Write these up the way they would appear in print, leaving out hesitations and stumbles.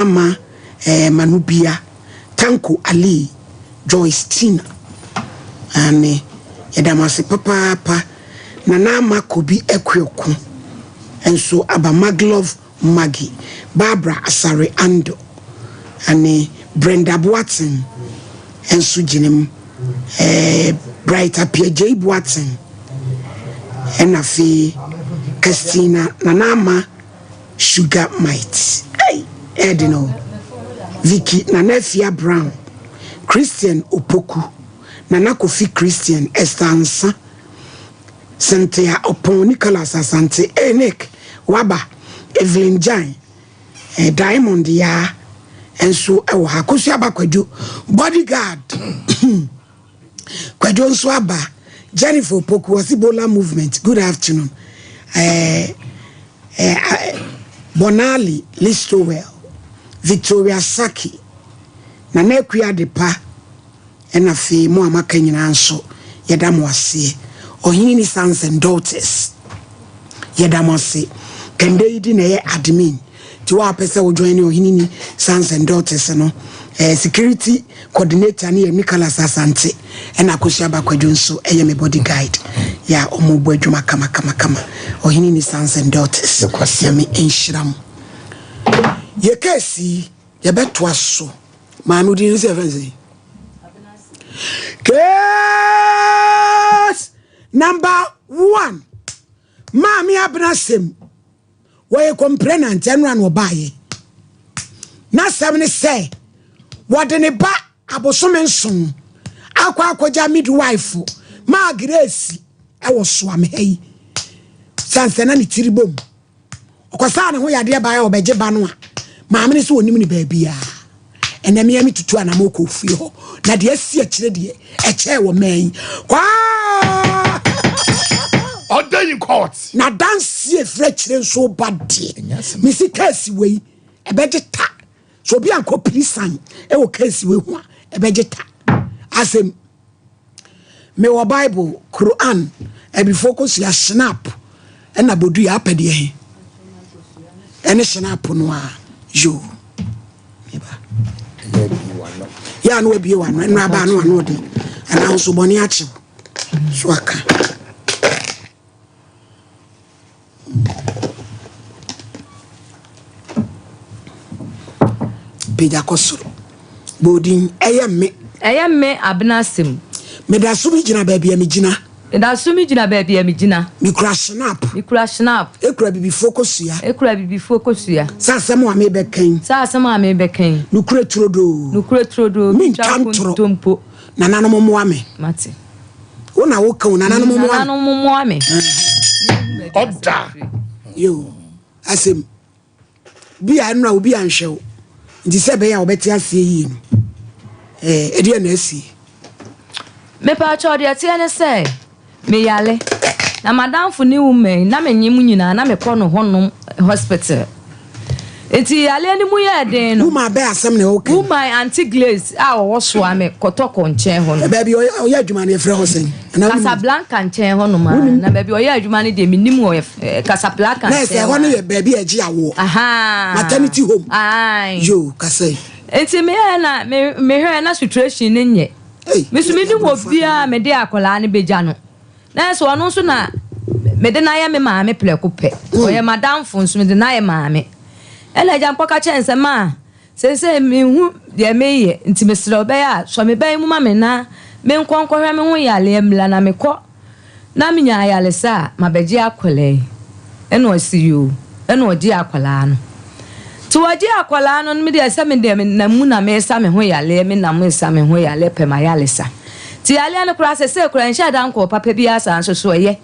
Ama eh, Manubia, Tanko Ali, Joyce Tina, aane, yɛda mo ase papaapa. Nana Ama Kobi Akuoko nso aba, Maglove Maggie, Barbara Asare Ando, aane, Brenda Boateng nso gyina mu, eh, Bright Appiagyei Boateng, ɛna afei Christina Nana Ama Sugar Mite ei ɛyɛ den o Vicky Nana Afia Brown Christian Opoku Nana Kofi Christian Esther Ansah Cynthia Opon Nicholas Asante ei Nick waba Evelyn Gyan eh, Diamond Yaa nso wɔ ha Kosua Ba Kwadwo Bodyguard Kwadwo nso aba. Jennifer Opoku ɔsi Bola movement good afternoon. Eh, eh, eh, Bonali Listowel, Victoria Saki, Nana Akua Adepa, ɛna afei mo a maka nyinaa nso yɛda mo aseɛ. Ɔhene ni sons and daughters. Yɛda mo ase. Kɛndɛ yi di na ɛyɛ admin. Nti wo a wopɛ sɛ wo join ne Ɔhene Ni Sons and Daughters no, eh, security coordinator no yɛ Nicholas Asante, ɛna Akosua Bakwadwo nso ɛyɛ me body guide. Yɛ a ɔmo bɔ adwuma kama kama kama. Ɔhene Ni Sons and Daughters, Nyame nhyira mo. Yɛ case yi, yɛbɛtoa so. Maame wo din no sɛ yɛfrɛ no sɛn? Case number one. Maame Abena Sem. Wɔyɛ complainant ɛnora na ɔbaayɛ. N'asɛm ne sɛ wɔde ne ba abosome nson akɔ akɔgya midwife maa Grace ɛwɔ Soame ha yi. Sane sɛ na ne tiri bom. Ɔkɔsaa ne ho yadeɛ baeɛ a ɔbɛgye ba no a, maame no sɛ ɔnim ne baabiara. Ɛnɛ mmea me tutu anamɔ kɔ fie hɔ. Na deɛ asi akyire deɛ ɛkyɛɛ wɔ mmaa yi. Kwaa! Order in court. Na danseɛ ɛfiri akyire nso ba deɛ. Mesi keesi wei ɛbɛgye ta. So obi ankɔ pirisan ɛwɔ keesi wei ho a ɛbɛgye ta. Asɛm. Mewɔ Bible, Quran, Abifoɔ kosua, Schnapp, ɛna bodua apɛ deɛ he ɛne Schnapp no a yoo meba yɛ ano abie wano ɛno aba ano ano ɔde anaa nso bɔne akyew so aka. Pagya kɔ soro. Bɔ odin. Ɛyɛ me. Ɛyɛ me Abena asɛm. Meda so megyina baabi a megyina. Meda so megyina baabi a megyina. Mekura Schnapp. Mekura Schnapp. Ekura Abibifoɔ kosua. Ekura Abibifoɔ kosua. Sɛ asɛm a merebɛka yi. Sɛ asɛm a merebɛka yi. Nokorɛ turodoo. Nokorɛ turodoo. Mentwa ntorɔ. Nkontompo. Nananom mmoa me. Mate. Wo na woka o, nananom mmoa me. Nananom mmoa me. Ɔda. Yo, asɛm bi a ɛnora obi anhwɛ wo nti sɛ ɛbɛyɛ a wɔbɛte aseɛ yie no ɛɛ ɛdeɛ na asie. Mepaakyɛw deɛ ɛteɛ ne sɛ meyale na madamfo ne woman yi na menye mu nyinaa na mekɔ no hɔ nom hospital nti yaleɛ no mu yɛɛ den no. Woman bɛɛ asɛm na ɛwɔ kan. Woman Auntie Glaze a ɔwɔ Soame Kɔtɔkɔ nkyɛn hɔ no. Baabi ɔyɛ adwuma no yɛfrɛ hɔ sɛn? Casablanca nkyɛn hɔ nom a na baabi ɔyɛ adwuma no deɛ menim wɔ Casablanca nkyɛn. Na ɛsɛ hɔ no yɛ baabi a ɛgye awoɔ. Maternity home. Yoo kasa yi. Nti meyɛɛ na mehwɛɛ na situation no nyɛ. Me nso menim obiara a mede akwadaa no bɛgya no. Nanso ɔno nso na mede no ayɛ me maame prɛko pɛ. Ɔyɛ m'adamfo nso mede no ayɛ maame. Ɛna agya mekɔka kyerɛɛ no sɛ, Ma, seesei menhu deɛ mereyɛ nti mesrɛ wo ɛbɛyɛ a sɔ me ba yi mu ma me na menkɔ nkɔhwɛ me ho yareɛ mmra na mekɔ na menya ayaresa a, mabɛgye akwadaa yi. Ɛna ɔse yoo. Ɛna ɔgyee akwadaa no. Nti wɔgyee akwadaa no, me deɛ sɛ me deɛ menam mu na mesa me ho yareɛ, menam resa me ho yareɛ pɛ m'ayaresa. Nti yareɛ no koraa sesei koraa ɛnhyɛɛ da nkɔɔ papa biara saa nso so ɛyɛ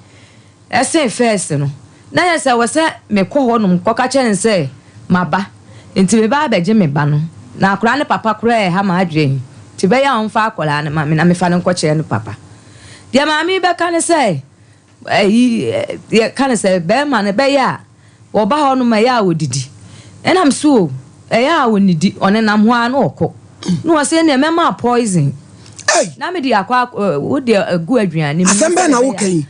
ɛsen first no. Na yɛ sɛ ɛwɔ sɛ mekɔ hɔ nom kɔka kyerɛ no sɛ maba nti meba abɛgye me ba no. Na akwadaa no papa koraa ɛha m'adwene nti ɛbɛyɛ a ɔmfa akwadaa no ma me na mefa no nkɔkyerɛ no papa. Deɛ maame yi bɛka ne sɛ, ayi, yɛka no sɛ bɛrima no ɛbɛyɛ a wɔba hɔ nom ɛyɛ a wɔdidi. Ɛna me so o, ɛyɛ a wɔnnidi, ɔnenam hɔ ara na ɔkɔ. Na ɔse ɛneɛ mɛma poison. Ei! Na mede akɔ, wode agu aduane mu. Asɛm bɛn na woka yi?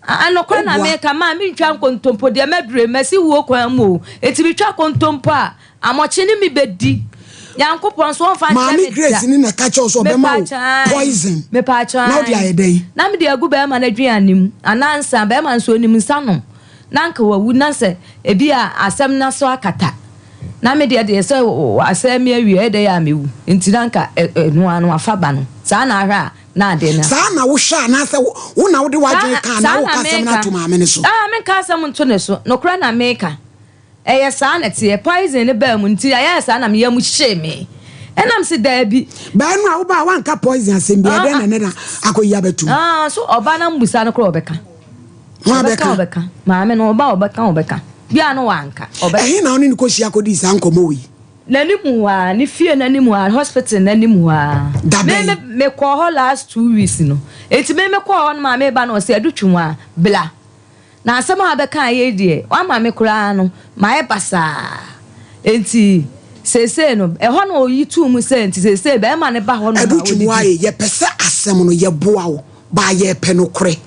Ah, nokorɛ na Woboa. meka, maa mentwa nkontompo deɛ madure, masi wuo kwan mu o. Enti metwa kontompo a, amɔkye ne me bɛdi. Nyankopɔn nso ɔmfa nkyɛ Maame me da. Grace ne na ɛka kyerɛ wo sɛ ɔbɛma wo Mepaakyɛw, ae. poison Mepaakyɛw, na wode ae. ayɛ dɛn? Na mede agu bɛrima no aduane mu anaa nsa, bɛrima nso ɔnim nsa nom, na anka wawu, na sɛ ebia asɛm no aso akata, na me deɛ deɛ sɛ wasɛe me awie, ɛyɛ dɛn a mewu, nti na anka ɛno ara no wafa ba no. Saa na ahwɛ a na ade no. Saa na wohwɛ anaasɛ wo na wode w'adwene Saa ka anaa saa na woka asɛm no meka. ato maame no so? Ah, menka asɛm nto ne so. Nokorɛ na meka. Ɛyɛ saa na ɛteɛ. Poison no baa mu nti ɛyɛɛ saa na me yam hyee me. Ɛna mese daabi. Baa no a wobaa woanka poison asɛm biara, dɛn na ɛnɛ na akɔyi abɛto mu? Ah, so ɔba na mbusa no koraa ɔbɛka. Hwan Ɔbɛka bɛka? ɔbɛka. Maame no ɔba ɔbɛka ɔbɛka. Bia no wanka. Ɔbɛka. Ɛhe na wo ne no kɔhyia kɔdii saa nkɔmmɔ wei? N'anim hɔ ara, ne fie no anim hɔ ara, hospital no anim hɔ ara. Da Me bɛn? me mekɔɔ hɔ last 2 weeks no. Enti me mekɔɔ hɔ no maame ba no ɔse Adutwum a, bla. Na asɛm a wabɛka yi deɛ, wama me koraa no, mayɛ basaa. Enti seesei no, ɛhɔ na ɔyi too mu sɛ nti seesei bɛrima no ba hɔ nom a Adutwum ɔdidi. ayɛ, yɛpɛ sɛ asɛm no yɛboa wo, baa yɛpɛ nokorɛ.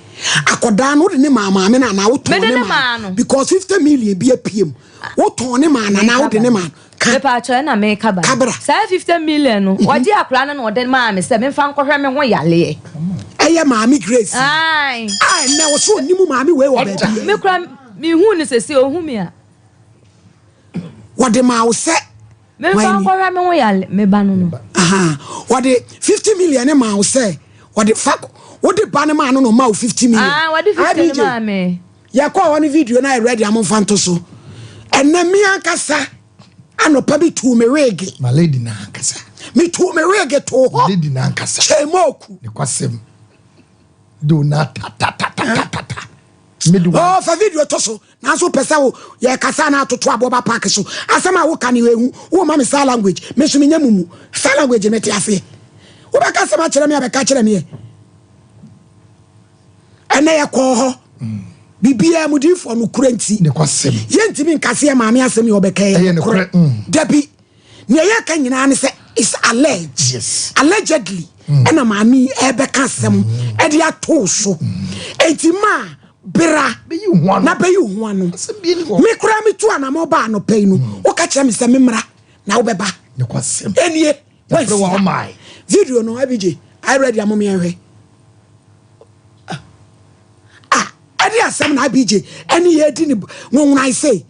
Akɔdaa no wode ne maa maame no anaa wotɔn Mede ne ne maa maa no? no. Because 50 million bi apue mu. Wotɔn ne maa no anaa Meka wode ba ne no. maa no? Ka. Mepaakyɛw ɛna meka ba no. Kabra. Saa 50 million no, ɔgye akwadaa no na ɔde maa me sɛ memfa nkɔhwɛ me ho yaleɛ. Ɛyɛ maame Grace. Ae. A ɛnɛ wo so onim maame wei wɔ baabi. Me kura mehu no sɛsɛ ohu me a. Wɔde maa wo sɛ. Memfa nkɔhwɛ me ho yale me ba no no. Aha. Wɔde 50 million ne maa wo sɛ wɔde fa wode ba no maa no no ma wo 50 million. Ah, wɔde 50 no maa me. Yɛkɔɔ hɔ no video no ayɛ ready a momfa nto so. Ɛnɛ me ankasa anɔpa bi tuu me wig. My lady na ankasa. Me tuu me wig too hɔ. My lady na ankasa. Kyɛmoku. Ne kwasɛm. Do na ta ta ta ta ta ta. Oh, fa video to so. Nanso pɛ sɛ wo yɛ kasa na atoto aboba park so. Asɛm a woka ne ehu. Wo ma me sign language. Me so menya mumu. Sign language me te ase. Wobɛka asɛm akyerɛ me a bɛka kyerɛ me ɛ. Ɛnɛ yɛkɔɔ hɔ. Biribiara mu diifoɔ no kura nti. Yɛntumi nka sɛ yɛ maame asɛm yɛ ɔbɛka yɛ nokorɛ. Dabi. Nea yɛka nyinaa ne sɛ is alleged. Yes. Allegedly. Ɛna maame yi ɛbɛka asɛm ɛde ato so. Enti maa bra na bɛyi wo ho ano. Me koraa metu anamɔ ba anɔpa yi no, woka kyerɛ me sɛ memmra na wobɛba. Ɛnie, wansia. Video no, ABJ, are you ready? Amom yɛnhwɛ. Ah, ɛde asɛm na ABJ ɛne yɛdi ne nwonwonan sei.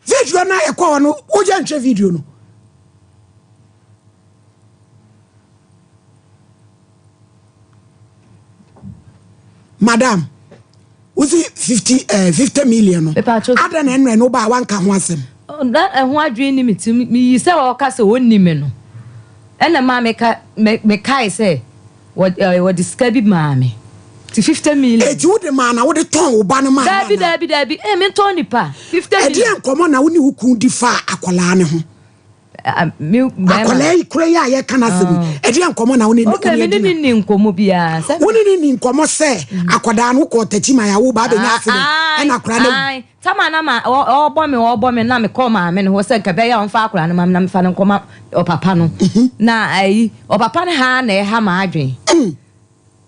Video no a ɛkɔ hɔ no, woyɛ nhwɛ video no. Madam, wosi 50 eh, 50 million no. Ada na ɛnna ɛno ba a wanka ho asɛm. Na ɛho adwene ni me tirim. Meyi sɛ ɔka sɛ ɔnni me no. Ɛna maa meka mekae sɛ wɔde sika bi maa me. Ti 50 million. Eti wode maa na wode tɔn wo ba no maa no Daabi daabi daabi. Eh mentɔn nipa. 50 million. Ɛdeɛn nkɔmmɔ na wo ne wo kun di faa akwadaa no ho? Akwadaa yi kura yi a yɛka n'asɛm yi, ɛdeɛn nkɔmmɔ na wo ne Okay, me ne ne ni nkɔmmɔ biara. Wo ne ne ni nkɔmmɔ sɛ akwadaa no wokɔɔ takyi ma yɛawo ba abɛnya accident ɛna akwadaa no awu. Tama na ma ɔbɔ me ɔbɔ me na mekɔɔ maame no hɔ sɛ nka bɛyɛ a ɔmfa akwadaa no ma me na mefa no nkɔma ɔpapa no. Na ayi ɔpapa no ha na ɛha m'adwene.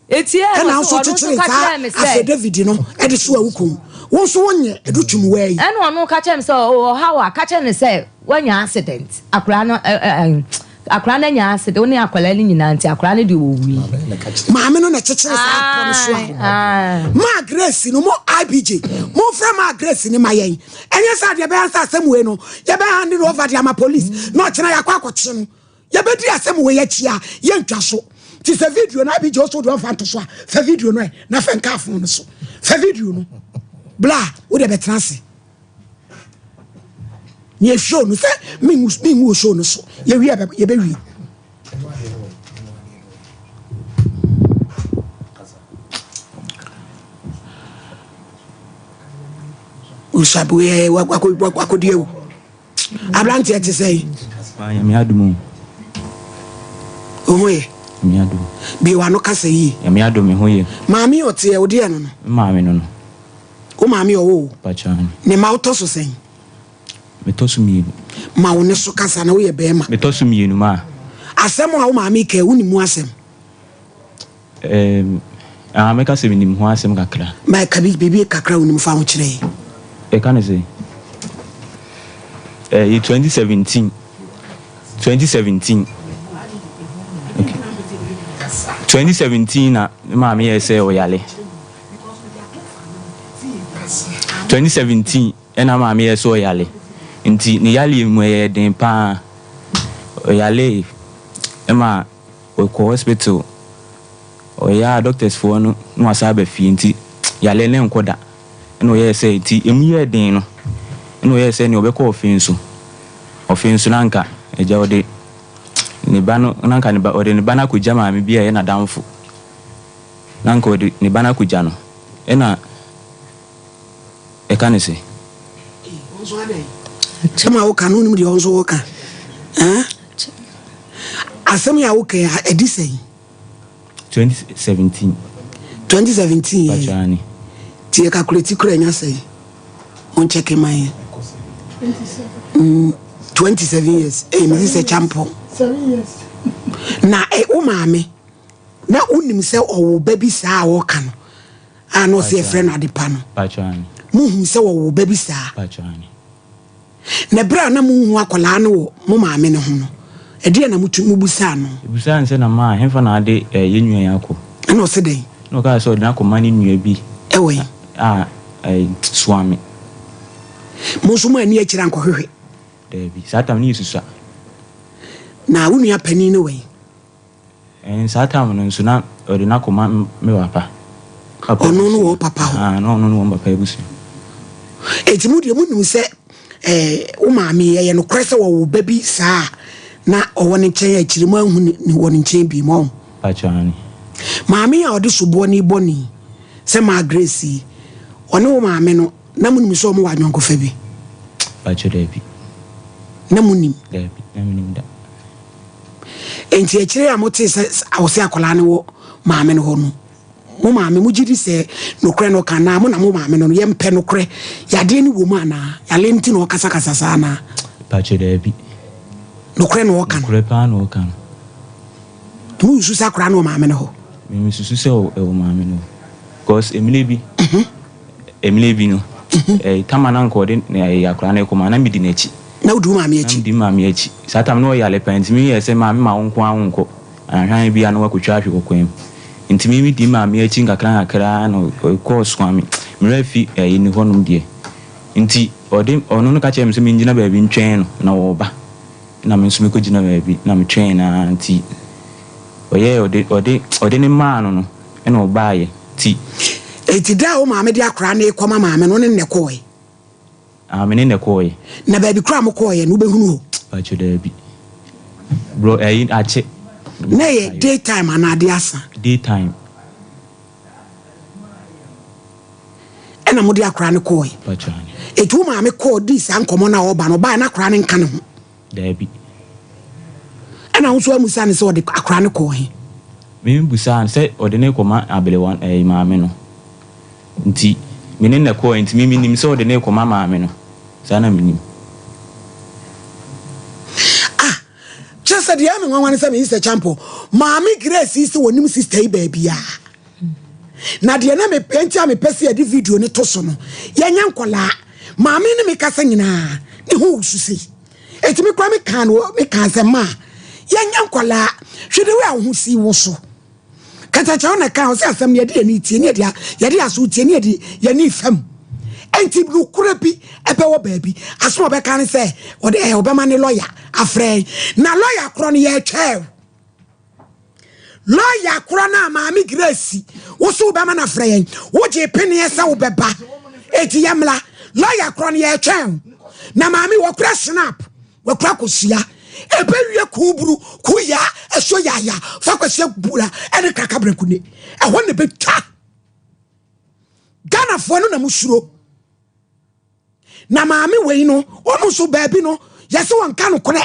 Eti ɛ Ɛna na nso ɔno nso kyekyere ka saa kyerɛɛ me sɛ affidavit no ɛde so awu kun. Wo nso wonyɛ ɛdo twum waa yi. Ɛna ɔno ka kyerɛɛ me sɛ ɔhaw a ka kyerɛ no sɛ wanya accident akwadaa no ɛ ɛ akwadaa no anya accident wo ne akwadaa no nyinaa nti akwadaa no deɛ ɔwui. Maame no na ɛkyekyere saa apɔ no so a. Maa Grace no mo IBJ momfrɛ maa Grace no ma yɛn. Ɛnyɛ sɛ adeɛ bɛyɛ sɛ asɛm wei no yɛbɛ hand no over de ama police na ɔkyena yɛakɔ akɔkye no. Yɛbɛdi asɛm wei akyi a yɛntwa so. Nti sɛ video no IBJ wo so wode ɔmfa nto so a fa video no ɛ na fa nka phone no so. Fa video no. Bla wo deɛ bɛtena ase. Neɛ show no sɛ mengu mengu show no so. Yɛwie a yɛbɛwie. Nsabuɛ wakɔdi awu. Aberanteɛ te sɛ yi. Nyame adom o. Wo ho yɛ? Nyame adom. Bue w'ano kasa yie. Nyame adom me ho yɛ. Maame ɔteɛ wo deɛ no no? Me maame no no. Wo maame ɔwɔ wo? Mpakyɛ aane. Ne mma wotɔ so sɛn? Metɔ so mmienu. Ma wo ne so kasa na woyɛ bɛɛma. Metɔ so mmienu maa. Asɛm a wo maame ka yi wonim mu asɛm? Ɛɛm. Ah, mɛka sɛ menim ho asɛm kakra. Ma ka bi, biribi kakra a wonim fa ho kyerɛ yɛn. Yɛka no sɛ, ɛyɛ 2017, 2017, okay. 2017 na me maame yɛɛ sɛ ɔyare. 2017 ɛna maame yɛɛ sɛ ɔyare. Nti ne yareɛ mu ɛyɛɛ den paa. Ɔyaree ɛma Ɔkɔ hospital ɔyɛ a doctors foɔ no na wasan aba fie nti yareɛ no nkɔ da ɛna ɔyɛɛ sɛ nti ɛmu yɛɛ den no ɛna ɔyɛɛ sɛ nea ɔbɛkɔ ɔfe nso ɔfe nso na anka agya ɔde ne ba no na anka ne ba ɔde ne ba no akɔgya maame bi a ɛyɛ n'adamfo na anka ɔde ne ba no akɔgya no ɛna ɛka ne sɛ. Asɛm a woka no wonim deɛ ɔnso woka Asɛm yi a woka yi, ɛdi sɛn? 2017. 2017 yɛ. Patro ani. Ti yɛ calculate kura nya sɛn? Mo nkyɛke man yɛ. 27 years. Eh, me sɛ champo. 7 years. Na eh, wo maame na wonim sɛ ɔwo ba bi saa a wɔka no a na ɔsɛ yɛfrɛ no adepa no. Patro ani. Muhu sɛ wɔwo ba bi saa. Patro ani. Na berɛ a na monhu akwadaa no wɔ mo maame no ho no, ɛdeɛn na motu, mobisaa no? Yɛbisaa no sɛ, Na maa, hefa na ade eh, yɛn nua yi akɔ? Ɛna ɔse dɛn? Ɛna ɔkaa sɛ, Ɔde no akɔma ne nua bi. Ɛwɔ he? A, eh, Suame. Mo nso moanni akyire ankɔhwehwɛ? Daabi, saa tam no yɛsusua. Na wo nua panin no wɔ he? Ɛn saa time no nso na ɔde no akɔma me papa. Papa Ɔno no wɔ wo papa hɔ? Ahaa, na ɔno no wɔ me papa abusua. Enti mo deɛ monim sɛ ɛɛ wo maame yi ɛyɛ nokorɛ sɛ wɔwo ba bi saa a na ɔwɔ ne nkyɛn akyire mo anhu ne wɔ ne nkyɛn bi mo ɔho? Pakyɛ aane. Maame yi a ɔde soboɔ no rebɔ no yi sɛ maa Grace yi ɔne wo maame no na monim sɛ wɔn wɔ ayɔnkofa bi? Pakyɛ daabi. Na monim? Daabi, na menim da. Enti akyire a motee sɛ ɔse akwadaa no wɔ maame no hɔ no, mo maame, mogye di sɛ nokorɛ na ɔka anaa? Mo na mo maame no no, yɛmpɛ nokorɛ. Yadeɛ no wɔ mu anaa? Yareɛ nti na ɔkasakasa saa anaa? Pakyɛ daabi. Nokorɛ na ɔka no? Nokorɛ paa na ɔka no. Nti mo susu sɛ akwadaa no wɔ maame no hɔ? Me me susu sɛ ɛwɔ maame no hɔ. Cause emile bi, emile bi no, ɛɛ tama na nka ɔde akwadaa no rekɔ ma na medi n'akyi. Na wodi wo maame akyi? Na medi me maame akyi. Saa tam no na ɔyare paa nti me yɛɛ sɛ maame ma wo nko ara wonkɔ anhwɛ bi a na woakɔtwa ahwe wɔ kwan mu. Nti me medi me maame akyi nkakra nkakra ara na ɔkɔɔ Suame. Me werɛ afi ɛyi ne hɔnom deɛ. Nti ɔde ɔno no ka kyerɛɛ me sɛ mengyina baabi ntwɛn no na ɔreba. Na me nso mekɔgyina baabi na metwɛn no ara nti ɔyɛɛ ɔde ɔde ɔde no maa no no ɛna ɔbaeɛ nti. Nti da a wo maame de akwadaa no rekɔma maame no wo ne no na ɛkɔɔe? Ah, me ne no kɔɔeɛ. Na baabi koraa a mokɔɔeɛ no, wobɛhunu hɔ? Pakyɛ, daabi. Bro, ɛyi, akye. Na ɛyɛ day time anaa adeɛ asa? Day time. Ɛna mode akwadaa no kɔɔeɛ? Pakyɛ, aane. Enti wo maame kɔɔ dii saa nkɔmmɔ no a ɔreba no, ɔbaeɛ na akwadaa no nka ne ho? Daabi. Ɛna wo nso woammusa no sɛ ɔde akwadaa no kɔɔ he? Me mebusaa no sɛ ɔde no rekɔma aberewa, ɛyi, maame no. Nti me ne no kɔɔɛ nti me menim sɛ ɔde no rekɔma maame no saa na menim. Ah kyerɛ sɛ deɛ ɛyɛ me nwanwa ne sɛ me sister Champɔ maame Grace yi sɛ wɔnim sister yi baabiara na deɛ na mepɛ nti a mepɛ sɛ yɛde video no to so no yɛnyɛ nkɔlaa maame ne me kasa nyinaa ne ho wusu sei eti me kora me kaa no me kaa sɛ maa yɛnyɛ nkɔlaa hwɛ de wei a wo ho si wo so. Katakyɛw na ɛka ɔsɛ asɛm no yɛde yɛn ani tie ne yɛde yɛde aso tie ne yɛde yɛn ani fam. Enti nokorɛ bi ɛbɛwɔ baabi. Asɛm a ɔbɛka ne sɛ ɔde ɛɛ ɔbɛma ne lɔya afrɛ na lɔya korɔ no yɛtwɛw. Lɔya korɔ no a maame Grace wo so wobɛma no afrɛ yɛn wogye peneɛ sɛ wobɛba enti yɛmmla lɔya korɔ no yɛtwɛn na maame wɔkora snap Wakura kosua ɛbɛwie kuuburu kuya ɛso yaya fa kwasia bura ɛne kraka brɛnkune ɛhɔ na ɛbɛtwa Ghanafoɔ no na mo suro na maame wei no ɔno nso baabi no yɛsɛ wɔnka no korɛ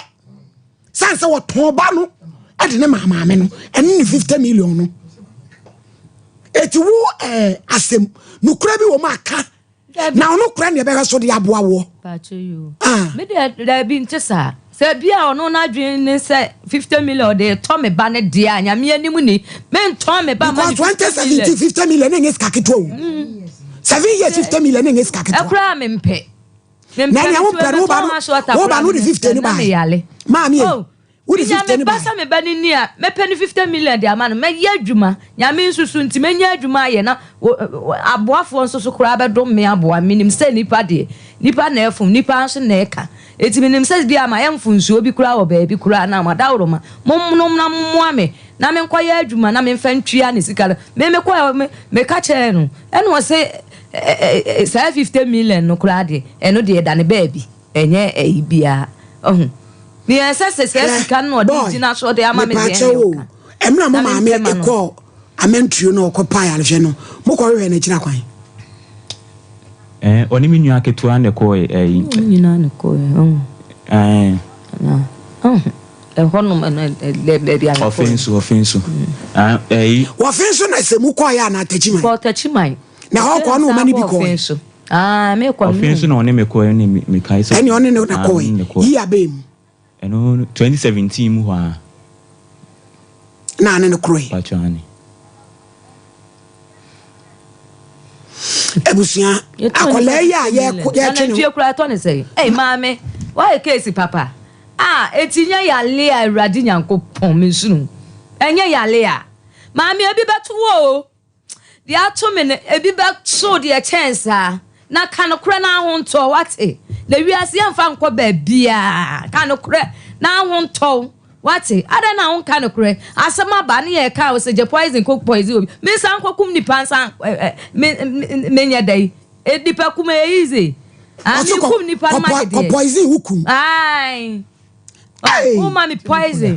sane sɛ wɔtɔn ba no ɛde ne maa maame no ɛne ne 50 million no ɛti wo ɛɛ asɛm nokora bi wɔ mu aka. Na ɔno kora ne ɛbɛhwɛ so de aboa woɔ. Ah. Me deɛ daabi nte saa. Sɛ bi a ɔno n'adwene ne sɛ 50 million ɔde tɔ me ba ne deɛ a nyame anim ni mentɔn me ba ma ne 50 million. Because 2017 50 million ne nyɛ sika ketewa o. 7 years 50 million ne nyɛ sika ketewa. Ɛkoraa mempɛ. Na nea wopɛ no wo ba no wode 50 no ba. Maame oh. Wode 50 no ba. Sɛ me ba no ni a mɛpɛ no 50 million de ama no mɛyɛ adwuma nyame nso so nti mɛnya adwuma ayɛ na aboafoɔ nso so koraa bɛdom me aboa menim sɛ nipa deɛ nipa na ɛfom nipa nso na ɛka eti menim sɛ bi ama yɛ mfonsuo bi koraa wɔ baabi koraa na madaworo ma momnom na mommoa me na menkɔyɛ adwuma na memfa ntua ne sika no me mekɔ me meka kyerɛ no ɛna ɔsɛ saa 50 million no koraa deɛ ɛno deɛ ɛda ne baabi ɛnyɛ ɛyi biara ɔho deɛ ɛsɛ sɛ saa sika no ɔde gyina so ɔde ama me deɛ ɛne ɔka ɛmuna mo maame ekɔ amantuo na ɔkɔ paa yarehwɛ no mo kɔ hwehwɛ n'akyiri akwan. Ɛɛ ɔne mi nua ketewa na ɛkɔɔ ɛyi. Ɔne nyinaa na ɛkɔɔ ɛ. Ɛɛ. Ɛhɔ nom ɛna baabi a. Ɔfe nso ɔfe nso. Ɛyi. Wɔfe nso na sɛ mu kɔɔ yɛ ana Takyiman. Kɔɔ Takyiman. Na hɔ kɔɔ no ɔma ne bi kɔɔ. Aa mi kɔ. Ɔfe nso na ɔne mi kɔɔ ɛne mi kae sɛ. Ɛne ɔne ne na kɔɔ yi abɛɛ mu. Ɛno 2017 mu hɔ a. Na ane ne korɔ yi. Patro ane. Abusua akwadaa yi a yɛkɔ yɛtwe ne. Nantwie kura ɛtɔ ne sɛ. Ɛy maame wayɛ case papa a eti nyɛ yale a Awurade Nyankopɔn mi nsunu ɛnyɛ yale a maame ebi bɛto wɔ o deɛ ato me no ebi bɛto deɛ kyɛn saa na ka nokorɛ na ahontɔ wate na wiase yɛmfa nkɔ baabiaa ka nokorɛ na ahontɔ wate adan na wonka nokorɛ asɛm aba ne yɛ ka wo sɛ gye poison kɔ poison obi me nsa nkɔkum nipa nsa me menyɛ dɛ nipa kum ɛyɛ easy ah me kum nipa no ma deɛ kɔ poison wo kum ai wo ma me poison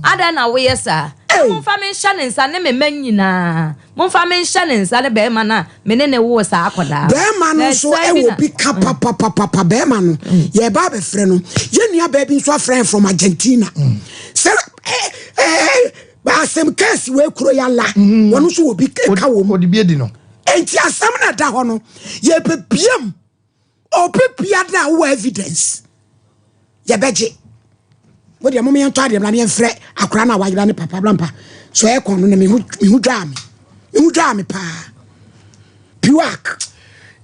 adan na woyɛ saa momfa me nhyɛ ne nsa ne me mma nyinaa momfa me nhyɛ ne nsa ne bɛrima no a me ne ne woo saa akɔdaa bɛrima no nso ɛwɔ bi ka papapapa bɛrima no yɛba abɛfrɛ no yɛn nua baa bi nso afrɛ from Argentina sɛ asɛm kɛse wɔ ekuro yala wɔn nso wɔ bi ka wɔ mu ɔde bi adi no nti asɛm na da hɔ no yɛbɛbiem obi bia da wɔ evidence yɛbɛgye mo deɛ mom yɛntɔ adeɛ bla ne yɛmfrɛ akora no a wayera ne papa blampa so ɛkɔn no na mehu dwaa me mehu dwaa me paa piwak.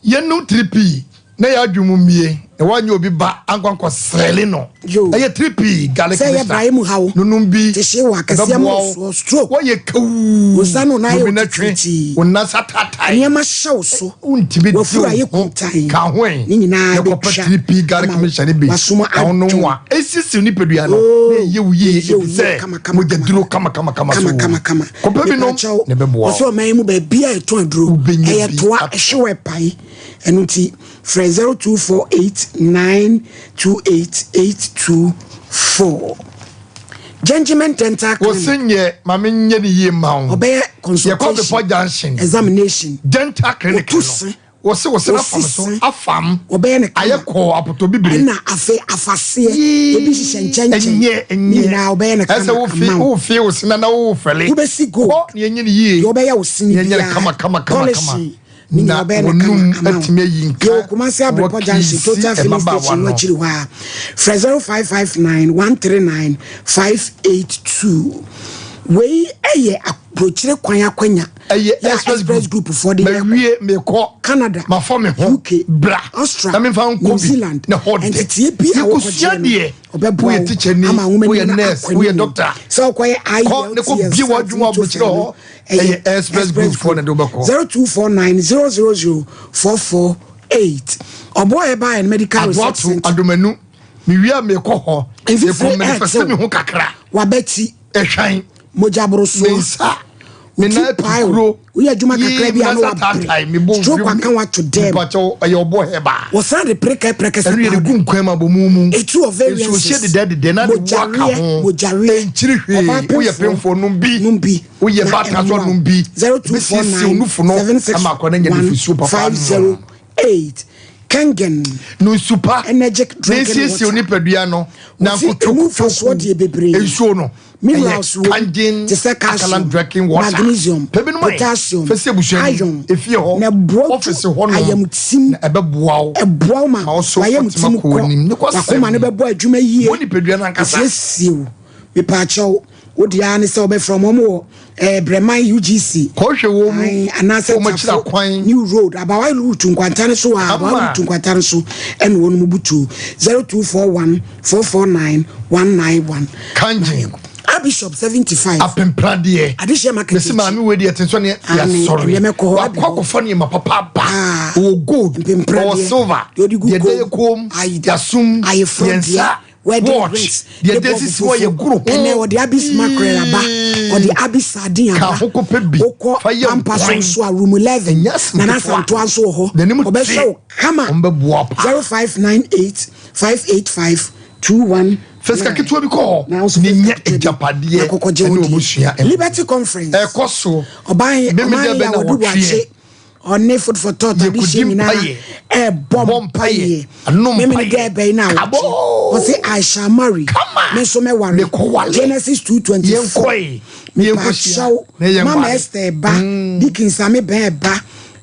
Yɛnum 3P na yɛ adwene mu mmie na wanyɛ obi ba ankwankɔ srɛle no. Ɛyɛ 3P garlic sɛ yɛ brae mu haw nunum bi te hye wɔ akɛseɛ mu soɔ stroke wɔyɛ kawuu wo nsa no na ayɛ tititi wo nsa tatae nneɛma hyɛ wo so wontumi di wafuru ayɛ kuntan ka ho ɛ ne nyinaa yɛkɔpɛ 3P garlic mixture ne bi wasom na wonom a ɛsisiw nipadua no na ɛyɛ wo yie ɛfiri sɛ mogya duro kamakamakama so kama kɔpɛ bi nom na ɛbɛboa wɔsɛ ɔman yi mu baabi a ɛtɔn aduro ɛyɛ toa ɛhyew ɛpae ɛno nti frɛ 0248928824 Gentleman Dental Clinic. Wɔsi nyɛ maame nyɛ ne yie ma wo. Ɔbɛyɛ consultation. Yɛkɔ Bepɔ Junction. Examination. Dental Clinic no. Otu se. Wɔsi wɔsi n'afam so afam. Ɔbɛyɛ ne kama. Ayɛ kɔɔ apotɔ bibire. Ɛna afei afaseɛ. Ebi hyehyɛ nkyɛnkyɛn. Ɛnyɛ ɛnyɛ. Ne nyinaa ɔbɛyɛ ne kama ɛsɛ wofi wofi wo sena na wo fɛle. Wobɛsi gold. Kɔ ne yɛnyɛ ne yie. Deɛ ɔbɛyɛ wo sene biara. Yɛnyɛ ne kama kama kama kama. Polishing ne nyinaa ɔbɛyɛ ne kama ama wo. Atumi ayi nka. Yɛwɔ Kumasi Abrepɔ Junction Total filling station no akyiri hɔ a frɛ 0559 139 582. Wei ɛyɛ aburokyire kwan akwanya. Ɛyɛ Express Group foɔ de yɛ mawie mekɔ Canada, mafa me ho UK, bra Austria, na memfa nkɔ New bi Zealand. na hɔ de Nteteɛ bi a mekɔsua wɔkɔgyeɛ no deɛ ɔbɛboa woyɛ wo teacher ni ama nwoma woyɛ nim no nurse akɔ woyɛ anim. doctor Sɛ wokɔyɛ kɔ ne kɔ bie w'adwuma aburokyire hɔ ɛyɛ Express Group foɔ na de wobɛkɔ. 0249 000 448 ɔboa yɛ baa yɛn medical research adoato center adomanu mewie a mekɔ hɔ Mfifiri mekɔ manifeste ɛɛtew. me ho kakra wabɛti ɛhwan mogya me borosoɔ nsa me Wotu nan pae o. tukuro Woyɛ adwuma kakra bi a na wabrɛ. Stroke aka wo ato dɛm. mepakyɛw ɛyɛ ɔbɔ hɛba Wɔsan de prɛkɛprɛkɛ ɛno yɛde gu nkwan mu abɔ mu mu Etu of variances. nsuohyɛ dedɛ dedɛ na de wo aka ho Mogyareɛ, ɛnkyiri hwee Ɔbaa woyɛ pemfoɔ, pemfoɔ nom bi nom bi. woyɛ Na baatan so ɛmmoa wo. nom bi 0249 bɛsiesie wo nufu no ama akwadaa no anya nufusuo papa 761 nom 508. Kangen No nsu pa Energetic na drinking esiesie water. onipadua no na Wɔsi emu mfasoɔ deɛ bebree. Nsuo no Minerals ɛyɛ wɔ mu Kangen te sɛ calcium, alkaline drinking water. magnesium, Pɛ binom ayɛ. potassium, Fɛ si abusua no mu, iron, efie hɔ, na ɛboa tu office hɔ nom, ayamtim. na ɛbɛboa wo. Ɛboa wo ma Ma wo so wayamtim ɔtema kɔ kɔ. w'anim. Ne kɔ Wakoma no asɛm. bɛbɔ adwuma yie. Bɔ nipadua no ankasa. Esiesie wo. Mepaakyɛw, wo deɛ ara ne sɛ wobɛfrɛ wɔn. Wɔn wɔ eh, Breman UGC. Kɔhwɛ wɔn mu. Ae, anaasɛ Wɔn akyiri Tafo akwan. New Road, Abawa Route nkwanta no so a, Abawa Ama. Route nkwanta no so ɛna wɔn mu butuo. 0241 449 191. Kangen. Archbishop 75. Apempradeɛ. Adehyɛ market Mesi akyi. maame wei deɛ te nso ne Aane, yɛasɔre. nneɛma kɔ hɔ, Wakɔ abi hɔ. akɔfa nneɛma papa aba. Ah. Ɔwɔ gold, Mpempradeɛ. ɔwɔ silver, Deɛ ɔde gu deɛ ɛda kɔn yɛ mu. kɔn mu, Ayi- yɛasom, ayeforɔ yɛn deɛ, nsa, wedding watch, rings, deɛ ne ɛda bɔ sisi hɔ yɛ fufuo. goro ho. Ɛnɛ ɔde abis mackerel aba, ɔde abis sardine Ka aba. ho kɔpɛ bi, Wokɔ fa yɛ Pampa so nkwan. nso a room 11, Ɛnyɛ asɛm Nana ketewa. Asantoa nso wɔ hɔ. N'anim Ɔbɛhwɛ te. wo kama. Ɔmbɛboa paa. 0598 585 21 Fɛ sika ketewa bi kɔ hɔ Na wo nso ne fɛ sika nya ketewa bi. agyapadeɛ Na kɔkɔgye ɛne wo deɛ. obusua ɛho. Liberty Conference. Ɛkɔ so. Ɔban Meme ɔman deɛ yi bɛ a na wɔde wɔtweɛ. wakye ɔne food for thought Yɛkɔdi adehyɛ nyinaa mpaeɛ. ɛɛbɔ Bɔ mpaeɛ. mpaeɛ. Anom Meme mpaeɛ. deɛ ɛbɛyi na awɔtwe. Kabo! Ɔse I shall marry. Kama! Me nso mɛware. Mekɔwale. Genesis 2:24. Yɛnkɔe. Yɛnkɔhyia. Mepaakyɛw. Na yɛnware. Mama Esther ba. Dickens Ame bɛn ba.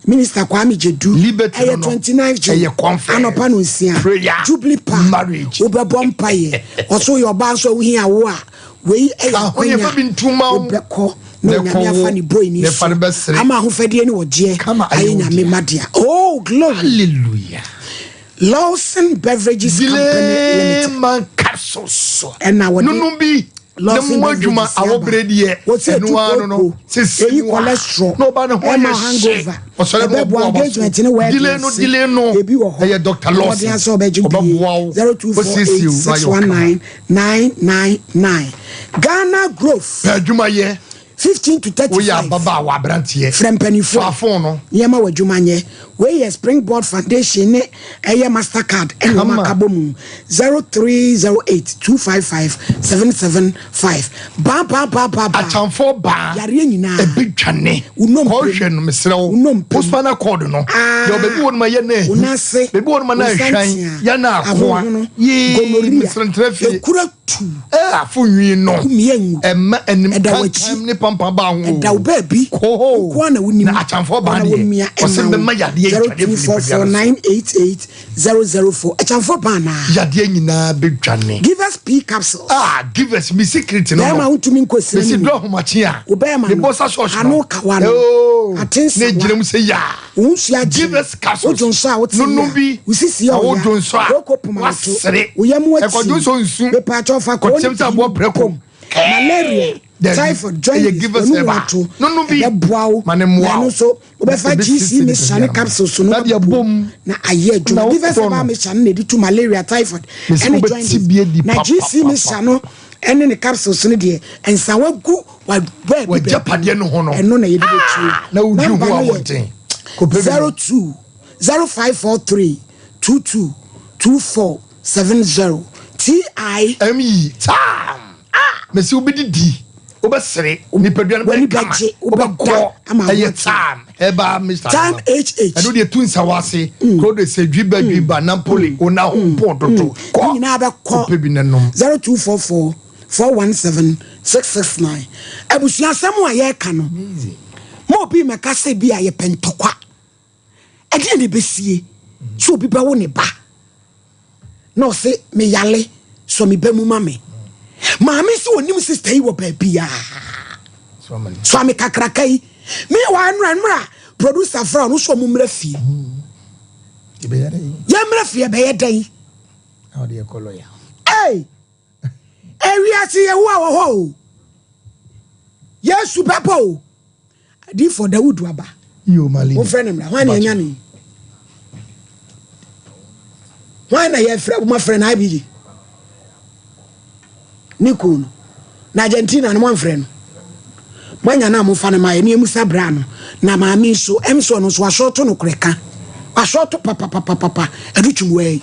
Minister Kwame Jedu. Liberty Ɛyɛ no no, 29 June. ɛyɛ conference. Anɔpa no nsia. Prayer. Jubilee Park. Marriage. Wobɛbɔ mpaeɛ. Ɔso yɛ ɔbaa nso a wohia wo a. Wei ɛyɛ Ka ho akwanya. yɛfa bi ntoma wo. Wobɛkɔ na Na Onyame ɛkɔ afa wo. ne bɔ ani Na so. ɛfa no bɛsere. Ama ahofadie ne wɔgyeɛ. Kama ayɛ Ayɛ wo Nyame dea. ma dea. Oh glory. Hallelujah. Lawson Beverages Company Limited. Dileman capsules. Ɛna wɔde Nunum bi. Ne Lawson mu adwuma Beverages aba. awɔbere deɛ. Wɔsi etu Ɛno ara no no. kooko, Sisi eyi mu a. cholesterol, Na ɔba ne ho ɛma ayɛ hye. hangover, Ɔsɔre ma ɛbɛboa ɔboa engagement ne wedding Dile no ase. dile no. Ebi wɔ hɔ. Ɛyɛ Dr. Lawson. Ɔbɔden asɛ ɔbɛgye bie. Ɔbɛboa wo. 0248 Osiesie wo na ayɛ wo kama. 619 999. Ghana Growth Pɛ adwuma yɛ. 15 to Woyɛ 35. ababaawa aberanteɛ. Frɛ mpanimfoɔ. Fa phone no. Nneɛma wɔ adwuma nyɛ. Wei yɛ Springboard Foundation ne ɛyɛ Mastercard ɛna wɔn Kama. aka bɔ mu. 0308 255 775. Baa baa baa baa baa. Akyamfoɔ baa. Yareɛ nyinaa. Ebi dwane. Wo nnompe mu. Kɔhwɛ no mesrɛ wo. Wo nnompe mu. Wo spinal cord no. Ah. Yɛ baabi wɔ no ma yɛ na ehu. Wo nan ase. Baabi wɔ no ma na Wo nsa ehwan. ntea. Yɛ na akoa. Ahohono. Yee Gonorrhea. mesrɛ ntena fie. Ekura tu. Ɛ afo nwi no. Kumie ngu. Ɛma anim Ɛda w'akyi. kankan ne pampan ba ho. Ɛda wo baabi. Kɔɔ. Nkoa na wonim. Na akyamfoɔ baa Ɔna deɛ. wɔmia Ɔsɛ ɛma wo. mɛma yadeɛ dwane afiri nipadua no so. 0244988004. Akyamfoɔ baa naa. Yadeɛ nyinaa bɛdwane. Give us P capsules. Ah, give us me secret no. Bɛrima no. wontumi nkɔ sira Mesi no mu. dɔ ahomakye a. Wo bɛrima Ne no, bɔ sa sɔɔso no. ano kawa no, Oh. atensawa. Ne gyina mu sɛ yaa. Wo nsuo agye. Give us capsules. Wodwo nso a wote Nunu yɛ. bi. Wo sisi Na yɛ ɔya. wodwo nso a. Kooko poma wo to. Wasere. Wo yam ati. Ɛkɔdwo nso nsu. Mepaakyɛw fa kɔɔ Kɔkyɛm sɛ aboɔ prɛko. Malaria, Dabi. typhoid, Ɛyɛ jaundice, give us ɛnu herbal. wato. Nunu bi. Ɛbɛboa wo. Ma ne mmoa Na ɛno wo. nso wobɛfa Ɛbɛsiesie GC mixture ne nipadua no. capsules no Na deɛ abom bom. na ayɛ adwuma. Na Give us wotɔ herbal no. mixture no na ɛde tu malaria, typhoid, Mesi ɛne wobɛti jaundice. bi adi Na pa, GC pa, pa, mixture no ɛne ne capsules no deɛ nsawa gu wa baabi W'agyapadeɛ no ho no. ɛno na yɛde bɛtuo. Na wodwi Number ho no yɛ abɔnten. Kɔpɛ bi no. 02 0543 22 24 70 T I ME tam. Mesi wobɛdidi. Wobɛsere. Nipadua no W'ani bɛyɛ kama. bɛgye, wobɛda Wobɛkɔ. ama Ɛyɛ ahoɔden. tam. Herbal mixture. Time no. HH. Ɛno deɛ tu nsawa ase. Kuro de sɛ dwiba dwiba Napoli. Ona ho pɔn dodo. Ne Kɔ. nyinaa bɛkɔ Kɔpɛ bi na nom. 0244 417 669. Abusuasɛm a yɛreka no, ma obi mmɛka sɛ bi a yɛpɛ ntɔkwa. Ɛdeɛ na ɛbɛsie sɛ obi bɛwo ne ba na ɔse meyale sɔ me ba mu ma me. Maame sɛ onim sister yi wɔ baabiaa. So ame kakraka yi. Me wa nnora nnora producer fra ɔno so ɔmo mmra fie. Yɛmmra fie ɛbɛyɛ dɛn? Hey! Ewiase Yehowa wɔ hɔ o. Yesu bɛbɔ o. Adiifo Dawudu aba. Wofrɛ no mmra. Hwan na anya ne? Hwan na yɛfrɛ wo mafrɛ no IBG? Ne kuo no. Na Argentina no moamfrɛ no. Moanya no a mofa no ma yɛ ne yɛmusa bra no. Na maame nso ɛm sɛ ɔno nso wasɔɔto no korɛ ka. Wasɔɔto papapapapa. Ɛdo twum wɔ yi.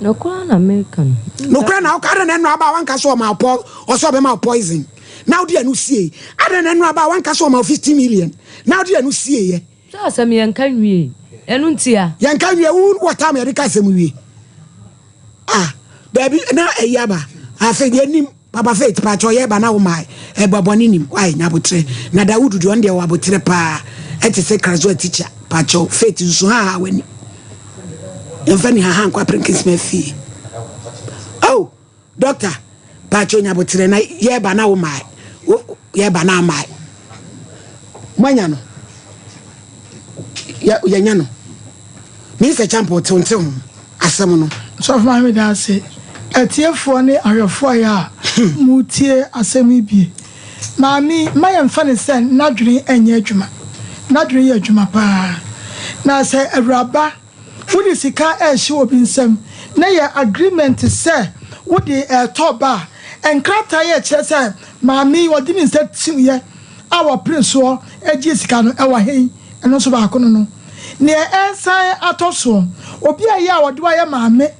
Nokora na meka no. Nokora na woka adɛn na ɛno aba a wanka sɛ ɔma wo ɔsɛ ɔbɛma wo poison. Na wode ɛno sie. Adɛn na ɛno aba a wanka sɛ ɔma wo 50 million. Na wode ɛno sie yɛ. Sɛ asɛm yɛnka nwie. Ɛno ntia. Yɛnka nwie, wo wɔ time yɛde ka asɛm wie. Ah, daabi na ɛyi aba. Afei deɛ nim Papa Faith pakyɛ ɔyɛ ba na wo maa ɛbɔ bɔne nim. Wai nya abotrɛ. Na Dawudu deɛ ɔno deɛ wɔ abotrɛ paa. Ɛte sɛ Krazoa teacher pakyɛ Faith nso ha ha w'ani. Yɛmfa ni ha ha nkɔ aprenkesima fie. Oh, doctor pakyɛ nya abotrɛ na yɛba na wo maa yɛba na amae. Moanya no. Yɛnya no. Minister Champo tew ntew ho asɛm no. Sɔfo Maame meda ase. Atiefoɔ ne ahwɛfoɔ yɛ a motie asɛm yi bie. Maame yi, mma yɛmfa no sɛ n'adwene nyɛ adwuma. N'adwene yɛ adwuma paa. Na sɛ awuraba wode sika rehyɛ obi nsam na yɛ agreement sɛ wode retɔ ba a, nkrataa yi a ɛkyerɛ sɛ maame yi ɔde ne nsa tiiɛ a wɔpere soɔ gyee sika no, ɛwɔ he? Ɛno nso baako no no. Nea ɛresan atɔ soɔ, obi a ɛyɛ a wɔde wo ayɛ maame,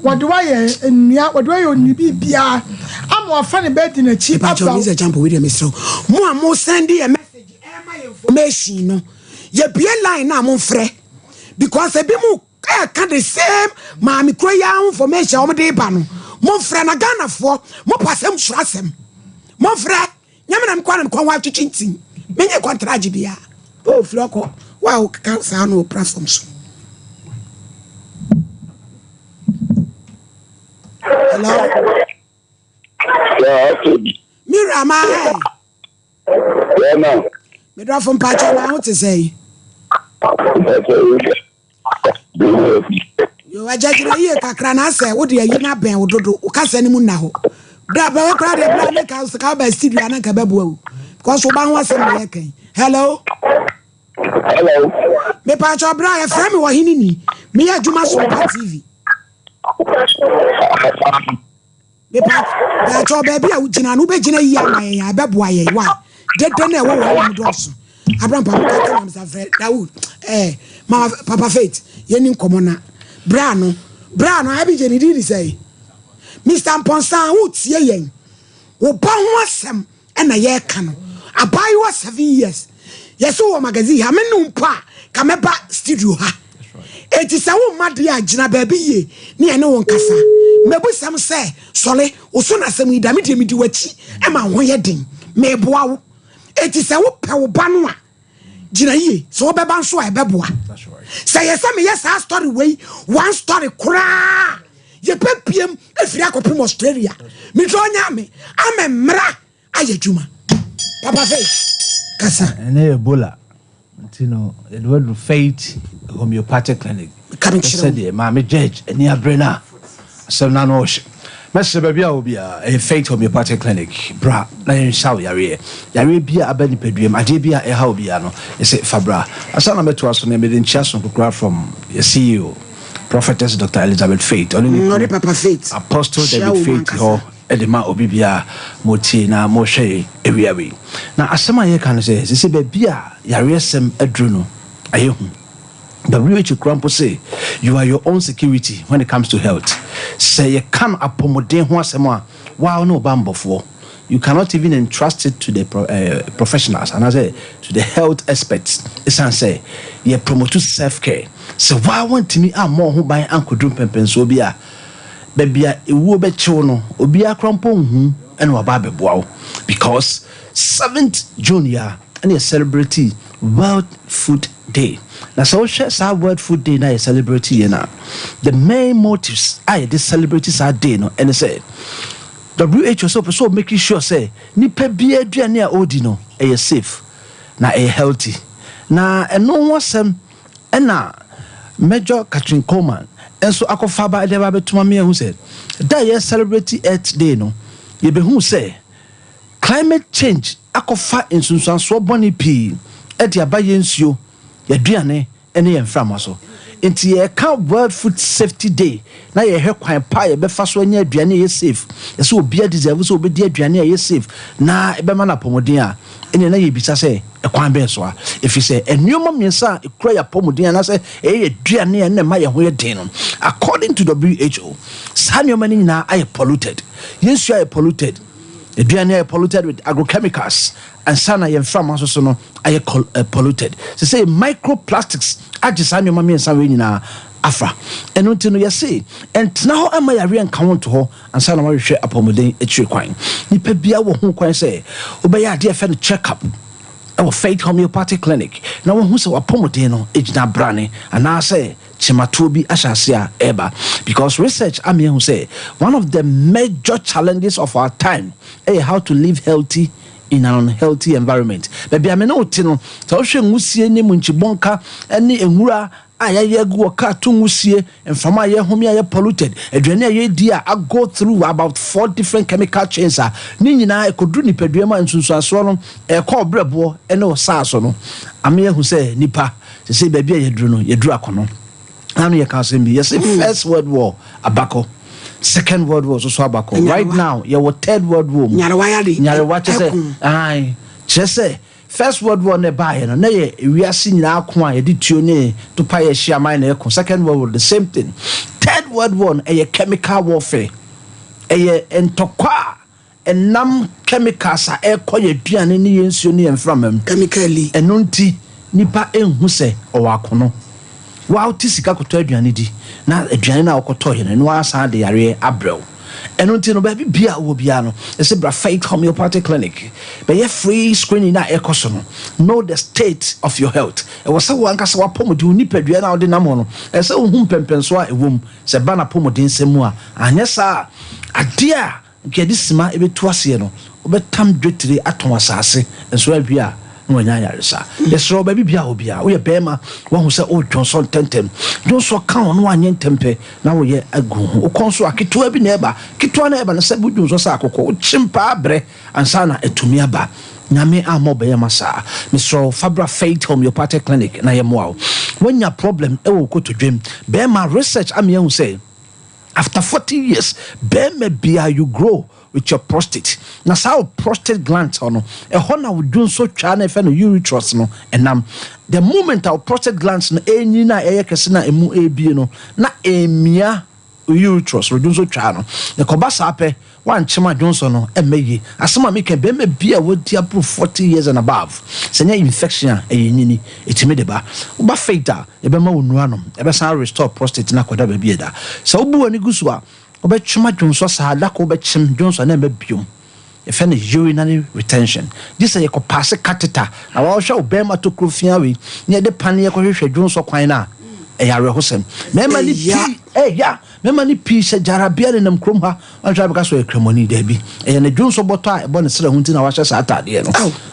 wɔde wo ayɛ nua, wɔde wo ayɛ onii biribiara ama wafa ne ba adi n'akyi Mepa kyɛw aba wo. Mister Gyampo wei deɛ mesrɛ wo mo a mo send yɛ message ɛma yɛ information no yɛbue line no a momfrɛ because ebi mo ɛka the same maame kuro yi ara ho information a wɔde ba no momfrɛ na Ghanafoɔ mopɛ asɛm suro asɛm momfrɛ nyame na mekɔ na mekɔ ho atwetwe ntin menye kɔntragye biara o firi ɔkɔ wo a wokeka saa no wɔ platform so. Hello. Yeah, okay. Mira ma hi. Yeah, ma. Medɔfo mpakyɛ na ho te sɛ. Yo agya gyina yie kakra na asɛ wode ayi no abɛn wo dodo wo kasa no mu nna hɔ. Bra bɛwɔ koraa deɛ bra ne ka sika ba studio ana nka bɛboa wo. Because wo ba ho asɛm na yɛka yi. Hello. Hello. Mepaakyɛ bra yɛfrɛ me wɔ hene ni. Meyɛ adwuma so pa TV. Mepaakyɛw baabi a wogyina no wobɛgyina yie ama yɛn a ɛbɛboa yɛn why dede na ɛwɔ wɔn mu dɔɔso abrampa mo kaka nam safrɛ Dawood eh mama papa faith yɛni nkɔmɔ na bra no bra no abigye ne din de sɛ Mr. Mpɔnsa wotie yɛn wo ba ho asɛm ɛna yɛreka no abaayewa 7 years yɛsɛ wɔ magazine ha me ne mpo a ka mɛba studio ha. Eti sɛ wo mma deɛ a, gyina baabi yie ne yɛne wo nkasa. Mɛbusɛm sɛ sɔre wo so na asɛm yi da me deɛ medi w'akyi ɛma wo ho yɛ den meboa wo. Eti sɛ wopɛ wo ba no a, gyina yie. Sɛ wobɛba nso a, ɛbɛboa. Sɛ yɛ sɛ meyɛ saa story wei one story koraa yɛpɛ piem afiri akɔpem Australia. Medɔ nya me ama mmra ayɛ adwuma. Papa Faith kasa. Ɛnɛ yɛ Ebola nti no yɛde waduru Faith Homeopathic Clinic. Ka me kyerɛ wo. Sɛdeɛ maame Judge ani abere no a asɛm no ano ɔhye. Mɛsrɛ baabi a wɔ biara ɛyɛ Faith Homeopathic Clinic bra na yɛnsa wo yareɛ. Yareɛ bi a aba nipadua mu adeɛ bi a ɛha wo biara no yɛsɛ fa bra. Ansa na mɛtoa so no mede nkyia sononko koraa from yɛ CEO Prophetess Dr. Elizabeth Faith ɔne ne Ɔne kunu Papa Faith. Apostle Hyia David wo Faith ankasa. hɔ ɛde ma obi biara motie na mohwɛ awia wei. Na asɛm a yɛka no sɛ sɛ baabi a yareɛsɛm aduru no ayɛ hu. WHO kura mpo say you are your own security when it comes to health. Sɛ yɛka no apɔmuden ho asɛm a waa ne ɔba mbɔfoɔ. You cannot even entrust it to the professionals and I to the health experts. Ɛsiane sɛ yɛ promote self care. Sɛ waa wɔntumi ammɔ ho ban ankɔduru mpɛmpɛnsoɔ bi a baabi a ewuo bɛkyew no obiara kora mpo nhu ɛna waba abɛboa wo because 7th June yɛ a ɛna yɛ celebrate World Food Day. Na sɛ wohwɛ saa World Food Day na yɛ celebrate yɛ no a, the main motives a yɛde celebrate saa day no ɛne sɛ WHO sɛ ɔpɛ sɛ ɔmake sure sɛ nipa biara aduane a ɔredi no ɛyɛ safe na ɛyɛ healthy. Na ɛno ho asɛm ɛna Major Catherine Coleman nso akɔfa aba ɛde aba abɛtuma me ahu sɛ da a yɛ celebrate Earth Day no yɛbɛhu sɛ climate change akɔfa nsunsuansoɔ bɔne pii ɛde aba yɛn nsuo, yɛaduane ne yɛn mframa so. Nti yɛka World Food Safety Day na yɛhwɛ kwan pa a yɛbɛfa so anya aduane a ɛyɛ safe. Yɛsɛ obiara deserve sɛ obɛdi aduane a ɛyɛ safe na ɛbɛma no apɔmuden a ɛne na yɛbisa sɛ ɛkwan bɛn so a ɛfiri sɛ nneɛma mmiɛnsa a ɛkura yɛ apɔmuden anaasɛ ɛyɛ yɛ aduane a ɛna ɛma yɛn ho yɛ den no, according to WHO, saa nneɛma no nyinaa ayɛ polluted. Yɛn nsuo ayɛ polluted. Aduane ayɛ polluted with agrochemicals ansa na yɛn mframa nso so no ayɛ eh, polluted. Sɛ sɛ microplastics agye saa nneɛma mmiɛnsa wei nyinaa afa. Ɛno nti no yɛse ɛntena hɔ ɛma yareɛ nka wo nto hɔ ansa na woahwehwɛ apɔmuden akyiri kwan. Nipa biara wɔ ho kwan sɛ wobɛyɛ adeɛ ɛfɛ no check up ɛwɔ Faith Homeopathic Clinic na wahu sɛ wapɔmuden no gyina brane anaasɛ kyematoɔ bi ahyɛ ase a ɛreba, because research ama yɛahu sɛ one of the major challenges of our time ɛyɛ how to live healthy in an unhealthy environment. Baabi a me ne wo te no, sɛ wohwɛ nwusie ne munkyibɔnka ne nwura a yɛayɛ agu wɔ kaa to nwusie, mframa a yɛhome a yɛ polluted, aduane a yɛdi a a go through about four different chemical chains a ne nyinaa ɛkɔduru nipadua mu a nsunsuansoɔ no ɛkɔ ɔbrɛboɔ ne ɔsaa so no, ama yɛahu sɛ nipa sɛ baabi a yɛduru no, yɛduru akɔnɔ ano. Yɛka asɛm bi, yɛsɛ First World War abakɔ, Second World War soso abakɔ, right now yɛwɔ Third World War mu. Nyarewa yade. Nyarewa kyɛ sɛ ae kyerɛ sɛ First World War no ɛbaeɛ no, na yɛ ewiase nyinaa ko a yɛde tuo ne topa yɛ ahyia aman na ɛko. Second World War, the same thing. Third World War no, ɛyɛ chemical warfare, ɛyɛ ntɔkwa a ɛnam chemicals a ɛkɔ yɛ aduane ne yɛ nsuo ne yɛ mframa mu. Chemically. Ɛno nti nipa nhu sɛ ɔwɔ akono. Wa wote sika kɔtɔ aduane di na aduane no a wokɔtɔ yɛ no, ɛno asan de yareɛ abrɛw. Ɛno nti no, baabi bia wɔ biara no, ɛsɛ bra Faith Homeopathic Clinic bɛyɛ free screening na ɛkɔ so no. Know the state of your health. Ɛwɔ sɛ wo ankasa wapɔmuden, wo nipadua no a wode nam hɔ no, ɛsɛ sɛ wohu mpɛmpɛnsoɔ a ɛwɔ mu sɛ ba n'apɔmuden nsɛm mu a. Anyɛ saa a, adeɛ a nka yɛde sima ɛbɛtu aseɛ no, wobɛtam dwetire atɔn asase nso awie a na wanya ayaresa. Yɛsrɛ wo, baabi bia wɔ bia, woyɛ bɛrima, woahu sɛ wodwonsɔ ntɛntɛm, dwonsɔ ka wo na woanyɛ ntɛmpɛ na woyɛ agu ho, wokɔ nso a ketewa bi na ɛba, ketewa na ɛba no sɛ wodwonsɔ sɛ akokɔ, wokyem paa brɛ ansa na atumi aba. Nyame ammɔ bɛyɛ saa. Mesrɛ wo, fa bra Faith Homeopathic Clinic na yɛmmoa wo. Woanya problem ɛwɔ wo kotodwem, bɛrima, research ama yɛahu sɛ after 40 years, bɛrima bia you grow with your prostate, na saa wo prostate gland hɔ no, ɛhɔ na wo dwonso twaa na ɛfɛ no urethrus no ɛnam. The moment a wo prostate glands no ɛnyi na ɛyɛ kɛse na emu ɛbie no na ɛmia urethrus no, dwonso twaa no, na kɔba saa pɛ, wankyem a dwonso no ɛmɛ yie. Asɛm a meka, bɛrima bi a wadi aboro 40 years and above, sɛ nyɛ infection a ɛyɛ nyini ɛtumi de ba. Woba Faith a, yɛbɛma wo nnura nom, ɛbɛsan restore prostate no akɔda baabi ɛda. Sɛ wobu w'ani gu so a, wobɛtwem adwonsɔ saa da ko, wobɛkyem dwonsɔ na ɛmɛ biom, yɛfɛ no urinary retention, gye sɛ yɛkɔ paase catheter na wɔhwɛ wo bɛrima tokuro fia wei na yɛde paneɛ kɔhwehwɛ dwonsɔ kwan no a, ɛyɛ awerɛhosɛm. Mmarima ne pii ɛya, mmarima ne pii hyɛ gyarabea ne nam kurom ha, wɔnhwɛ abɛka so ɔyɛ kramoni. Daabi, ɛyɛ ne dwonsɔ bɔtɔ a ɛbɔ ne serɛ ho nti na wahyɛ saa ataadeɛ no,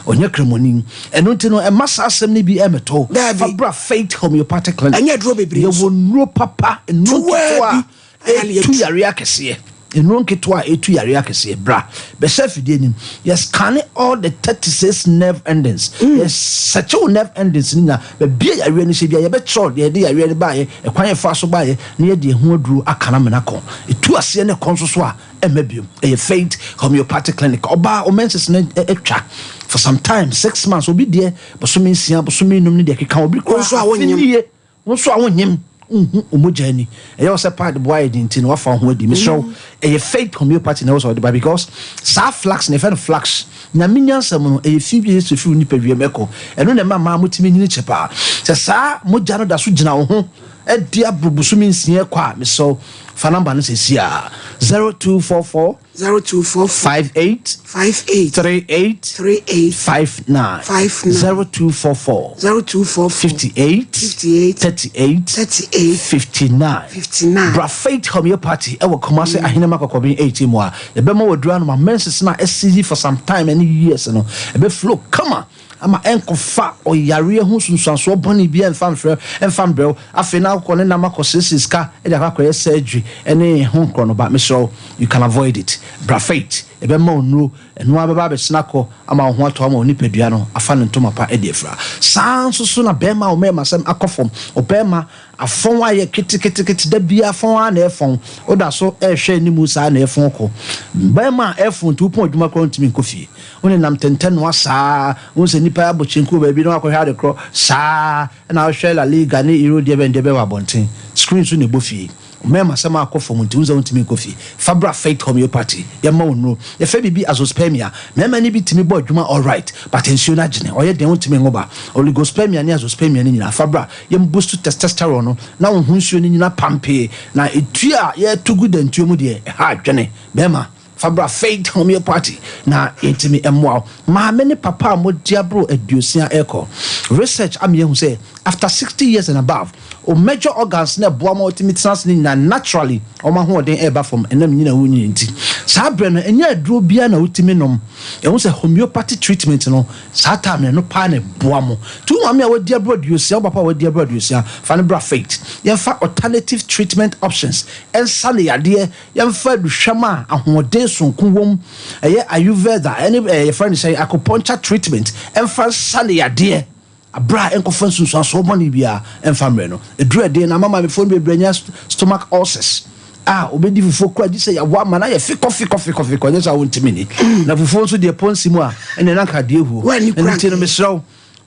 ɔnyɛ kramoni. Ɛno nti no, ɛma saa asɛm no bi ɛmɛtɔ. Fa bra Faith Homeopathic Clinic. Ɛnyɛ duro bebree. Yɛwɔ nnuro papa, nnuro nketewa a ɛtu yareɛ akɛseɛ, nnuro nketewa a ɛtu yareɛ akɛseɛ. Bra bɛhyɛ afidie nim, yɛ scan all the 36 nerve endings, yɛ sɛkye wo nerve endings no nyinaa, baabi a yareɛ no hyɛ bia, yɛbɛkyerɛw deɛ yɛde yareɛ no baayɛ, ɛkwan yɛfa so baayɛ, na yɛde ɛho aduro aka no amena kɔ ɛtu aseɛ ne kɔn so so a ɛmma biom. Ɛyɛ Faith Homeopathic Clinic. Ɔbaa, o menses no atwa for some time, 6 months, obi deɛ bosome 6, bosome 5 ne deɛ keka, obi koraa nso a wonyem. Nie wo nso a wonyem, nhu omogya ani, ɛyɛ wɔ sɛ pad boa yɛ de nti na wafa wo ho adi. Mesrɛ wo, ɛyɛ Faith Homeopathy na ɛwɔ sɛ ɔde ba, because saa flax na yɛfrɛ no flax, Nyame nyansa mu no, ɛyɛ fi bi a Yesu firi wo nipadua mu ɛkɔ. Ɛno na ɛma mmaa motumi nyini kyɛ paa. Sɛ saa mogya no da so gyina wo ho adi aboro bosome 6 kɔ a, mesrɛ wo, fa number no sɛsi a, 0244 0244 58 58 38 38 59 59. 0244 0244 58 58 38 38 59. 59. Bra Faith Homeopathy ɛwɔ Kumase, Ahenema Kɔkɔben 18 mu a, yɛbɛma wadura no ma menses no a ɛsisi for some time ɛne years no ɛbɛ flow kama ama ɛnkɔfa ɔyareɛ ho sunsuansoɔ bɔne bi ɛmfa mfrɛ ɛmfa mbrɛw. Afei na akokɔ ne nam akɔ siesie sika ɛde akɔ akɔyɛ surgery ɛne ho nkorɔ no ba. Mesrɛ wo, you can avoid it. Bra Faith, ɛbɛma wo nnuro, ɛno ara bɛba abɛsena akɔ ama wo ho atɔ, ama wo nipadua no afa ne ntoma pa ɛde afira. Saa nso so na bɛrima a ɔmɛɛma sɛm akɔ fam, ɔbɛrima afɔn ayɛ ketekete, da bia afɔn a na ɛfɔn, woda so ɛrehwɛ anim saa na ɛfɔn kɔ. Bɛrima a ɛfɔn nti wopɔn adwuma koraa ntumi nkɔ fie, wo nenam tɛntɛnoa saa, wo sɛ nipa abɔ kyenku wɔ baabi na wakɔhwɛ ade korɔ saa, ɛna wohwɛ La Liga ne Euro deɛ bɛn deɛ bɛwɔ abɔnten screen so na ɛbɔ fie. Mmarima asɛm akɔ fam nti, wohu sɛ wontumi nkɔ fie. Fa bra Faith Homeopathy, yɛmma wo nnuro. Yɛfrɛ biribi azoospermia. Mmarima no bi tumi bɔ adwuma alright, but nsuo no agyene. Ɔyɛ den, wontumi nwo ba. Oligospermia ne azoospermia no nyinaa, fa bra. Yɛn boost testosterone no na wo ho nsuo no nyina pampee. Na etuo a yɛto gu dantuo mu deɛ, ɛha adwene. Barima, fa bra Faith Homeopathy na yɛntumi mmoa wo. Maame ne papa a modi aboro aduosia rekɔ, research ama yɛahu sɛ after 60 years and above, wo major organs no a ɛboa ma wotumi tena ase no nyinaa naturally wɔn ahoɔden reba fam ɛnam nyin a wonyin nti. Saa berɛ no, ɛnyɛ aduro biara na wotumi nom. Yɛahu sɛ homeopathy treatment no, saa time no, ɛno paa na ɛboa mo. Nti wo maame a wadi aboro aduosia, wo papa a wadi aboro aduosia, fa no bra Faith. Yɛmfa alternative treatment options nsa no yadeɛ. Yɛmfa aduhwam a ahoɔden sononko wom, ɛyɛ Ayurveda ne ɛɛ yɛfrɛ no sɛn, acupuncture treatment mfa nsa no yadeɛ berɛ a ɛnkɔfa nsunsuansoɔ bɔne biara mfa mmerɛ no. Ɛduru ɛden no ama maamefoɔ no bebree anya stomach ulcers a wɔbɛdi fufuo koraa gye sɛ yɛawɔ ama no ayɛ fikɔ fikɔ fikɔ fikɔ, nyɛ saa wɔntumi nni. Na fufuo nso deɛ pɔnsi mu a ɛnneɛ na anka adeɛ ahuo. Ɛno nti no mesrɛ wo,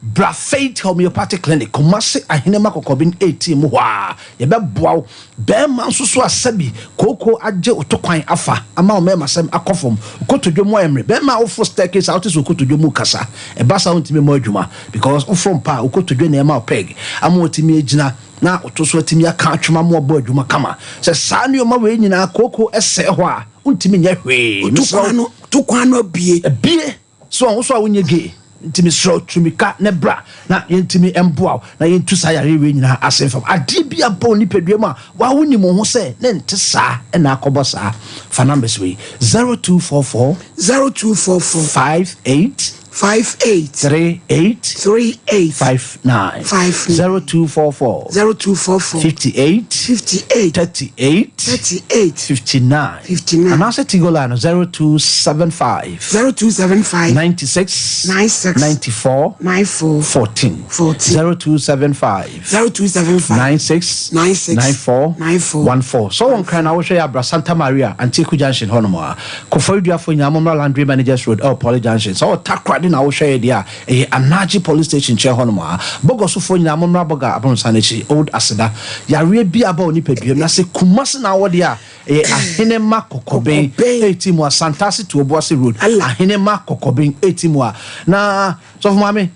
Bra Faith Homeopathic Clinic, Kumasi Ahenema Kɔkɔben 18 mu hɔ ara. Yɛbɛboa wo. Barima nso so a sɛbi kooko agye wo to kwan afa ama wo mmarimasɛm akɔ fam, wo kotodwe mu ayɛ mmere. Barima a woforo staircase a wote sɛ wo kotodwe mu rekasa. Ɛba saa a wontumi mmɔ adwuma because woforo mpa a wo kotodwe na ɛma wo peg ama woatumi agyina na wo to so atumi aka atwem ama woabɔ adwuma kama. Sɛ saa nneɛma wei nyinaa kooko sɛe hɔ a, wontumi nyɛ hwee. Mesrɛ wo. To kwan no abue. Abue. So wo nso a wonyɛ gay nti mesrɛ wo tu mirika na bra na yɛntumi mboa wo na yɛntu saa yareɛ wei nyinaa ase mfam. Adeɛ bi abɔ wo nipadua mu a waa wonim wo ho sɛ ne nte saa na akɔbɔ saa. Fa numbers wei, 0244. 0244. 58. 58. 38. 38. 59. 59. 0244. 0244. 58. 58. 38. 38. 59. 59. Anaasɛ Tigo line no 0275. 0275. 96. 96. 94. 94. 14. 14. 0275. 0275. 96. 96. 94. 94. 14. Sɛ wɔn kran na wohwɛ yɛ abra Santa Maria Antiku Junction hɔnom a. Koforidua-foɔ nyinaa mommra Landry Managers Road ɛwɔ Poly Junction. Sɛ wɔ Takoradi na wohwɛ yɛ deɛ a ɛyɛ Anagye Police Station nkyɛn hɔnom a. Bɔgɔsofoɔ nyinaa mommra Bɔga Abronsan no akyi, Old Aseda. Yareɛ bi aba wo nipadua mu na sɛ Kumasi na wowɔ deɛ a ɛyɛ Ahenema Kɔkɔben 18 mu a, Santase to Obuasi Road, Ahenema Kɔkɔben 18 mu a. Na Sɔfo Maame,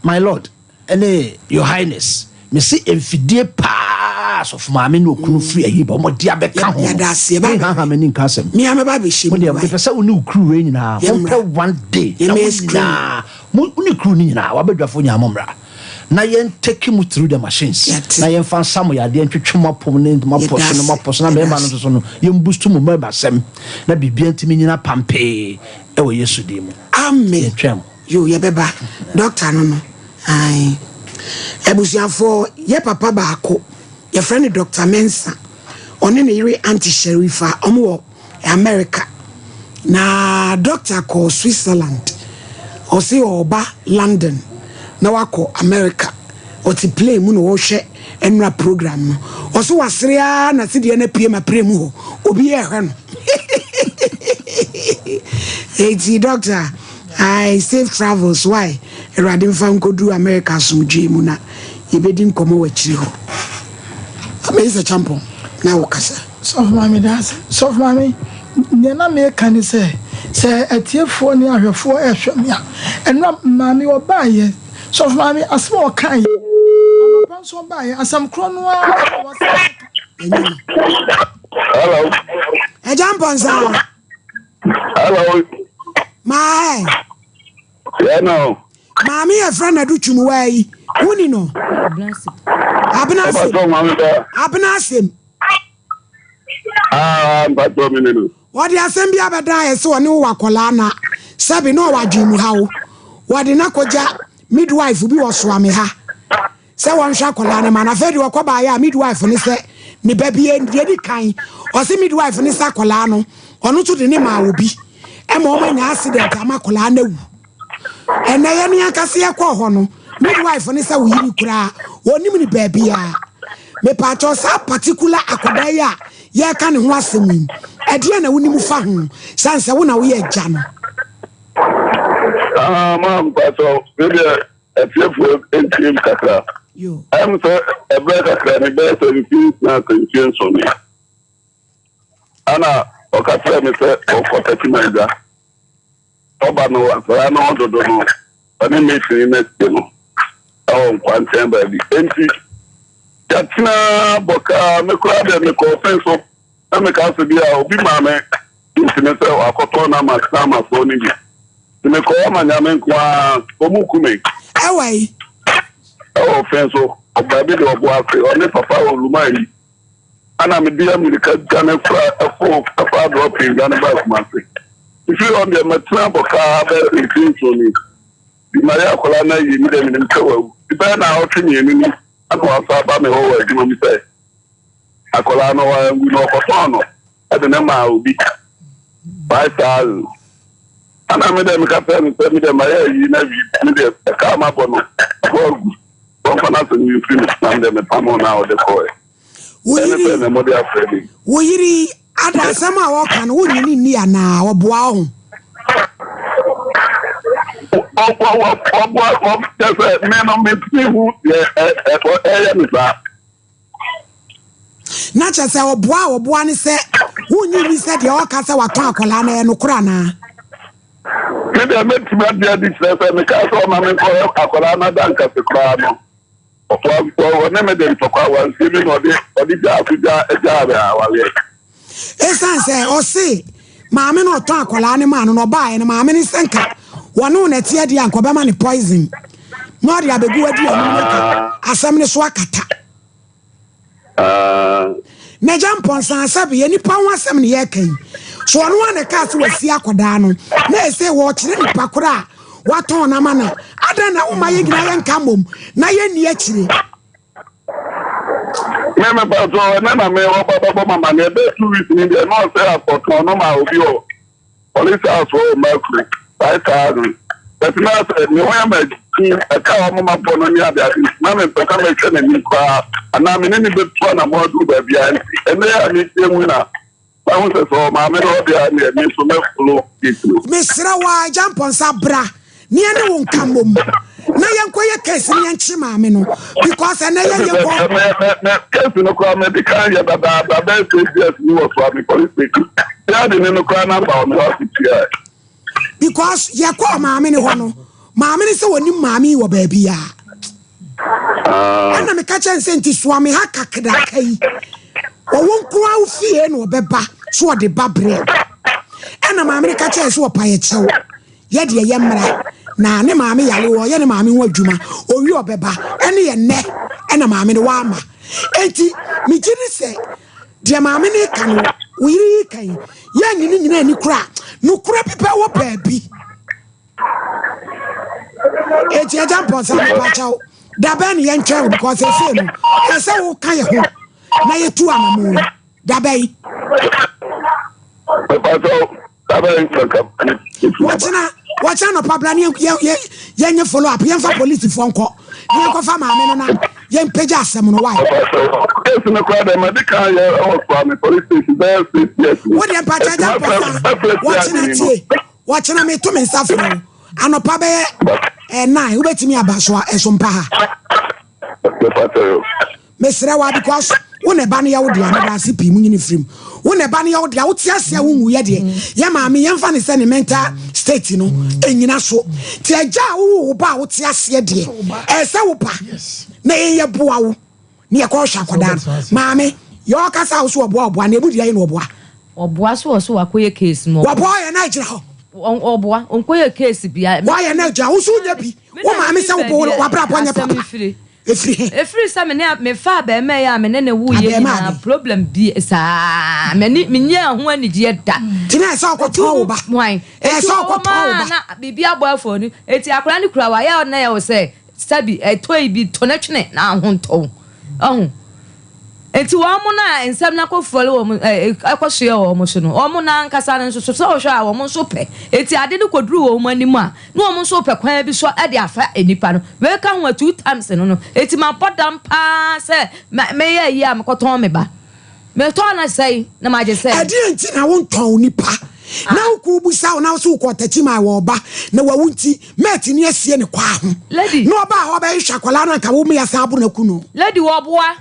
my Lord, Ɛne your highness mese mfidie paa sɔfo maame ne okunu firi ayi ba ɔmo de abɛka ho Yɛda ase, yɛba me haha m'ani nka asɛm Me a mɛba abɛhyɛ mo mu deɛ wae. mepɛ sɛ wo ne wo crew wei nyinaa Yɛmmra. mompɛ one day na mo Yɛmmɛyɛ screen. nyinaa mo wo ne crew no nyinaa wabadwafo nyinaa mo mmra na yɛn take mo through the machines Yɛate. na yɛmfa nsa mo yadeɛ ntwetwe mo apom ne mo apɔ Yɛda so ne mo ase. apɔ so na Yɛda mmarima no ase. nso so no yɛn boost mo mmarima asɛm na biribiara ntumi nyina pampee ɛwɔ Yesu din mu Amen. yɛntwɛn mo. Yoo yɛbɛba doctor no no ae. Abusuafoɔ yɛ papa baako yɛfrɛ no Doctor Mensah ɔne ne yere Auntie Sherifa ɔmo wɔ America na doctor kɔɔ Switzerland ɔse ɔɔba London na wakɔ America ɔte plane mu na ɔɔhwɛ ɛnora program no ɔse wasere aa na sedeɛ no apue ma plane mu hɔ obi ɛɛhwɛ no eti doctor Ae safe travels wai Awurade mfa wo nkɔduru America asomdwoeɛ mu na yɛbɛdi nkɔmmɔ wɔ akyire hɔ. Mensah Kyampong na wo kasa. Sɔfo Maame daase. Sɔfo Maame, nea na meka ne sɛ, sɛ atiefoɔ ne ahwɛfoɔ rehwɛ me a, ɛnora maame ɔbaeɛ, Sɔfo Maame, asɛm a ɔkaeɛ, anɔpa nso ɔbaeɛ, asɛm korɔ no ara na wasan aka. Yɛnyɛ no. Hello. Agya Mpɔnsa. Hello. Maa. Yeah, no. Maame yɛ fɛ na do twumuwa yi. Wuni no. Abena asem. Abena asem. Ah, mpatsɔ mi ni no. Wɔde asɛm bi abɛda ayɛ sɛ ɔne wo wakɔlaa na sɛbi na ɔwɔ adwene mu ha wo. Wɔde no akɔgya midwife bi wɔ Soame ha. Sɛ wɔnhwɛ akwadaa no ma no. Afei deɛ ɔkɔ baeɛ a midwife no sɛ ne ba bi deɛ di kan ɔse midwife no sɛ akwadaa no ɔno nso de ne maa obi ɛma wɔn anya accident ama akwadaa no awu. Ɛnɛ yɛn ne ankasa yɛkɔɔ hɔ no midwife no sɛ wo yere koraa wɔnim ne baabiara. Mepaakyɛw saa particular akwadaa yi a yɛreka ne ho asɛm yi ɛdeɛn na wonim fa ho sane sɛ wo na woyɛ agya no. Ah, ma mpakyɛw, me deɛ Atiefoɔ ntie me kakra. Ɛm sɛ ɛberɛ kakra ni, bɛyɛ sɛ mfie nsia sɛ mfie nson ni. Ɛna ɔka kyerɛɛ me sɛ ɔkɔ Techiman-Agya. Ɔba no akwadaa no ho dodo no, ɔne mateni no asie no wɔ nkwankyɛn baabi. Enti yɛtena bɔkaa, me koraa deɛ mekɔɔ fen so na mekaa sɛ bi a obi maa me nti ne sɛ wakɔtɔn no ama Samafoɔ no bi. Nti mekɔɔ ama Nyame nko ara, wɔn ku me. Ɛwɔ yi? Ɛwɔ fen so, baabi de ɔbo ase, ɔne papa Oluma yi. Ɛna mede amirika dwane fra ɛfo ɛfa dropping dwane baa Kumasi. Mfiri hɔ deɛ matena bɔkaa bɛyɛ sɛ mfeɛ nson ni. Nti mayɛ akwadaa no ayi me deɛ menim sɛ wawu. Nti bɛyɛ naawɔtwe mmienu ni ɛna wasan aba me hɔ wɔ adwuma mu sɛ akwadaa no wanwu na ɔkɔtɔn no ɛde no maa obi 5000. Ɛna me deɛ meka kyerɛɛ no sɛ me deɛ mayɛ ayi na awie me deɛ ɛka a mabɔ no abɔ agu. Wɔmfa n'asɛm yi mfiri me so na me deɛ mepamoo no a ɔde kɔɔɛ. Wo Ɛne yere sɛ yi, na mode afrɛ me. wo yere yi, ada asɛm a ɔka no, wonnye no nni anaa? Ɔboa wo ho? Ɔboa, kyerɛ sɛ me no metumi hu deɛ ɛyɛ me saa. Na kyerɛ sɛ ɔboa a ɔboa ne sɛ wonnye nni sɛ deɛ ɔka sɛ watɔn akwadaa no ɛyɛ nokorɛ anaa? Me deɛ mɛtumi agye adi kyerɛ sɛ mekaa sɛ ɔma menkɔhwɛ akwadaa no adankase koraa no, ɔne me de ntɔkwa, wansie me na ɔde ɔde gyaa so gyaa gyaa me awareɛ. Ɛsiane sɛ ɔse maame no ɔtɔn akwadaa no maa no na ɔbaeɛ no maame no sɛ nka wɔne wo na ɛteɛ deɛ anka ɔbɛma no poison na ɔde abɛgu w'aduane mu na nka asɛm no so akata. N'agya Mpɔnsa sɛbe yɛ nipa ho asɛm ne yɛreka yi. So ɔno ara na ɛkaa sɛ wasi akɔdaa no na ɛsɛ wɔkyerɛ nipa koro a watɔn no ama no a, adɛn na woma yɛn nyinaa yɛnka mmom na yɛnni akyire? Me me pa so ɛnɛ na me ɔba bɛbɔ mama ne ɛbɛyɛ 2 weeks ni deɛ na ɔsɛ akɔtɔn no ma obi wɔ Police house wɔ Mercury 5000 but na sɛ me ho yɛ ma akyi ɛka a wɔn ma bɔ no ne ade ade nti na mempɛ sɛ mɛhwɛ n'anim koraa anaa me ne ne bɛtu anamɔ aduru baabi a nti ɛnɛ a metie mu na mahu sɛ sɛ ɔmaame no ɔde a neɛ me nso mɛfolo it no. Mesrɛ wo ara Agya Mpɔnsa bra na yɛne wo nka mmom na yɛnkɔyɛ case no yɛnkye maame no because ɛnɛ yɛ yɛnkɔ. Me me me case no koraa mede kan yɛ dadaada bɛyɛ 6 years ni wɔ Suame police station. Yɛade ne no koraa namba wɔ me hɔ asetua. Because yɛkɔɔ maame no hɔ no maame no sɛ wɔnim maame yi wɔ baabi a. Ɛna meka kyerɛ no sɛ nti soa me ha kakraka yi ɔwɔ nkoa wo fie na ɔbɛba so ɔde ba brɛ. Ɛna maame no ka kyerɛ sɛ ɔpa yɛ kyɛw. Yɛ deɛ yɛ mmra na ne maame yare ɔyɛ ne maame ho adwuma owie ɔbɛba ɛne yɛ nnɛ ɛna maame no wama enti megye ne sɛ deɛ maame no ka no wo yere yi ka yi yɛnye ne nyina ani kora nokora bi bɛwɔ baabi enti agya mpɔnsa mepakyɛw da bɛn ne yɛntwɛn wo because ɛsei no ɛsɛ woka yɛ ho na yɛtu anamo yi Da bɛn? Wɔkyena wɔkyena nɔpa bra ne yɛnyɛ follow up yɛmfa polisifoɔ nkɔ ne yɛnkɔfa maame no na yɛmpagya asɛm no wae. Case no koraa dɛ madi kan yɛ ɛwɔ Suame police station bɛyɛ 6 years ni. Wo deɛ mpakyɛ agya mpɔsa wɔkyena tie wɔkyena meto me nsa frɛ wo anɔpa bɛyɛ 9 wobɛtumi aba so a ɛso mpa ha. Mesrɛ wo ara because wo na ɛba no yɛ wo dea meda ase pii munyini firim wo na ɛba no yɛ wo dea wote ase a wonwu yɛ deɛ yɛ maame yɛmfa ne sɛ ne mental state no ɛnyina so nti agya a wowo wo ba a wote aseɛ deɛ ɛsɛ wo ba na yɛyɛ boa wo ne yɛkɔ hwɛ akɔdaa no maame yɛ ɔkasa wo so ɔboa ɔboa na ɛmu deɛ yɛ na ɔboa Ɔboa so ɔso wakɔyɛ case no. Wɔboa ɔyɛ na ɛgyina hɔ. Ɔboa ɔnkɔyɛ case bia. Wɔyɛ na ɛgyina wo so wonya bi wo maame sɛ wo wabrabɔ nyɛ papa. Ɛfiri he? Ɛfiri sɛ me ne mefaa abarimaa yi a me ne no woeɛ nyinaa problem bi saa m'ani menyaa ho anigyeɛ da. Nti na ɛsɛ ɔkɔtɔn wo ba. Hwan? Ɛsɛ ɔkɔtɔn wo ba. Na biribi abɔ afɔ no eti akwadaa no kura wayɛ ɔna yɛ wo sɛ sɛbi ɛtɔ yi bi to ne twene na aho ntɔ wo ɔho. Enti wɔn no a nsɛm no akɔfɔre wɔn, ɛ, akɔsoɛ wɔn so no, wɔn no ankasa no nso so, sɛ wohwɛ a, wɔn nso pɛ. Enti ade no kɔduru wɔn anim a, na wɔn nso repɛ kwan bi so de afa nnipa no. Wei ka ho a, two times no no. Enti mabɔ dam pa ara sɛ mɛyɛ ayi a mekɔtɔn me ba. Metɔn no sɛn na magye sɛn? Ɛdeɛn nti na wontɔn onipa na wo kuu busa wo na wo se wokɔɔ Takyiman wɔ ɔba na wawu nti mɛtumi asie ne kwaa ho Lady. na ɔbaa hɔ bɛhwehwɛ akwadaa no anka wo mmea san aboro no aku no. Lady, wɔboa.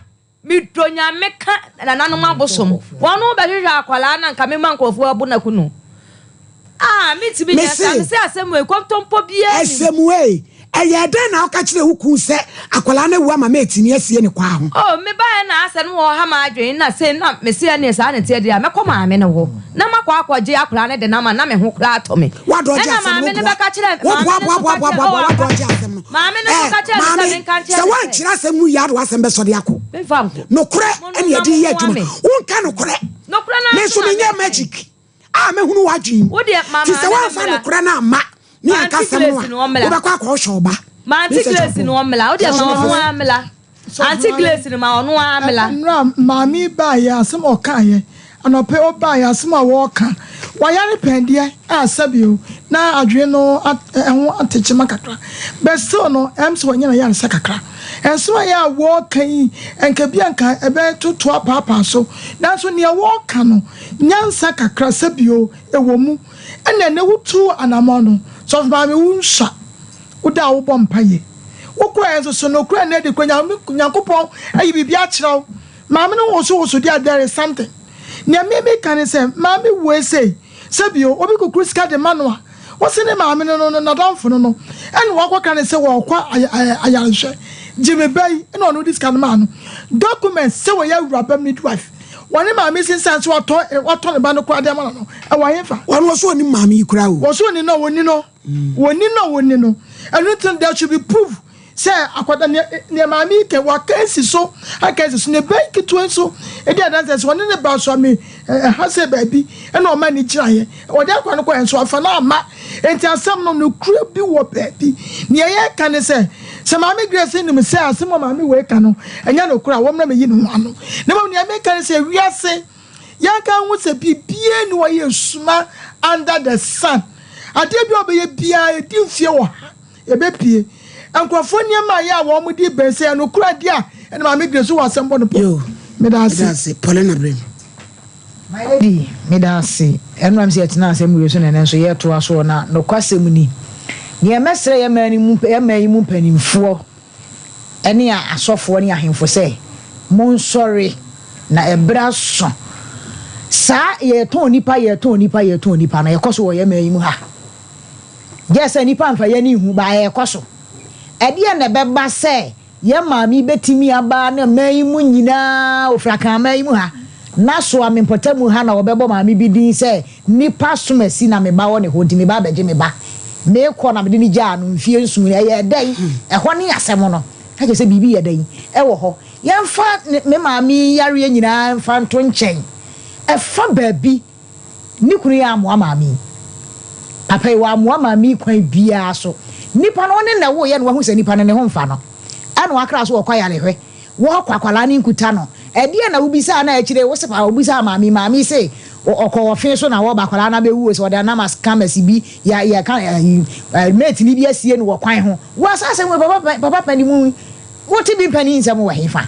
Medɔ Nyame ka nananom abosom. Wɔn bɛhwehwɛ akwadaa na nka mema nkurɔfoɔ abo no aku no. Ah, mentumi nyɛ saa. Mese asɛm wei, kontompo biara nnim. Asɛm wei, ɛyɛɛ dɛn na woka kyerɛɛ wo kunu sɛ akwadaa no awu ama matumi asie ne kwaa ho? Oh, mebaeɛ na asɛ no wɔha m'adwene na sei na mese ɛneɛ saa na ɛteɛ deɛ a, mɛkɔ maame no hɔ na makɔ akɔgye akwadaa no de no ama na me ho koraa atɔ me. Woadɔgye Ɛna asɛm no, maame no woboa. bɛka kyerɛɛ maame Woboa, no boa, nso boa, ka boa, kyerɛɛ boa, oh, boa, ampa. woadɔgye asɛm no. Maame no nso Eh, ka kyerɛɛ me sɛ maame, menka nkyerɛ sɛ no sɛ. woankyerɛ asɛm mu yie a, wode w'asɛm bɛsɔ de akɔ. Memfa nkɔ. Nokorɛ Monnom ɛne na yɛde yɛ mommoa adwuma. me. Wonka nokorɛ. Nokorɛ no Me ara nso nso na menyɛ meka yi. magic a mɛhunu w'adwene mu. Wo deɛ ma Nti sɛ maame no woamfa mmra. nokorɛ no amma ne Ma anka Auntie asɛm no Grace a, no ɔmmra. wobɛkɔ akɔhwɛ wo ba. Ma Auntie Mr. Grace no Acheampong. ɔmmra. Wo deɛ ma Sɔfo ɔno Maame. ara mmra. Auntie Grace no ma ɔno ara mmra. Nnora maame yi baeɛ asɛm a ɔkaeɛ anɔpa yi ɔbaeɛ asɛm a wɔreka wayare pɛn deɛ a sɛbio na adwene no ɛho atekyema kakra but still no ɛm sɛ wanya n'ayaresa kakra nsɛm a ɛyɛ a wɔreka yi nka bi a nka ɛbɛtoto apaapaa so nanso nea wɔreka no nyansa kakra sɛbio ɛwɔ mu ɛna ɛnɛ wotu anamɔn no sɔfo maame wo nsua Wo da a wobɔ mpaeɛ. Wo kɔɛ nso so nokorɛ no adi kɔ Nyame Nyankopɔn ayi biribi akyerɛ wo. Maame no woso woso deɛ there is something. Nea me me ka ne sɛ maame wei sei sɛbio obi kukuru sika de ma no a wose ne maame no no no nadamfo no no ɛna wakɔ ka ne sɛ wɔkɔ ayarehwɛ gye me ba yi ɛna ɔno de sika no maa no documents sɛ wɔyɛ awuraba midwife wɔne maame sinsan sɛ watɔ watɔ ne ba no koraa de ama no no ɛwɔ hefa. Wɔn wɔso onim maame yi koraa o. Wɔso oni no wɔni no. Wɔnni no a wɔnni no. Ɛno nti no, there should be proof sɛ akwadaa nea nea maame yi kɛ waka asi so aka asi so ne ba yi ketewa nso edi adanse sɛ ɔne ne ba so ame ɛha sɛ baabi ɛna ɔma ne gyinaeɛ ɔde akwadaa no kɔ nso afa no ama nti asɛm no nokorɛ bi wɔ baabi nea yɛka ne sɛ sɛ maame Grace nim sɛ asɛm a maame wei ka no ɛnyɛ nokorɛ a wɔmmra mɛyi ne ho ano na mmom nea meka ne sɛ wiase Yɛnka nhu sɛ biribiara nni hɔ a ɛyɛ suma under the sun. Adeɛ biara a wobɛyɛ biara, ɛdi mfeɛ ɔha, ɛbɛpue. Nkurɔfoɔ nneɛma a ɛyɛ a wɔde bɛn, sɛ ɛyɛ nokorɛ adeɛ a, ɛnna Maame Grace wowɔ asɛm bɔ no pɔ. Yo, Meda meda ase. ase. Paulina Brem. My lady, meda ase. Ɛnora me sɛ yɛtenaa asɛm wei so na ɛnnɛ nso yɛretoa soɔ na nokwasɛm ni, deɛ mɛsrɛ yɛn man yi mu, yɛn man yi mu mpanimfoɔ ne asɔfoɔ ne ahemfo sɛ, Monsɔre, na ɛberɛ aso. Saa yɛretɔn nnipa, yɛretɔn nnipa, yɛretɔn nnipa no, ɛkɔ so wɔ yɛn man yi mu ha. Gyɛ sɛ nnipa mfa yɛn ani nhu, baa ɛrekɔ so. Ɛdeɛn na ɛbɛba sɛ yɛn maame yi bɛtumi aba ne man yi mu nyinaa, ɔfiri Akan man yi mu ha, na Soame mpɔtamu ha na wɔbɛbɔ maame bi din sɛ Nnipa som asi na me ba wɔ ne hɔ nti me ba abɛgye me ba. Meekɔ na mede no gyaa no mfeɛ nson ni. Ɛyɛɛ dɛn? Ɛhɔ ne asɛm no. Na kyerɛ sɛ biribi yɛ dɛn? Ɛwɔ hɔ. Yɛmfa me maame yi yareɛ nyinaa mfa nto nkyɛn. Ɛfa baabi, ne kunu yi ammoa maame yi. Papa yi, wammoa maame yi kwan biara so. Nipa no, ɔne na ɛwoeɛ na wahu sɛ nipa no ne ho mfa no. Ɛna wakra so ɔkɔ ayarehwɛ. Wɔkɔ akwadaa no nkuta no. Ɛdeɛn na wobisaa no a akyire wo se paa wobisaa maame yi, maame yi se ɔkɔ ɔfe so na wɔba akwadaa no abɛwu o sɛ ɔde anam scammers bi yɛ yɛ ka ayi mate ni bi asie no wɔ kwan ho. Wo asa asɛm wei papa papa panin mu wote bi mpanin nsɛm wɔ hefa?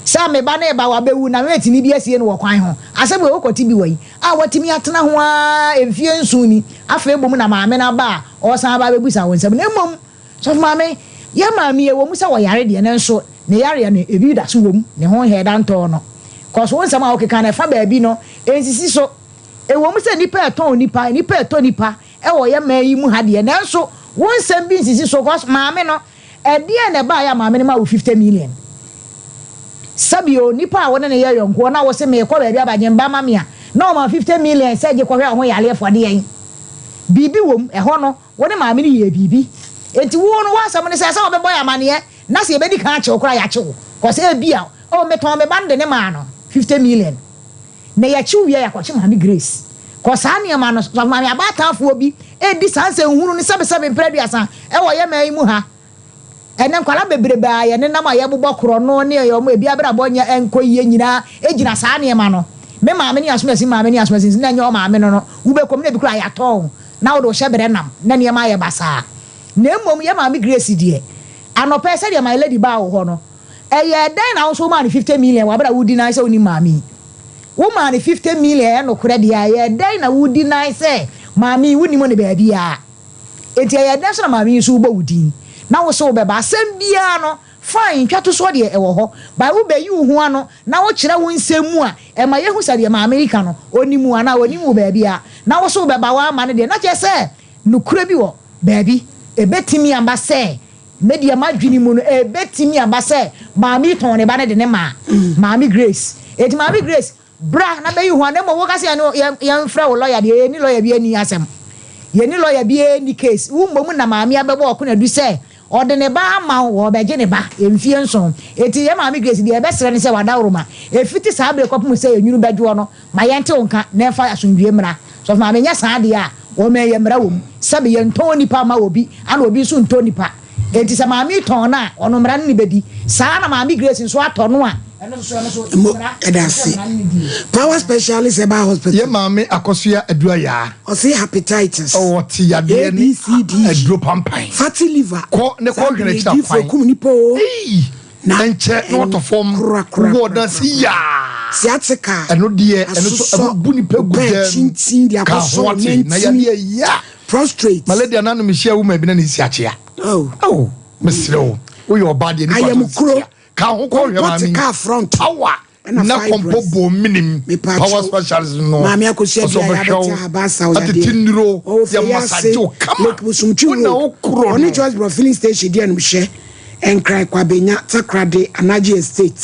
Sɛ me ba no reba wabɛwu na mate ni bi asie no wɔ kwan ho. Asɛm wei wokɔte bi wɔ yi a watumi atena ho ara mfie nson ni afei mmom na maame no aba a ɔresan aba abɛbisa wo nsɛm na mmom Sɔfo maame, yɛn maame yi, ɛwɔ mu sɛ ɔyare deɛ, nanso ne yareɛ no, ebi da so wɔ mu, ne ho nhɛɛ da ntɔɔ no. Cos wo nsɛm a wokeka no, ɛfa baabi no, ɛnsisi so. Ɛwɔ mu sɛ nnipa retɔn nnipa, nnipa retɔ nnipa wɔ yɛn man yi mu ha deɛ, nanso wo nsɛm bi nsisi so. Cos maame no, ɛdeɛn na ɛbaeɛ a maame no maa wo 50 million? Sɛbi o, nipa a wo ne no yɛ yɔnkoɔ na wose merekɔ baabi abagye mba ma me a, na ɔma wo 50 million sɛ gye kɔhwɛ wo ho yareɛ for deɛn? Biribi wɔ mu, ɛhɔ no, Wo ne maame no yɛɛ biribi. Enti wo no w'asɛm ne sɛ, sɛ wɔbɛbɔ yɛn amaneɛ na sɛ yɛbɛdi kan akye wo koraa a, yɛakye wo. Cos ebia, oh metɔn me ba no de ne maa no, 50 million. Na yɛkye wo wie a, yɛakɔkye Maame Grace. Cos saa nneɛma no, Sɔfo Maame abaatafoɔ bi redi saa nsɛnhunu no sɛbesɛbe mprɛ aduasa wɔ yɛn man yi mu ha. Ɛnnɛ nkwadaa bebrebe a yɛnenam a yɛbobɔ korɔno ne wɔn ebi abrabɔ nyɛ ɛnkɔ yie nyinaa gyina saa nneɛma no. Me maame ne asomasi maame ne asomasi nti na ɛnyɛ ɔmaame no no wobɛkɔ mu na ebi koraa yɛatɔn na wode wo hyɛberɛ nam na nneɛma ayɛ basaa. Na mmom yɛn maame Grace deɛ anɔpa yi sɛdeɛ my lady baa wo hɔ no ɛyɛɛ dɛn na wo nso womaa no 50 million wɔ aberɛ a wo deny sɛ wonim maame yi? Womaa no 50 million ɛyɛ nokorɛ deɛ a ɛyɛɛ dɛn na wo deny sɛ maame yi wonim no baabiara? Enti ɛyɛ dɛn so na maame yi nso rebɔ wo din na wo se wobɛba? Asɛm biara no, Fine, ntwatosoɔ deɛ ɛwɔ hɔ, but wobɛyi wo ho ano na wokyerɛ wo nsɛm mu a, ɛma yɛhu sɛ deɛ maame yi ka no, ɔnim wo anaa ɔnim wo baabi a, na wo nso wobɛba woamma no deɛ, na kyerɛ sɛ nokorɛ bi wɔ baabi. Ɛbɛtumi aba sɛ, me deɛ m'adwene mu no, ɛbɛtumi aba sɛ maame yi tɔn ne ba no de no maa Maame Grace. Enti Maame Grace, Bra na bɛyi ho a na mmom woka sɛ yɛne yɛmfrɛ wo lɔya deɛ yɛnni lɔya biara nni asɛm. Yɛnni lɔya biara nni case. Wo mmom na maame abɛbɔ ɔkonadu sɛ ɔde ne ba ama wo, ɔrebɛgye ne ba mfie nson. Enti yɛn maame Grace deɛ yɛbɛsrɛ ne sɛ w'adaworoma ɛfiti saa berɛ kɔpem sɛ enwunu bɛdwoɔ no ma yɛnte wo nka na ɛmfa asomdwoeɛ mmra. Sɔfo maame nyɛ saa deɛ a wɔma yɛ mmara wɔ mu. Sɛbe yɛntɔn nnipa mma obi ana obi nso ntɔ nnipa. Enti sɛ maame yi tɔn no a, ɔno mmara ne no bɛdi. Saa ara na maame Grace nso atɔ no a, ɛno nso ɛno nso Mo, mmara yɛda ɛsɛ ase. mmara ne no die. Power Specialist Herbal Hospital. Yɛ maame Akosua Aduayaa. Ɔse hepatitis. Ɔwɔ te yadeɛ A, ne B, C, D, E. aduro pampan. Fatty liver. Kɔ ne Saa kɔ hwɛ bere yi n'akyiri diifo akwan. akum nipa oo. Eii Na ɛnkyɛ na watɔ fam. kora kora Wowɔ kora ɔdanse kora kora. yaa. Sciatica. Ɛno deɛ ɛno nso Asosɔ ɛbubu nipa gu bɛn dɛm. kyinkyin de Ka akɔsɔ ho wo ate na nantini. yadeɛ ya. Prostrate. My lady anaa no mehyia woman bi na ne sisi akyea. Oh. Oh, mesrɛ wo. Woyɛ ɔbaa deɛ nipa to Ayamkuro. sisi a. Ka ho kɔ hwɛ Kɔmpɔ maame te yi. car front. Power. Ɛna Na kɔmpɔ fibroids. bɔ minim. Mepa Power kyɛw. specialist no. Maame Akosua Ɔsɛ Dua ɔbɛhwɛ yɛabɛte wo. ahaban asaw Atete yadeɛ. nnuro. Ɔwɔ Yɛ Fei massage ase wo kama. Lake Bosomtwi Wo na Road. wo korɔ Ɔne no. Joyce Bro filling station di animhyɛ. Nkran, Kwabenya, Takoradi, Anagye Estate,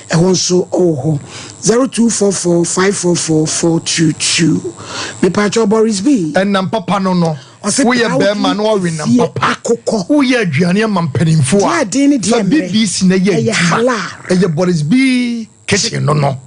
ɛhɔ nso ɔwɔ hɔ. 0244 544 422. Mepaakyɛw Boris B. Ɛnam papa no no. Ɔse Woyɛ proudly bɛɛma na wawe nam fie papa. akokɔ. Woyɛ aduane ama mpanimfoɔ Deɛ a, ɛden ne deɛ fa mmerɛ. BBC na yɛ Ɛyɛ adwuma. halal. Ɛyɛ Boris B kitchen no no.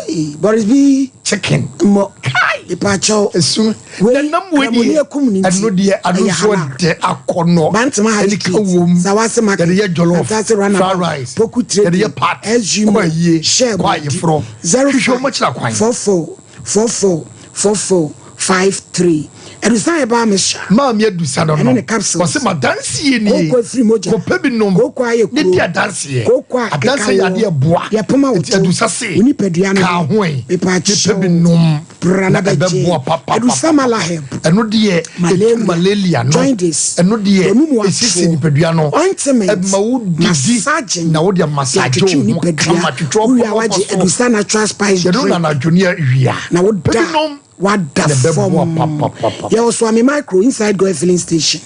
Hey, Boris B. Chicken. Mmɔ. Kai. Mepaakyɛw. Esu. Wei, Na nam wei Kramoni deɛ, akum ne nti, ɛno deɛ, ano ɛyɛ nso halal. ɛdɛ akɔnɔ. Bantama High Yɛde ka Street, wom. Sawase Market, Yɛde yɛ jollof, Antase fried Runabout, rice. Poku Yɛde Trading, yɛ party, SG kɔ Mall, ayie, Shell kɔ Bodi, ayeforɔ. Hwehwɛ wɔn akyiri akwan. 05 44 44 44 53. Adusan ɛbaa me hyɛ. Maame Adusa no Ɛne no, ne capsules. ɔse m'adanseɛ nie, Kooko efiri mogya. kɔpɛ bi nom, Kooko ayɛ ne kuro. di adanseɛ. Kooko a keka Adanseɛ yɛ woɔ. adeɛ ɛboa. Yɛpoma wo Nti to. Adusa se, Wo nipadua no ka ho. ho ɛ, Mepa mepɛ kyɛw. bi nom, Bra na na bɛgye. ɛbɛboa papapapa. Adusa Malaheb. Ɛno deɛ, ɛtu Malaria. malaria no. Jaundice. Ɛno deɛ, W'anum ɛsiesie atwoɔ. nipadua no. Ointment. Ɛma wo didi, Massaging. na wode amassage Yɛatwetwe wo wo ho nipadua. kama, twetwe wo Wowie a pɔpɔpɔ wagye so. Adusa natural spice Yɛde wo drink. na anadwo ne awia. Na woda. Pɛ bi nom. Wada Na ɛbɛboa fam. papapapa. Yɛwɔ Suame Micro inside Goil filling station.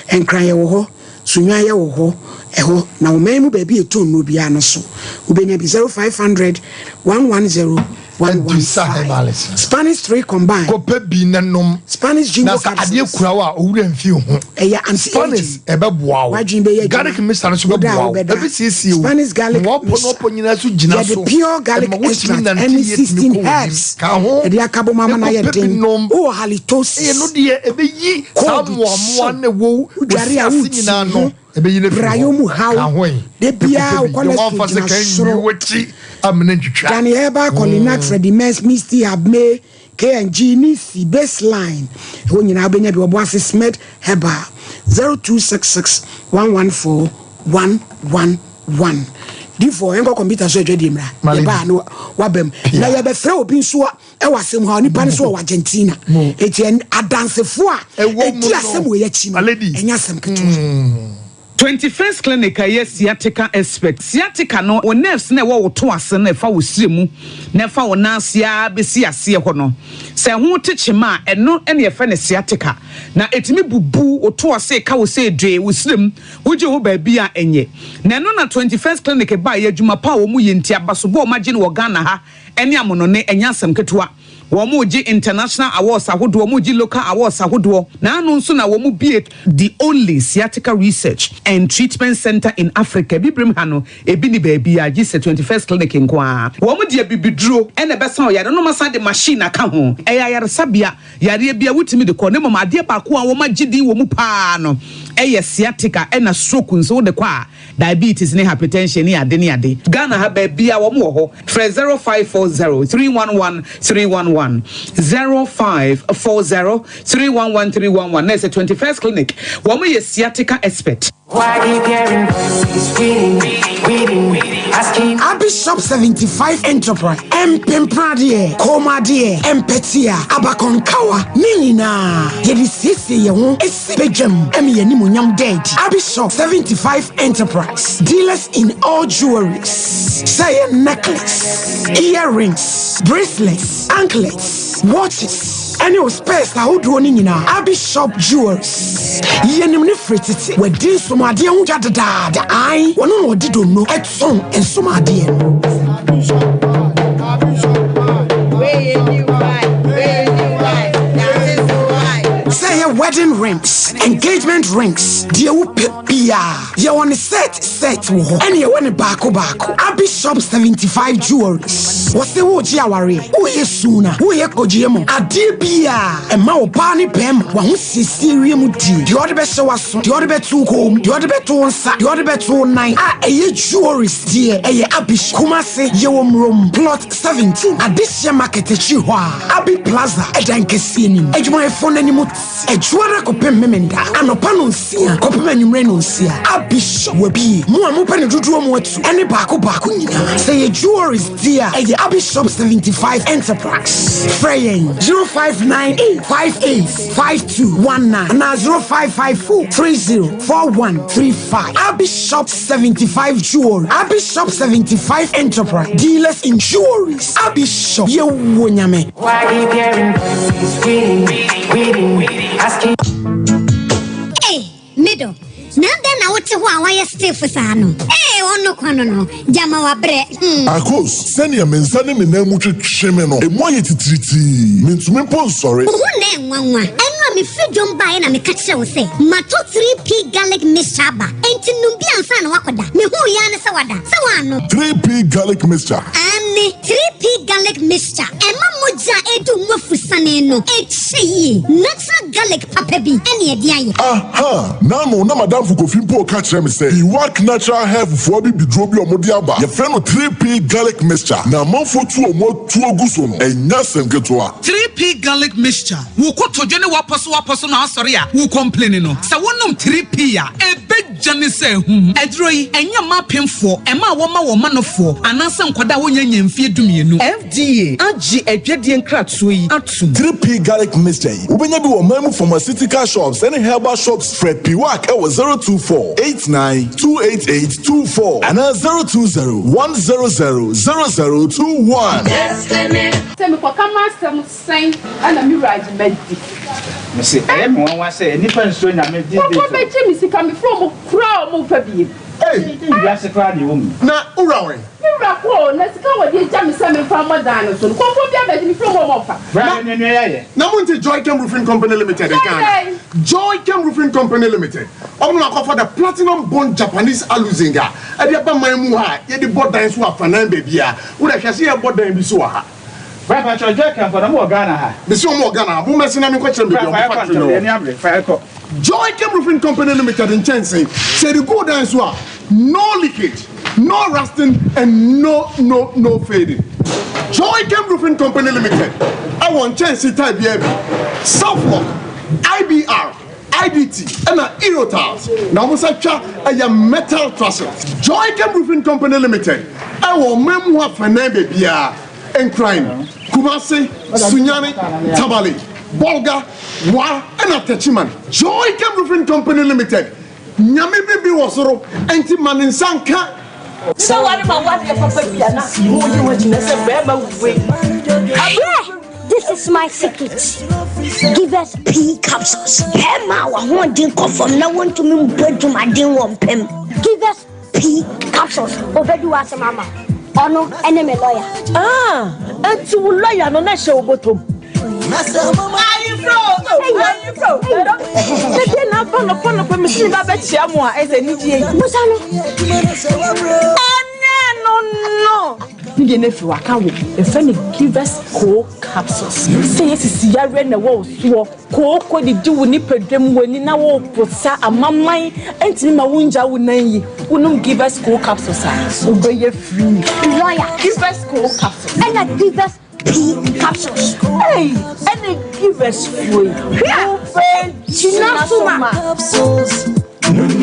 Nkran yɛwɔ hɔ, Sunyani yɛwɔ hɔ, ɛhɔ na ɔman mu baabi a ɛtɔ nnuro biara no so. Wobɛnya bi 0500 110 Adusa 115. Herbalist. Spanish 3 combined. Kɔpɛ bi na nom. Spanish Na Jingo sɛ adeɛ capsules. kura wo a, owura mfi wo ho. Ɛyɛ anti-aging. Spanish ɛbɛboa wo. W'adwene bɛyɛ adwuma. Garlic mixture no nso Woda a bɛboa wo. wobɛda. Ɛbɛsiesie wo. Spanish garlic Ma w'apɔ mixture. ne w'apɔ nyinaa so gyina Yɛde so. pure garlic Ɛma wotumi extract nante ɛne yie tumi 16 kɔ w'anim. herbs. Ka ho. Yɛde aka bom ama no Na ayɛ kɔpɛ bi den. nom. Wowɔ halitosis. Ɛno deɛ ɛbɛyi saa Cold mmoamoa kyew. no ɛwɔ wo Wodware a siase wonti nyinaa no. ho. Ɛbɛyi no afiri Praeɛ hɔ. mu haw. Ka ho ɛ. Da biara Kɔpɛ wo bi. Deɛ cholesterol wɔamfa gyina sɛ kan soro. nwi w'akyi amena ntwitwa. Danny Herbal, Colinac, Freddie Merz, Misty, Abme, KNG, Nisi, Baseline. Ɛhɔ nyinaa wobɛnya bi. Wɔboa ase Smed Herbal. 0266 114 111. Difoɔ, yɛnkɔ kɔmputa so adwadie mmra. Malady. Yɛbaa no waba mu. Na yɛbɛfrɛ obi nso a ɛwɔ asɛm ha, onipa no nso wɔ Argentina. Eti adansefoɔ a Ɛwɔ mu ɛdi no. asɛm wɔ yɛn akyi no, Malady. ɛnyɛ asɛm ketewa. 21st Clinic a ɛyɛ sciatica expert. Sciatica no, wo nerves no a ɛwɔ wo to ase no a ɛfa wo srɛ mu na ɛfa wo nan ase ara bɛsi aseɛ hɔ no, sɛ ɛho te kyema a, ɛno na yɛfrɛ no sciatica. Na ɛtumi bubu wo to ase, ɛka wo sɛ dwee, wo srɛ mu, wogye ho baabi a ɛnyɛ. Na ɛno na 21st Clinic baeɛ, adwuma pa a wɔyɛ nti, abasobɔ a wɔagye no wɔ Ghana ha ne amonɔne, ɛnyɛ asɛm ketewa. Wɔregye international awards ahodoɔ, wɔregye local awards ahodoɔ. Na ano nso na wɔbue the only sciatica research and treatment centre in Africa. Abibirem ha no, ebi nni baabiara gye sɛ 21st Clinic nko ara. Wɔde abibiduro na ɛbɛsa ɔyare no na wɔasan de machine aka ho. Ɛyɛ ayaresabea, yareɛ biara wotumi de kɔ. Na mmom adeɛ baako a wɔagye din wɔ mu pa ara no yɛ sciatica ɛna stroke nso wode kɔ a, Diabetes ne hypertension ne ade ne ade. Ghana ha baabiaa wɔn wɔ hɔ. Frɛ 0540 311 311, 0540 311 311 na ɛsɛ 21st clinic wɔn yɛ sciatica expert. Abi Shop 75 Enterprise, Mpempradeɛ, Kɔnmuadeɛ, Mpɛtea, Abakɔnkawa, ne nyinaa yɛde siesie yɛn ho si badwam ma yɛn animuonyam da adi. Abi Shop 75 Enterprise, dealers in all jewelries, sɛ ɛyɛ necklace, earrings, bracelets, anklets, watches, ɛne wo spares ahodoɔ no nyinaa. Abi Shop Jewelries, yɛnim no firi tete, wadi nsomadeɛ ho dwa dedaada, ae, wɔno na ɔde donno tɔn nsomadeɛ no. Sɛ ɛyɛ wedding rings, engagement rings, deɛ wopɛ biara, yɛwɔ ne set set wɔ hɔ, ɛne yɛwɔ ne baako baako. Abi Shop 75 Jewelries, wɔse woregye awareɛ, woyɛ suna, woyɛ kɔgyeɛ mu, adeɛ biara ɛma ɔbaa ne bɛrima w'ahosiesie wie mu die, deɛ ɔde bɛhyɛ w'aso, deɛ ɔde bɛto wo kɔn mu, deɛ ɔde bɛto wo nsa, deɛ ɔde bɛto wo nan a ɛyɛ jewelries deɛ ɛyɛ Abi Shop. Kumasi, yɛwɔ Murom, Plot 17, Adehyeɛ Market akyiri hɔ a, Abi Plaza ɛdan kɛseɛ no mu. Adwumayɛfoɔ no anim te Adwuada kɔpem Memenda, anɔpa nonsia kɔpem anwummerɛ nonsia. Abi Shop wabie. Mo a mopɛ no dodoɔ mu atu ɛne baako baako nyinaa, sɛ ɛyɛ jewelries deɛ a, ɛyɛ Abi Shop 75 Enterprise. Frɛ yɛn 0598 58 5219 anaa 0554 30 4135. Abi Shop 75 Jewelry, Abi Shop 75 Enterprise, dealers in jewelries. Abi Shop, yɛwɔ Nyame. Ei, me dɔ, na adɛn na wote hɔ a woayɛ stiff saa no? Ei, ɔno kwa no no, gyama wabrɛ, hmm. Akos, sɛnea me nsa ne me nan mu twetwe me no, emu ayɛ titiritii. Mintumi mpo nsɔre. Wo ho nnɛ nwanwa. Ɛno a mefiri dwom baeɛ na meka kyerɛɛ wo sɛ matɔ 3P garlic mixture aba, enti nom bi ansa na woakɔda. Mehuu yi ara ne sɛ wada. Sɛ woannom. 3P garlic mixture. Aane, 3P garlic mixture. Ɛma mogya a ɛredi wo mu afusane no kyɛ yie. Natural garlic papa bi ne ɛde ayɛ. Aha! N'ano na m'adamfo Kofi mpo reka kyerɛ me sɛ Iwak Natural Health foɔ abibiduro bi a wɔde aba, yɛfrɛ no 3P Garlic Mixture, na amanfoɔ tu wɔn atuo gu so no, ɛnyɛ asɛm ketewa. 3P Garlic Mixture, Wo kotodwe ne w'apɔsowapɔso na asɔre a wo complaini no, sɛ wonom 3P a, ɛbɛdwane sɛ ahum. Aduro yi, ɛnyɛ mma apemfoɔ, mmaa a wɔma wɔn manofoɔ, anaasɛ nkwadaa a wɔnnya nnya mfeɛ dumienu. FDA agye adwadie nkratoɔ yi atom. 3P Garlic Mixture yi, wobɛnya bi wɔ ɔman mu pharmaceutical shops ne herbal shops. Frɛ Piwak wɔ 024 89 288 24 anaa 020 100 0021. Sɛ mekɔka m'asɛm sɛn na me wura agye madi. Mese ɛyɛ me nwanwa sɛ nnipa nsuro Nyame these days o. Nkurɔfoɔ bɛgye me sika mefrɛ wɔn koraa a wɔn mfa biem. Ei! Wiase koraa na ɛwɔ mu yi. Na wo wura wɛn? Me wura kɔ o, na sika a wɔde agya me sɛ memfa mmɔ dan no so no, nkurɔfoɔ bi abɛgye mefrɛ wɔn a wɔmfa. Bra yɛ nua nua yɛayɛ. Na monte Joychem Roofing Company Limited nka ana? Joychem Roofing Company Limited, wɔn na wɔakɔfa the Platinum Bond Japanese Aluzinc a ɛde aba man mu ha a yɛde bɔ dan so wɔ afanan baabiara. Wo deɛ hwɛ sɛ yɛrebɔ dan bi so wɔ ha. Bra pakyɛw Joychem fo na mo wɔ Ghana ha? Mese wɔn wɔ Ghana ha, mommɛse na menkɔkyerɛ mo baabi a Bra wɔn fa yɛkɔ factory no ntɛm, wɔ. yɛn ani abere, fa yɛkɔ. Joychem Roofing Company Limited nkyɛnsee, sɛ yɛde gu wo dan so a, no leakage, no rusting and no no no fading. Joychem Roofing Company Limited wɔ nkyɛnsee type biara bi, Southlock, IBR, IDT ɛna Eurotiles na wɔn nsa twa ɛyɛ metal trusses. Joychem Roofing Company Limited ɛwɔ ɔman mu afanan baabiara, Nkran, Kumasi, Sunyani, Tamale, Bolga, Wa ɛna Techiman. Joychem Roofing Company Limited, Nyame bibi wɔ soro ɛnti ma ne nsa nka. Sɛ ware ma wo adeɛ papa bi a na woyi wo agyina sɛ bɛrima wei. Abrɛ! This is my secret. Give us pea capsules. Bɛrima a w'ahoɔden kɔ fam na wontumi mbɔ adwumaden wɔ mpam. Give us pea capsules. Obedi w'asɛm ama wo. Ɔno ɛne me lawyer. Ah, enti wo lawyer no na ɛhyɛ wo bɔtɔ mu. Ayefro, ayefro. Sɛdeɛ na aba nɔpa nɔpa mesi ne ba bɛkyia mo a ɛsɛ anigyeɛ yi. Busa no. Ɛnɛ no no. Ne deɛ no afiri waka wo. Yɛfrɛ no Givers Co Capsules. Sɛ yɛ sisi yareɛ na ɛwɔ wo soɔ, kooko didi wo nipadua mu, w'ani na woreposa, amaman ntumi ma wongya wo nan yi, wonom Givers Co Capsules a, wobɛyɛ free. Lawyer. Givers Co Capsules. Ɛna Givers P capsules. Ei, ɛna Givers foɔ yi. Hwɛ! Wobɛgyina so ma.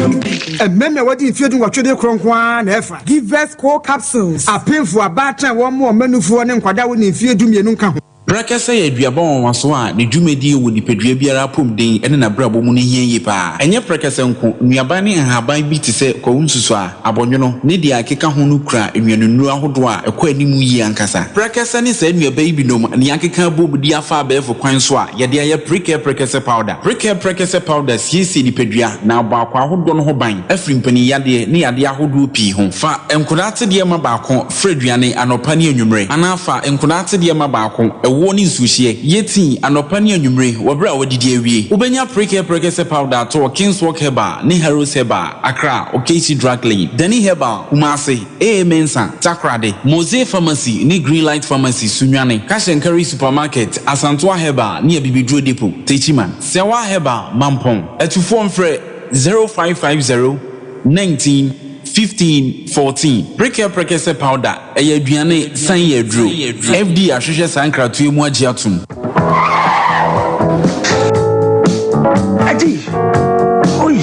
Mmarima a wɔadi mfeɛ dunwɔtwe de korɔ nko ara na ɛfa. Givers Co Capsules, Apemfo, abaatan a wɔmmoa wɔn mmanufoɔ ne nkwadaa a wɔnni mfeɛ dumienu nka ho. Prɛkɛsɛ yɛ aduaba nwanwaso a ne dwumadie wɔ nipadua biara apɔmuden ne n'abrabɔ mu no hia yie pa ara. Ɛnyɛ prɛkɛsɛ nko, nnuaban ne nhaban bi te sɛ kwawu nsusuaa, abɔnwono, ne deɛ ɛkeka ho no kura nnuanennuro ahodoɔ a ɛkɔ anim yie ankasa. Prɛkɛsɛ ne saa nnuaba yi binom na yɛakeka abom de afa abɛɛfo kwan so a yɛde ayɛ Prekɛ Prɛkɛsɛ Powder. Prekɛ Prɛkɛsɛ Powder siesie nipadua na abɔ akwaa ahodoɔ no ho ban afiri mpaninyadeɛ ne yadeɛ ahodoɔ pii ho. Fa nkodaa atedeɛ ma baako Fra aduane anɔpa ne anwummere, anaa fa nkwadaa atedeɛ ma baako, ɛwoɔ ne nsuohyeɛ. Yɛ tii anɔpa ne anwummere wɔ berɛ a woadidi awie. Wobɛnya Prekɛ Prɛkɛsɛ Powder atɔ wɔ Kingswalk Herbal ne Harrows Herbal, Accra, Okaishie Drug Lane, Dani Herbal, Kumasi, AA Mensah, Takoradi, Mosey Pharmacy ne Greenlight Pharmacy, Sunyani, Cash and Carry Supermarket, Asantoa Herbal ne Abibiduro Depot, Techiman, Sɛwa Herbal, Mampong. Atufoɔ mfrɛ 0550 19 15 14. Prekɛ prɛkɛsɛ powder, ɛyɛ aduane san yɛ aduro. FDA ahwehwɛ saa nkratoɔ yi mu agye atom. Adi, oi.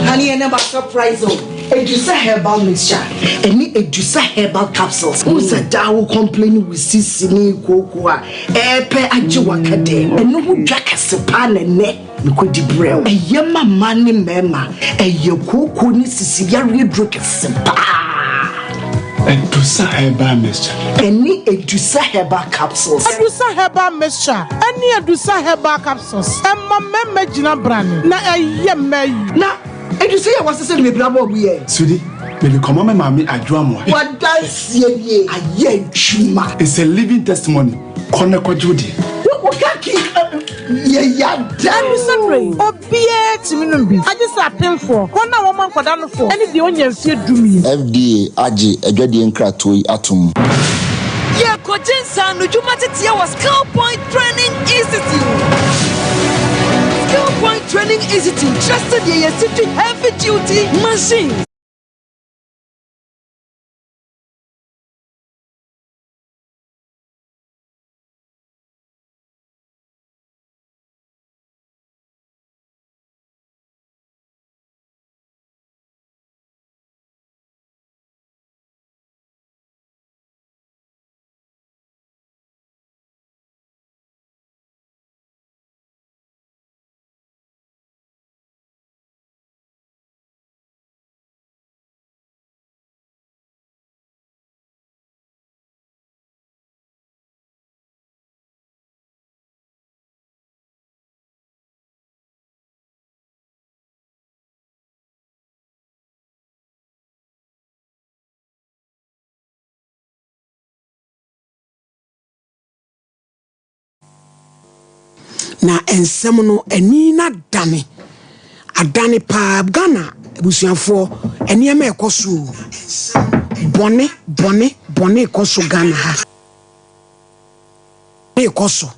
Honey, and my surprise oh. Edusa herbal mixture ɛne Edusa herbal capsules. Wo sɛ daa wo complain wo sisi ne kooko a ɛɛpɛ agye waka dɛ. Ɛno ho dwa kɛse paa na ɛnɛ. Mekɔdi brɛ wo. Ɛyɛ ma mmaa ne mmarima. Ɛyɛ kooko ne sisi yareɛ duro kɛse paa. Adusa herbal mixture. Ɛne Adusa herbal capsules. Adusa herbal mixture ɛne Adusa herbal capsules ɛma mmarima gyina brane na ɛyɛ mmaa yi. Na Adusa yi a wɔasesa no bebree abɔ ɔmo yɛ. Sudi, mede kɔma me maame Adwoa Amoah. W'adanseɛ nie, ayɛ adwuma. It's a living testimony, kɔ na kɔgye wo deɛ. Wo ka ki yɛ yada o. Ɛno yi, obiara tumi nom bi, agye sɛ apemfoɔ, wɔn a wɔma nkwadaa nofoɔ, ne deɛ ɔnya mfeɛ dumien. FDA agye adwadie nkratoɔ yi atom. Yɛrekɔgye nsaanodwuma teteɛ wɔ Skill Point Training Institute. Skill Point Training Institute kyerɛ sɛdeɛ yɛsi twi heavy duty machines. Na nsɛm no ani no adane adane paa Ghana abusuafoɔ nneɛma ɛkɔ so o bɔne bɔne bɔne kɔ so Ghana ha rekɔ so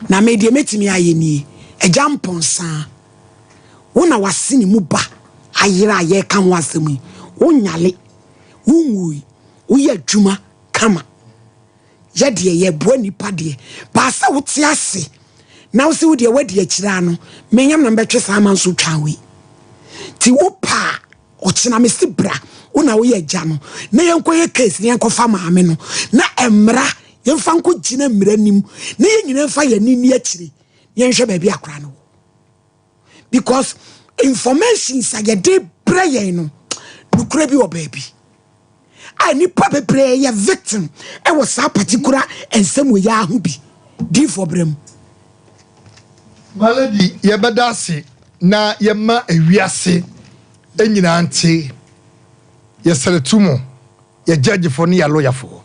na me deɛ mɛtumi ayɛ nie agya mpɔnsaa wo na wasene mu ba ayera a yɛreka ho asɛm yi wo nyale wo nwui woyɛ adwuma kama yɛ deɛ yɛboa nipa deɛ baa sɛ wote ase na wo sɛ wo deɛ woadi akyire ano menyam na mbɛtwe saa ama nso twa wei ti wo paa Ɔkyena mese bra wo na woyɛ agya no na yɛnkɔyɛ case na yɛnkɔfa maame no na mmara yɛmfa nkɔ gyina mmara nim na yɛn nyinaa mfa yɛn ani nni akyire na yɛnhwɛ baabi akora no wɔ because informations a yɛde brɛ yɛn no nokorɛ bi wɔ baabi a nipa bebree yɛ victim ɛwɔ saa particular nsɛm wɔ yɛ aho bi diifoɔ brɛ mu. My lady, yɛbɛda ase na yɛma ewiase nyinaa nte. Yɛsrɛ tu mo, yɛ judgefoɔ ne yɛ lɔyafoɔ.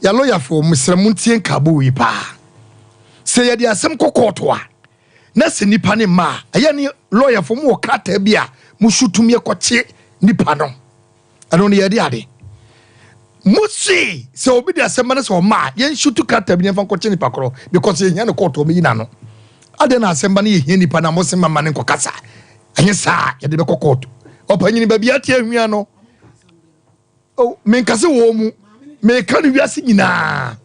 Yɛ lɔyafoɔ, mesrɛ mo ntie nkaabɔ wei paa. Sɛ yɛde asɛm kɔ kɔɔto a, na sɛ nipa ne mma a, ɛyɛ ne lɔyafoɔ mo wɔ krataa bi a mo so tumi kɔkye nipa no. Ɛno no yɛde ade. Mo se sɛ obi de asɛm ba no sɛ ɔma a, yɛn shoot krataa bi na yɛmfa nkɔkye nipa korɔ because yɛhia no kɔɔto ɔbɛyi n'ano. Adɛn na asɛm ba no yɛhia nipa na mo se mama no nkɔkasa? Ɛnyɛ saa yɛde bɛkɔ kɔɔto. Ɔpanyini baabi ate ahwia no. Oh, menka sɛ wɔ mu. Meka no wiase nyinaa.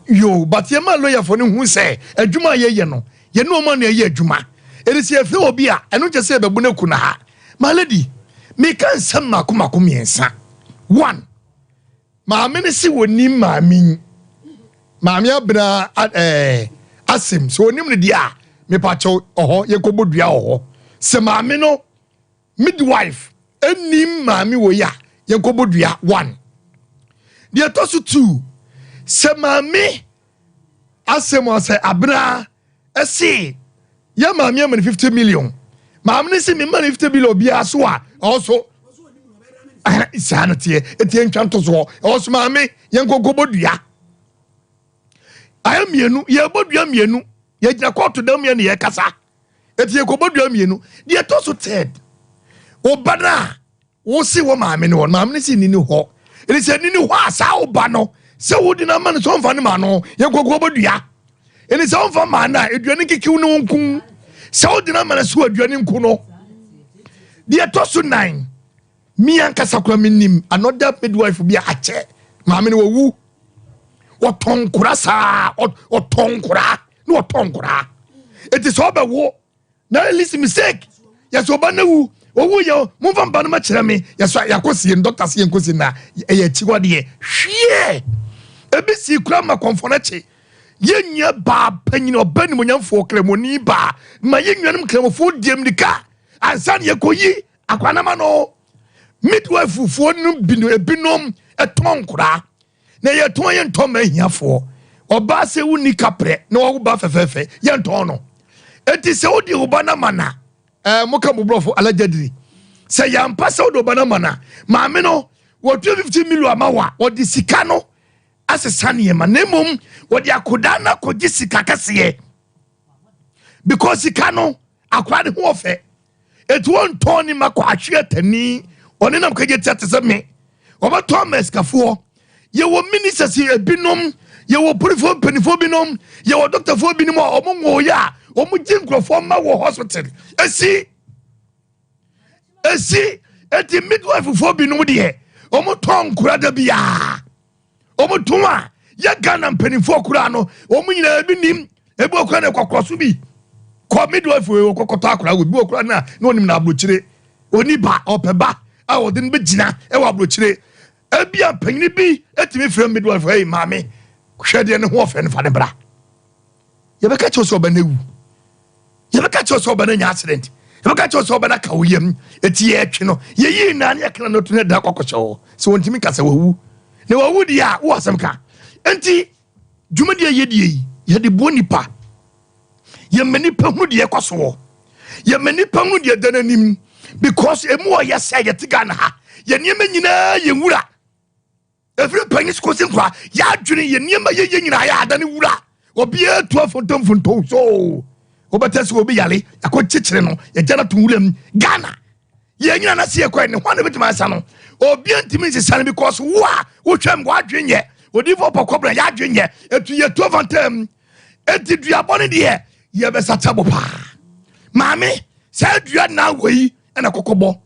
Yoo, but yɛma lɔyafoɔ no hu sɛ adwuma a yɛyɛ no, yɛne wɔn a na ɛyɛ adwuma. Ɛnti sɛ yɛfrɛ obi a, ɛno nkyɛ sɛ yɛbɛbo no aku no ha. My lady, meka nsɛm mmaako mmaako mmiɛnsa. One, maame no se wɔnim maame yi. Maame Abena ɛɛ asɛm, sɛ wɔnim no deɛ a, mepakyɛw ɔhɔ, yɛnkɔbɔ dua wɔ hɔ. Sɛ maame no Midwife nnim maame wei a yɛnkɔbɔ dua one. Deɛ ɛtɔ so two, sɛ maame asɛm a sɛ abena ɛse yɛ maame ama no 50 million maame no se mema no 50 million biara so a ɛwɔ so saa no teɛ ɛti yɛntwa nto soɔ ɛwɔ so maame yɛnkɔkɔbɔ dua ayɛ mmienu yɛbɔ dua mmienu yɛgyina kɔɔto dam yɛ ne yɛkasa Eti yɛkɔbɔ dua mmienu. Deɛ ɛtɔ so third, wo ba no a wose wɔ maame no hɔ no, maame no se nni ne hɔ. Ɛti sɛ nni ne hɔ a, saa wo ba no, sɛ wodi no ama no sɛ ɔmfa no ma no, yɛnkɔkɔbɔ dua. Ɛti sɛ ɔmfa maa no a, aduane nkekew ne wo nko. Sɛ wode no ama no so aduane nko no. Deɛ ɛtɔ so nan, me ankasa koraa menim another midwife bi a akyɛ maame no wawu. Wɔtɔn nkora saa, ɔtɔn nkora. na ɔtɔ nkoraa eti sɛ ɔbɛwo na at least mistake yɛsɛ ɔba no wu owu yɛ momfa mba no ma kyerɛ me yɛsɛ yɛakɔ sie no dɔkta se yɛnkɔ sie na ɛyɛ akyiwadeɛ hwiɛ ebi si kura ma kɔnfɔ no akyi yɛn nua baa panyin ɔba nimonyamfoɔ kramoni baa ma yɛn nuanom kramofoɔ die mmirika ansa na yɛkɔyi akwanama no midwife foɔ no bi no ebinom ɛtɔn nkoraa Na yɛtɔn yɛ ntɔn ma ahiafoɔ. Ɔbaa sɛ wonni kaprɛ na wawo ba fɛfɛɛfɛ yɛntɔn no. Enti sɛ wode wo ba no ama na ɛɛ moka mo borɔfo allegedly sɛ yɛampa sɛ wode wo ba no ama na maame no wɔtua 50 million ama wo a wɔde sika no asesa nneɛma na mmom wɔde akodaa no akɔgye sika kɛseɛ because sika no akora ne ho ɔfɛ Eti wɔntɔn ne ma kɔ ahwe atani ɔne nam kagye tia te sɛ me. Wɔbɛtɔn ama asikafoɔ. Yɛwɔ ministers ebinom, yɛwɔ polifoɔ mpanimfoɔ binom, yɛwɔ dɔktafoɔ binom a wɔn nwooyɛ a wɔn gye nkurɔfoɔ ma wɔ hospital. Esi esi eti midwife foɔ binom deɛ wɔn tɔn nkora da biara. Wɔn tɔn a yɛ Ghana mpanimfoɔ koraa no wɔn nyinaa ebi nim ebi wɔ koraa na ɛkɔkɔ so bi kɔ midwife wɔ kɔkɔtɔ akora wɔ bi wɔ koraa na na onim na aburokyire oni ba ɔpɛ ba a ɔde no bɛgyina ɛwɔ aburokyire ebi a panyin bi etumi frɛ midwife ɛyi maame hwɛ deɛ ne ho ɔfɛ no fa ne bra yɛbɛka kyerɛ sɛ ɔbɛ no ewu. Yɛbɛka kyerɛ sɛ ɔba no anya accident. Yɛbɛka kyerɛ sɛ ɔba no aka wo yam. Eti yɛtwe no. Yɛyii naa ne yɛkena no to ne da kɔkɔhyɛ hɔ. Sɛ wɔntumi nka sɛ wawu. Na wawu deɛ a, wowɔ asɛm ka. Enti dwumadie a yɛdie yi, yɛde boa nipa. Yɛma nipa hunu deɛ ɛkɔ soɔ. Yɛma nipa hunu deɛ ɛda n'anim. Because emu ɔyɛ sɛ yɛte Ghana ha. Yɛn nneɛma nyinaa yɛ nwura. Ɛfiri mpanyin so kɔsi nkwa, yɛadwene yɛ nneɛma yɛyɛ nyinaa yɛ ada ne wura. Obiara tu afontomfontom so. Wobɛtɛ sɛ obi yare, yɛakɔ kyekyere no, yɛgya no to nwura mu. Ghana, yɛn nyina na se yɛkɔ ne hwan na bɛtumi asa no? Obiara ntumi nsesa no because wo a wohwɛ mu w'adwene nyɛ. Odiyifoɔ pɔkɔbra yɛadwene nyɛ. Ɛtu yɛtu afantam. Enti duabɔ no deɛ yɛbɛsakya bo paa. Maame, saa dua na wei ɛna kɔkɔbɔ.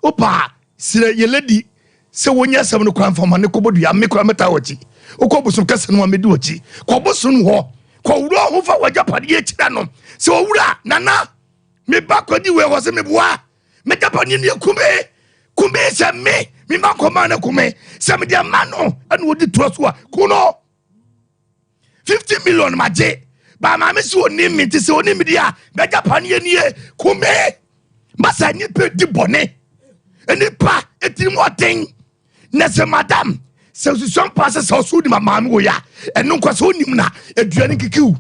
Wopɛ a, srɛ yɛ lady sɛ wɔnyi asɛm no koraa mfa ma ne kɔbɔ dua. Me koraa mɛtaa w'akyi. Wokɔ bosom kɛse no a, mɛdi w'akyi. Kɔ bosom hɔ, kɔwura ho fa w'agyapadeɛ kyerɛ no. Sɛ owura, nana, me ba kɔdi wei hɔ sɛ meboa m'agyapadeɛ no yɛ kume. Kume sɛ me, me ma nkɔmaa no kume. Sɛ mede ama no ɛna ɔdi toa so a, ku no. 50 million magye ba maame sɛ ɔnim me nti sɛ ɔnim me deɛ a bɛgya paneɛ nie kume masa nnipa di bɔne nnipa ɛtiri mu ɔden na sɛ madam sɛ susua mpa sɛ sɛ ɔso nim maame wɔ yi a ɛno nkwa sɛ ɔnim na aduane nkekew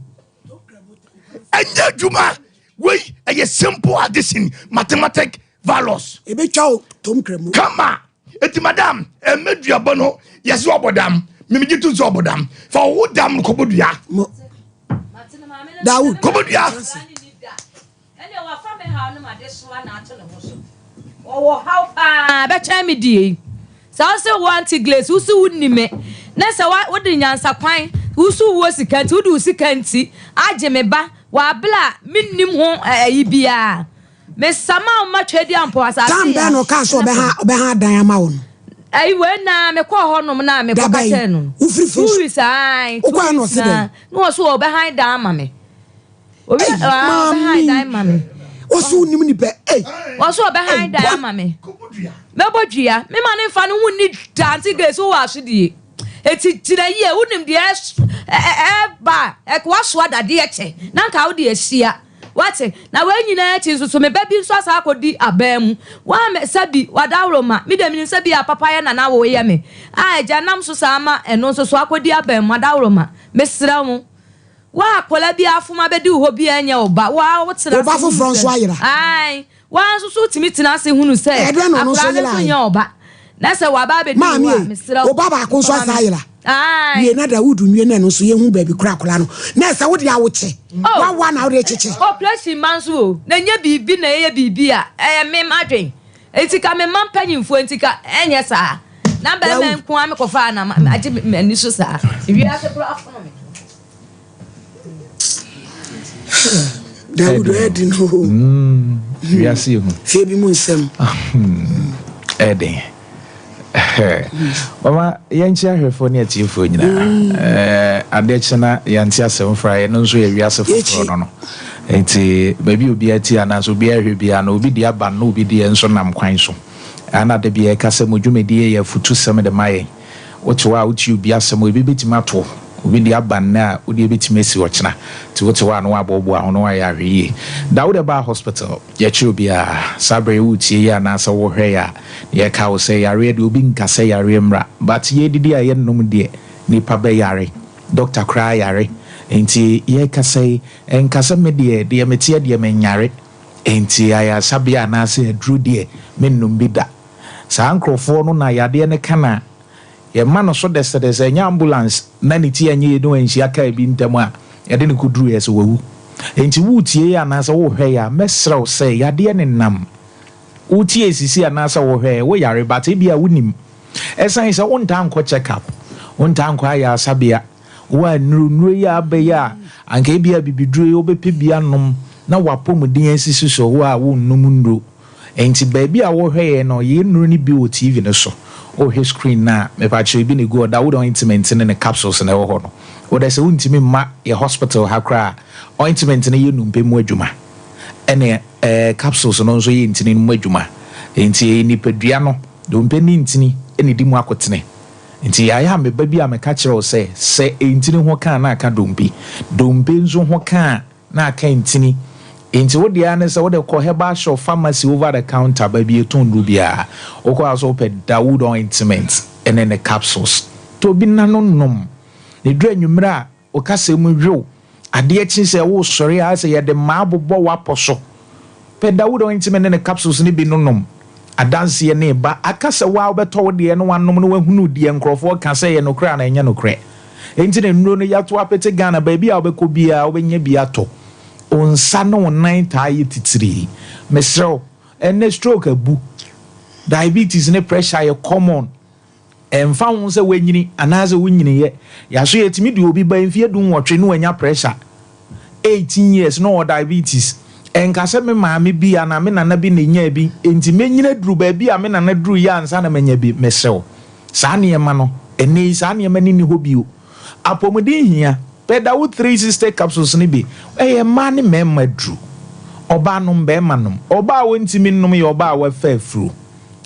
ɛnyɛ adwuma wei ɛyɛ simple addition mathematic values ebetwa wo tom kramu kama Eti madam, ɛmɛ duabɔ no yɛsɛ ɔbɔ dam. Mimi gye to sɛ ɔbɔ dam. Fa wo dam no kɔbɔ dua. Mo. Dawud. Kɔbɔ dua. Ɛnna wafa me haw no ma de soa na ato ne ho so. Ɔwɔ haw paa bɛkyɛn me deɛ yi. Sɛ wo se wo Auntie Glace, wo se wo nni me, na sɛ wa wode nyansa kwan, wo so wowɔ sika nti, wode wo sika nti agye me ba wɔ abere a mennim ho ayi biara. Mesamaa wo ma Tweaduampɔw asase Tam yɛ bɛn na ɔkaa sɛ na ɔbɛha fam. ɔbɛha adan ama wo no? Ayi wei na mekɔɔ hɔnom na mekɔka kyerɛɛ no no. 2 weeks ae, 2 weeks na na ɔso ɔbɛhan dan ama me. Obi ɔbɛhan dan ma me. Ɔso wonim nipa ei. Ɔso ɔbɛhan dan ama me. Mɛbɔ dua. Me ma ne nfa ne ho nni da Auntie Grace wowɔ asodie. Eti gyina yie wonim deɛ ɛba a wasoa dadeɛ kyɛ na nka wode ahyia. Woate? Na wei nyinaa akyi nso so, me ba bi nso asan akɔdi abaa mu. Woammɛ, sɛ bi, w'adaworoma, me deɛ menim sɛ bi a papayɛ na na woreyɛ me, a Agya nam so saa ama ɛno nso so akɔdi abaa mu, adaworoma, mesrɛ wo. Wo a akwadaa bi afom abɛdi wo hɔ biara nyɛ wo ba, wo ara wotena Wo ba ase hunu foforɔ sɛ, nso ayera. Ae, wo ara nso so wotumi tena ase hunu sɛ Ɛyɛ dɛn na ɔno nso akwadaa no nso yerae? nyɛ wo ba. Na sɛ waba abɛdi wo Maame hɔ a, ei, mesrɛ wo wo, ba baako nso mfa ma asan me. ayera. Ae. Wie na Dawud nwie na ɛno nso yɛhu baabi kora akwadaa no. Na ɛsɛ wode awokyɛ. Oh. Wawa na wode kyekyɛ. Operation mma nso o, na ɛnyɛ biribi na ɛyɛ biribi a, ɛyɛ me m'adwen. Nti ka me mma mpanyinfoɔ nti ka ɛnyɛ saa. Na bɛrima nko ara mekɔfaa na agye m'ani so saa. Wiase koraa afono me. Dawud ɛyɛ den o. Wiase yɛ hu. Fie bi mu nsɛm. Ɛyɛ den. Mama yɛnkyɛ ahwɛfoɔ ne atiefoɔ nyinaa. Adeɛ kye na yɛnte asɛm fra yɛ no nso yɛ wiase foforɔ no no. Nti baabi obiara tie anaasɛ obiara hwɛ biara no obi deɛ aba no obi deɛ nso nam kwan so. Ana da bi yɛka sɛ mo dwumadie yɛ afutusɛm de ma yɛn. Wote hɔ a wotie obi asɛm a ebi bɛtumi ato wo. Obi deɛ aba nnɛ a wo deɛ bɛtumi asi ɔkyena. Nti wote hɔ a na woaboaboa ho na woayɛ ahwɛyie. Da wo deɛ baa hospital, yɛkyerɛ obiara. Saa berɛ yi woretie yɛ anaasɛ worehwɛ yɛ a, yɛka wo sɛ yareɛ deɛ obi nka sɛ yareɛ mmra. But yɛredidi a yɛnnom deɛ, nipa bɛyare. Doctor koraa yare. Nti yɛrekasa yi, nka sɛ me deɛ, deɛ meteɛ deɛ menyare. Nti ayaresabea anaasɛ aduro deɛ mennom bi da. Saa nkorɔfoɔ no na yadeɛ no ka no a, yɛma no so dɛsɛdɛsɛ, ɛnyɛ ambulance na ne ti anyɛ yie na wanhyia kaa bi ntam a, yɛde no kɔduruiɛ sɛ wawu. Enti woretie yɛ anaasɛ worehwɛ yɛ a, mɛsrɛ wo sɛ yadeɛ nenam. Wotie sisi anaasɛ wohwɛ yɛ, woyare but ebia wonim. Ɛsiane sɛ wontaa nkɔ check up, wontaa nkɔ ayaresabea, wo a nnuro nnuro yi a aba yi a, anka ebia abibiduro yi wobɛpɛ bi anom na w'apɔmuden asisi so, wo a wonnom nnuro. Enti baabi a wohwɛ yɛn no, yɛn nnuru no bi wɔ TV no so. Wohwɛ screen no a, mepakyɛw ebi na egu hɔ, Dawood ointment ne ne capsules na ɛwɔ hɔ no. Wo dɛ sɛ wontumi mma yɛn hospital ha koraa a, ointment no yɛ nnompe mu adwuma, ɛne ɛɛ capsules no nso yɛ ntini no mu adwuma. Enti ɛyɛ nipadua no, dompe ne ntini na edi mu akotene. Enti yɛayɛ a meba bi a meka kyerɛ wo sɛ, sɛ ntini ho ka a na aka dompe, dompe nso ho ka a, na aka ntini. Enti wo deɛ ara ne sɛ wode kɔ herbal shop, pharmacy, over the counter, baabi yɛtɔn nnuro biara. Wokɔ a sɛ wopɛ Dawood ointment ne ne capsules. Tɔ bi na no nom. Na ɛduru anwummerɛ a, wo kasa mu wew. Adeɛ kye sɛ woresɔre a, ayɛ sɛ yɛde mmaa bobɔ w'apɔ so. Pɛ Dawood ointment ne ne capsules no bi no nom. Adanseɛ no reba. Aka sɛ wo ara wobɛtɔ wo deɛ na woanom na woahunu deɛ nkurɔfoɔ ka sɛ ɛyɛ nokorɛ anaa ɛnyɛ nokorɛ. Enti na nnuro no yɛato apete Ghana baabi a wobɛkɔ biara wobɛnya bi atɔ. Wo nsa ne wo nan taa yɛ titirii. Mesrɛ wo, ɛnnɛ stroke abu. Diabetes ne pressure yɛ common. Ɛmfa ho sɛ woanyini anaasɛ wonnyiniiɛ. Yɛaso yɛtumi de obi ba mfeɛ dunwɔtwe na wanya pressure, 18 years na ɔwɔ diabetes. Ɛnka sɛ me maame bi anaa me nana bi na ɛnyaa bi nti mɛnyini aduru baabi a me nana duruiɛ ansa na manya bi. Mesrɛ wo. Saa nneɛma no, ɛnnɛ yi saa nneɛma no nni hɔ bio. Apɔmuden hia. Pɛ Dawood 360 capsules no bi. Ɛyɛ mmaa ne mmarima aduru. Ɔbaa nom, barima nom. Ɔbaa a ɔntumi nnom yɛ ɔbaa a wafa afuro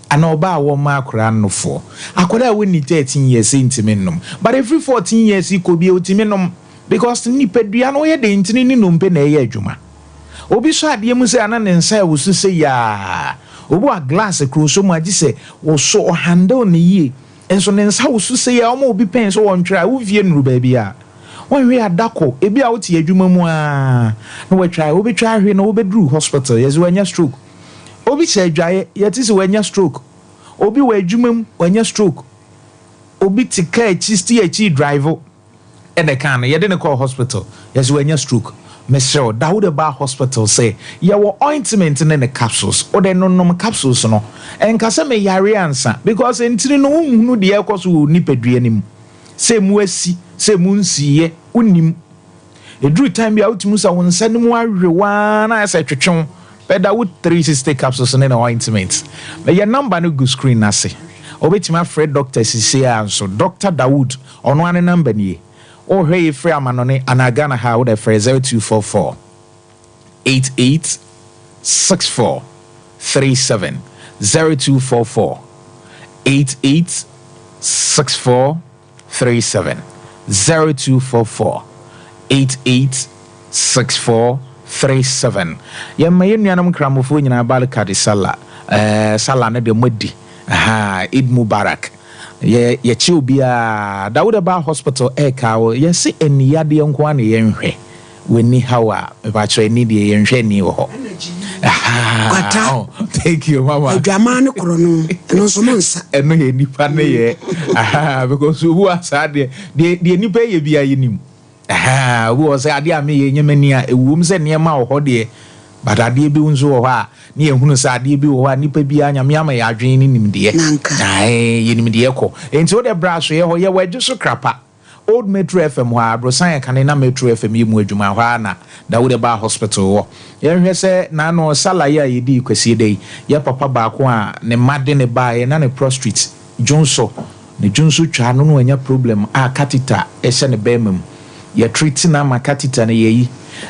anaa ɔbaa a wɔma akwadaa nofoɔ. Akwadaa a ɔnni 13 years ntumi nnom. But ɛfiri 14 years kɔ biara ɔtumi nom because nipadua no ɔyɛ den ntini ne nnompe na ɛyɛ adwuma. Obi sɔ adeɛ mu sɛ ana ne nsa ɛwoso sei aa. Obi wɔ a glass koro sɔ mu a gye sɛ ɔsɔ ɔhandle no yie nso ne nsa woso sei a ɔma obi pɛn sɛ ɔntwerɛ a wo mfie nnuru baabi a wanhwɛ a da kɔ ebi a wote adwuma mu aa na watwa wobɛtwa ahwe na wobɛduru hospital yɛse wanya stroke obi hyɛ adwaeɛ yɛte sɛ wanya stroke obi wɔ adwuma mu wanya stroke obi te kaa akyi steer akyi drive ɛna ɛkaa no yɛde no kɔɔ hospital yɛse wanya stroke mesrɛ wo da wode baa hospital sɛ yɛwɔ ointment ne ne capsules wode nonom capsules no ɛnka sɛ meyare ansa because ntini no wonhunu deɛ ɛkɔ so wɔ nipadua no mu sɛ emu asi sɛ emu nsiiɛ wonnim ɛduru time bi a wotumi sɛ wo nsa no mu awe waa na ayɛ sɛ twetwe wo bɛda wo 360 capsules ne ne ointment yɛ number no gu screen no ase. Wobɛtumi afrɛ dɔkta sisei ara nso. Dɔkta Dawood, ɔno ara ne number nie. Wohwɛ yi frɛ amanɔne anaa Ghana ha a, wode frɛ 0244 88 64 37, 0244 88 64 37, 0244 88 64 37. Yɛma yɛn nuanom Nkramofoɔ nyinaa Barka de Sallah, eh, Sallah no deɛ moadi, ahaa, Eid Mubarak. Yɛ yɛkyɛ obiara. Dawuda baa hospital ɛɛkaa wo, yɛse ani yadeɛ nko ara na yɛnhwɛ. W'ani haw a, mepakyɛw ani deɛ yɛnhwɛ ani wɔ hɔ. Kwata. Oh, thank you mama. Adwamaa ne korɔ no, ɛno nso mo nsa. Ɛno yɛ nipa ne yɛ. Because obi wɔ saa deɛ, deɛ deɛ nipa yɛ bi a yɛnim. Obi wɔ sɛ adeɛ a meyɛ nyɛ m'ani a, ɛwom sɛ nneɛma wɔ hɔ deɛ, but adeɛ bi nso wɔ hɔ a, ne yɛhunu sɛ adeɛ bi wɔ hɔ a nipa biara Nyame ama yɛ adwene ne nimdeɛ. Nanka. Yɛnim deɛ ɛkɔ. Nti wode bra asoeɛ hɔ, yɛwɔ adwo so krapa. Old Metro FM hɔ ara, aborosan a kane na Metro FM yɛ mu adwuma, ɛhɔ ara na Dawuda Baa Hospital wɔ. Yɛnhwɛ sɛ n'ano Salah yi a yɛdii Kwasiada yi, yɛ papa baako a ne mma de no baeɛ na ne prostrate, dwonsɔ, ne dwonsɔ twaa no na wanya problem a catheter hyɛ ne bɛɛma mu. Yɛ treat no ama catheter no yɛyi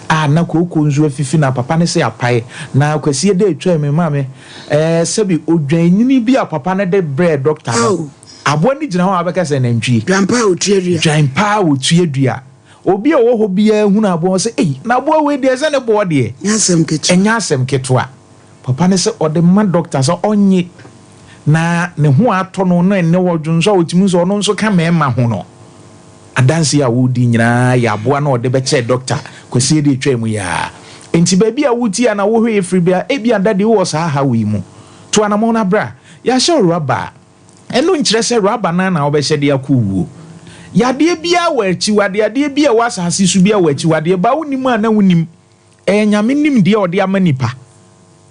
a na kooko nso afifi na papa no se apae. Na Kwasiada a ɛtwaam yi maame, ɛɛ sɛbi odwanyini bi a papa no de brɛɛ doctor no, Aboa no gyina hɔ a wobɛka sɛ nantwie. Dwan pa a ɔtua dua. Dwan pa a ɔtua dua. Obi a ɔwɔ hɔ biara hunu aboa no sɛ, ei, na aboa wei deɛ sɛ ne boɔ deɛ. Ɛnyɛ asɛm ketewa. Ɛnyɛ asɛm ketewa. Papa no sɛ ɔde ma dɔkta sɛ ɔnnye na ne ho atɔ no na ɛnnɛ ɔdwo nso a ɔtumi sɛ ɔno nso ka mmarima ho no. Adanseɛ a wɔredi nyinaa yɛ aboa no a ɔde bɛkyɛɛ dɔkta Kwasi de atwa mu yi ara. Enti baabi a wotie anaa wohwɛ yɛ firi biara, ebia daddy wowɔ saa haw yi mu. Tu anamɔn na bra. Yɛahyɛ wo rɔba a. Ɛno nkyerɛ sɛ rɔba no ara na wobɛhyɛ de akɔ wuo. Yadeɛ biara wɔ akyiwadeɛ, adeɛ bi a ɛwɔ asase so biara wɔ akyiwadeɛ, ba wonim a na wonim. Ɛyɛ Nyame nimdeɛ a ɔde ama nipa,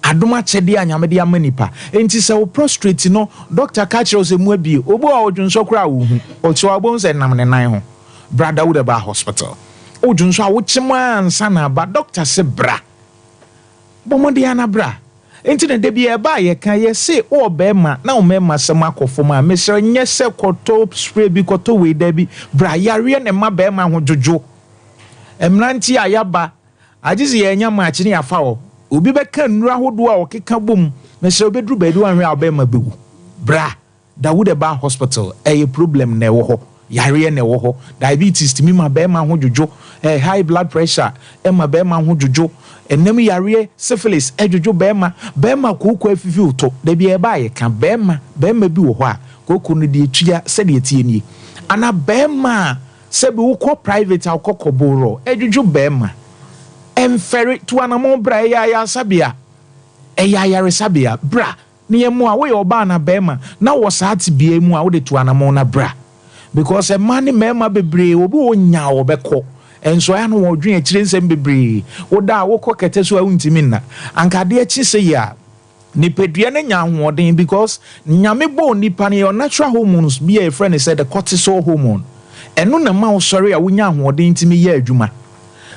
adom akyɛdeɛ a Nyame de ama nipa. Enti sɛ wo prostrate no, doctor ka kyerɛ wo sɛ mu abue, obi wɔ hɔ a ɔdwonsɔ koraa a wonhu, ɔte hɔ a wobɛhu sɛ ɛnam ne nan ho. Bra Dawuda baa hospital. Wodwonsɔ a wokyem ara ansa na aba, doctor se bra. Bɔ mmɔden ara na bra. Enti na da biara ɛba a yɛka, yɛse wowɔ barima na wo mmarima asɛm akɔ fam a, mesrɛ nyɛ sɛ kɔtɔ spray bi, kɔtɔ wei, dabi, bra. Yareɛ na ɛma barima ho dwodwo. Mmeranteɛ a yɛaba, agye sɛ yɛanya match ne yɛafa hɔ. Obi bɛka nnuro ahodoɔ a ɔkeka bom, mesrɛ wo bɛduru baabi woanhwɛ a wo barima bɛwu. Bra. Dawood ɛbaa hospital ɛyɛ problem na ɛwɔ hɔ yareɛ na ɛwɔ hɔ diabetes tumi ma bɛɛma ho dwodwo eh, high blood pressure ɛma bɛɛma ho dwodwo ɛnam yareɛ syphilis ɛdwodwo bɛɛma bɛɛma kooko afifi wo to dabi ɛbaa yɛ ka bɛɛma bɛɛma bi wɔ hɔ a kooko no deɛ tua sɛdeɛ ɛteɛ nie ana bɛɛma a sɛbi wokɔ private a wokɔ kɔborɔ ɛdwodwo bɛɛma ɛmfɛre tu anamɔn bra ɛyɛ ayaresabea ɛyɛ ayaresabea bra Ne yɛ mo a woyɛ ɔbaa anaa barima na wɔ saa tebea yi mu a wode tu anamɔn na bra because mmaa ne mmarima bebree obi wɔ hɔ nyaa ɔbɛkɔ nso ɛyɛ a na wɔdwen akyire nsɛm bebree woda a wokɔ kɛtɛ so a wontumi nna anka adeɛ kye sɛ yi a nipadua no nya ahoɔden because Nyame bɔɔ nipa no yɛwɔ natural hormones bi a yɛfrɛ no sɛ the cortisol hormone ɛno na ɛma wosɔre a wonya ahoɔden tumi yɛ adwuma.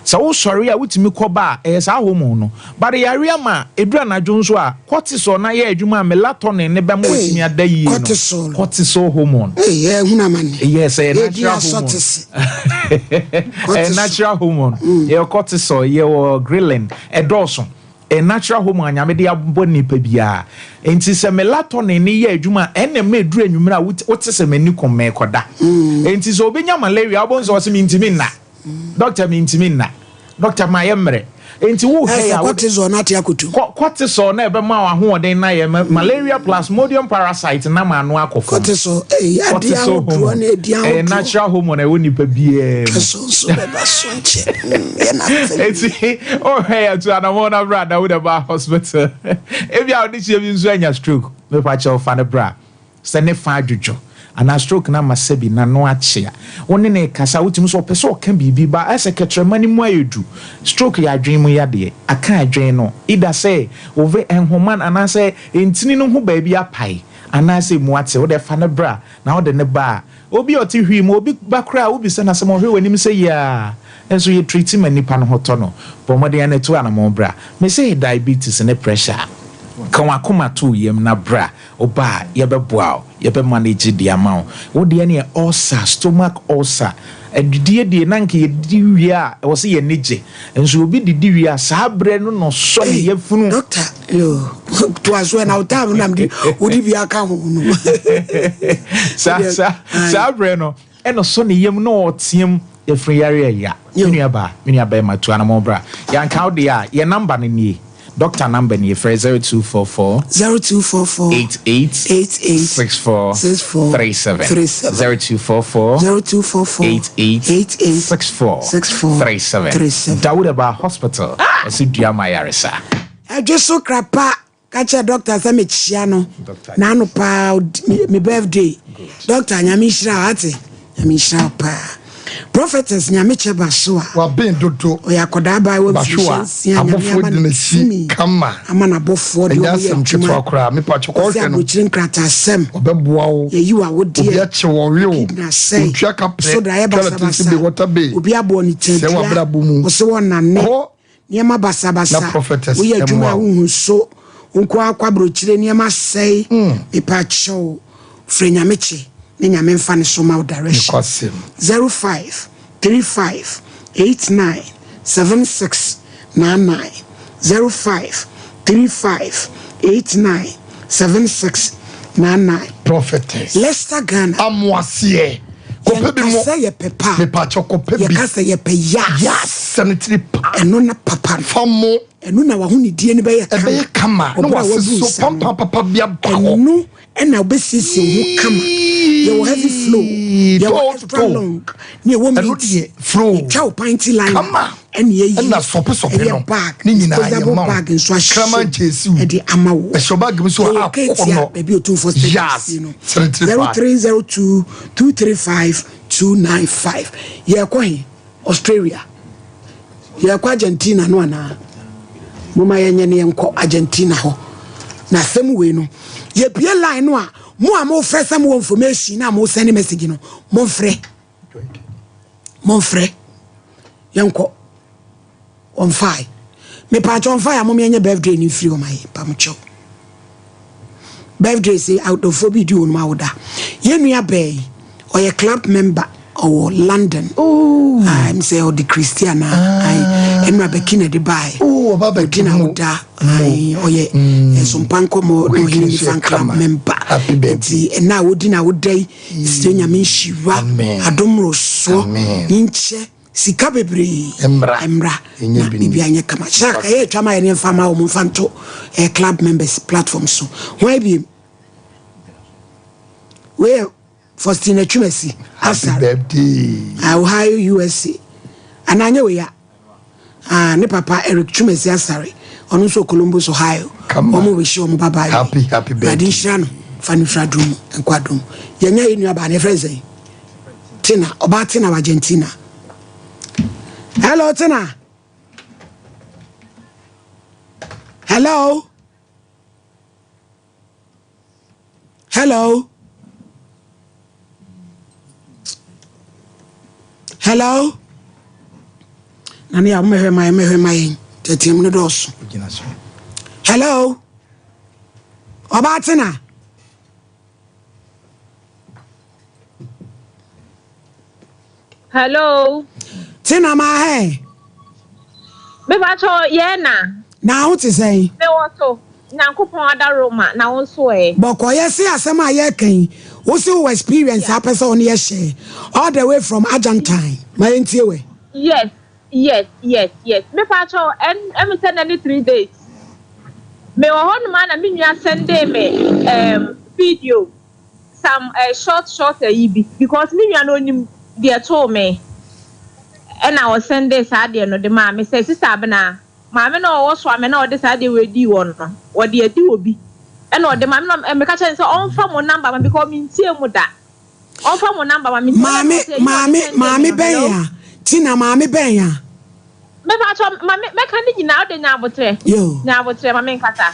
Sɛ wo sɔre a wotumi kɔ ba a, ɛyɛ saa hormone no. But yare ama ɛduru anadwo nso a, cortisol no ayɛ adwuma a melatonin no bɛma watumi ada yie no. Cortisol. Cortisol hormone. Ee, yɛ ehunu amane. Yes, ɛyɛ Yɛdi natural hormone. asɔtese. Ɛyɛ natural hormone. Yɛwɔ cortisol, yɛwɔ ghrelin, ɛdɔɔso. Ɛyɛ natural hormone a Nyame de abɔ nipa biara. Nti sɛ melatonin no yɛ adwuma a, ɛna ɛma ɛduru anwummerɛ a wote sɛ m'ani kum merekɔda. Nti sɛ obi nya malaria a, wobɛhu sɛ ɔse mentumi nna. Doctor mintimi nna. Doctor mayɛ mmerɛ. Enti wo hwɛ ya. Ɛsɛ cortisol na ate akoto. Cortisol na ɛbɛma wo ahoɔden na yɛ malaria plasmodium parasite nam ano akɔ fam. Cortisol ɛyɛ adeɛ ahodoɔ na ɛdi ahodoɔ. Ɛyɛ natural hormone ɛwɔ nipa biara mu. Ɛso nso bɛba so nkyɛ. Yɛ na fɛ. Eti ɔhwɛ yɛ to anamɔ na bra na wo na ba hospital. Ebi a ɔde hyɛ bi nso anya stroke. Mepa kyɛw fa no bra. Sɛ ne fa adwodwo anaa stroke no ama sɛbi n'ano akye a, wo ne no rekasa a, wotumi sɛ ɔpɛ sɛ ɔka biribi but ayɛ sɛ kɛtrɛma no mu ayɛ du. Stroke yɛ adwene mu yadeɛ. Aka adwene no either sɛ wo ve nhoma no anaasɛ ntini no ho baabi apae anaasɛ emu ate. Wo deɛ fa no bra na wode no ba a, obi a ɔte hwii mu, obi ba koraa a wobisa no asɛm a ɔhwɛ w'anim sɛ yiaa. Nso yɛ treat ma nipa no ho tɔ no. Bɔ mmɔden ara na tu anamɔn bra. Mese diabetes ne pressure a, kɔ. Ka w'akoma to wo yam na bra. Woba a, yɛbɛboa wo, yɛbɛ manage de ama wo. Wo deɛ neɛ ulcer, stomach ulcer, adidie deɛ na nka yɛdidi wie a ɛwɔ sɛ yɛn ani gye. Nso obi didi wie a, saa berɛ no na ɔsɔ ne Ei, yafunu. doctor, yoo, toa so ɛ, na wo time no na mede wode bi aka ho no. Saa, Wodeɛ, saa, ae. saa berɛ no ɛna ɔsɔ ne yam na ɔteam, yafunu yareɛ ya. Me nua baa, me nua bɛɛma tu anamɔn bra. Yɛanka wo deɛ a, yɛn number no nie. Doctor number nie, frɛ 0244. 0244. 88. 88. 64. 64. 37. 37. 0244. 0244. 88. 88. 64. 64. 37. 37. Dawud Aba Hospital. Ɛsɛ dua ma ayaresa. Ɛdwe so krapa. Ka kyerɛ doctor sɛ mekyia no n'ano paa me birthday doctor nyame nhyira wo ate nyame nhyira wo paa prophetess nyame kyɛ ba so a waben dodo ɔyɛ akɔdaa baa wɔ Bahwewa mfirihyia nsia nyame abɔfoɔ ama di no n'akyi tumi kama ama n'abɔfoɔ de ɛnyɛ ɔmo yɛ asɛm adwuma ketewa koraa mepa kyɛ ɔsɛ kɔhwɛ no aburokyire nkrataasɛm ɔbɛboa wo yɛyi wɔ awodeɛ obi akye wɔ ɔwe wo kidney asɛe otua ka prɛ so daeɛ twa na tete be basabasa water be obi aboɔ ne sɛ kyɛdua wabrabɔ mu ɔsɛ wɔ nane kɔ Nneɛma basabasa. Na prophetess Woyɛ adwuma mmoa a wo. wonhu so. Wo nko ara kɔ aburokyire nneɛma asɛe. Mepakyɛw frɛ Nyame kye ne Nyame mfa ne so ma wo direction. Nokwasɛm. 05 35 89 76 99 05 35 89 76 99. Prophetess. Leicester Ghana. Amoaseɛ. Kɔpɛ bi Yɛnka mo. sɛ yɛpɛ pa. Mepakyɛw kɔpɛ bi. Yɛka sɛ yɛpɛ yas. Yas sɛ no tiri pa. Ɛno na papa no. Fa mo. Ɛno na w'ahonidie no bɛyɛ kama. Ɛbɛyɛ kama. Na Ɔberɛ a wase wabu so nsa no. pampan papa bi aba hɔ. Ɛno ɛna wobɛsiesie wo ho kama. Yɛwɔ heavy flow. Yɛwɔ extra long. Ne yɛwɔ Ɛno meat. deɛ flow. Yɛtwa wo panty line. Kama. Ɛna yɛyi. Ɛna sɔpe sɔpe no. Ɛyɛ bag. Ne nyinaa yɛ Disposable ma wo. bag nso ahyɛ Kraman mu. kyɛsi wo. Ɛde ama wo. Ɛhyɛ bag mu so a Yɛwɔ akɔ no. Ketia baabi Otumfoɔ Stadium Yas. si no. Tiritiri paa. 0302 235 295. Yɛrekɔ he? Australia. Yɛrekɔ Argentina no anaa? Momma yɛnyɛ ne yɛnkɔ Argentina hɔ. Na asɛm wei no, yɛbie line no a, mo a mofrɛ sɛ mowɔ information na mo send message no, momfrɛ. Momfrɛ. Yɛnkɔ. Ɔmfae. Mepaakyɛ ɔmfae a mom yɛnyɛ birthday no mfiri hɔ ma yɛn mpamokyɛw. Birthday se adɔfoɔ bi di wɔn awoda. Yɛn nua bɛɛ yi, ɔyɛ club member ɔwɔ London. Oh. Ah, m sɛ ɔde Christian a. Ah. Ɛnura bɛki na ɛde bae. Oh, ɔba bɛki Ɔdi na awoda. Ayi, ɔyɛ nsompa nkɔmɔ na ɔhene nifa club member. Happy birthday. Nti ɛna a wodi na awoda yi, sɛ Nyame nhyira, adom mmorosoɔ, nkyɛ sika bebree Mmra. mmra Ɛnyɛ na bi ni. biribi anyɛ kama. Shark ɛyɛ atwa ma yɛ ne mfa ma wɔn mfa nto eh, club members platform so. Wɔn abiem. Wei yɛ Faustina Twumasi Happy Asare. birthday. Ah, Ohio USA. Anaa nyɛ wei a. Ah, ne papa Eric Twumasi Asare. Ɔno nso wɔ Columbus, Ohio. Kama. Wɔn rehyɛ wɔn babaa yi. Happy, happy Awurade birthday. nhyira no. Fa no fira dum nkɔ adum. Yɛnya yɛ nua baa ne yɛfrɛ no sɛn? Tina, ɔbaa Tina wɔ Argentina. Hello Tina. Hello. Hello. Hello. Na ne yɛ mɛhwɛ ma yɛn mɛhwɛ ma yɛn tɛtɛm no dɔɔso. Hello. Ɔbaa Tina. Hello. Tina ma hɛ. Mepa kyɛw yɛ na. Na ho te sɛn? Me wɔ so. Nyankopɔn adaworoma na wo nso ɛ? Bɔkɔ yɛ se asɛm a yɛka yi wo se wo wɔ experience a wopɛ sɛ wo ne yɛ share all the way from Argentine ma yɛntie wɛ. Yes yes yes yes mepa kyɛw ɛn ɛmi sɛ nɛ ne 3 days me wɔ hɔ nom a na me nua sɛndee me um, video some short short ayi bi because me nua no onim deɛ too me ɛna ɔsɛndee saa deɛ no de maa me sɛ sister Abena maame na ɔwɔ so ame na ɔde saa deɛ wɔ edi wɔ no wɔde adi wɔ bi ɛna ɔde maame na meka kyerɛ no sɛ ɔmfa mo number ma because mentie mu da ɔmfa mo number ma me. Maame maame maame bɛn a Tina maame bɛn a. Mepa kyɛw ma me mɛka ne nyinaa wode nya abotrɛ. Yo. Nya abotrɛ ma me nkasa.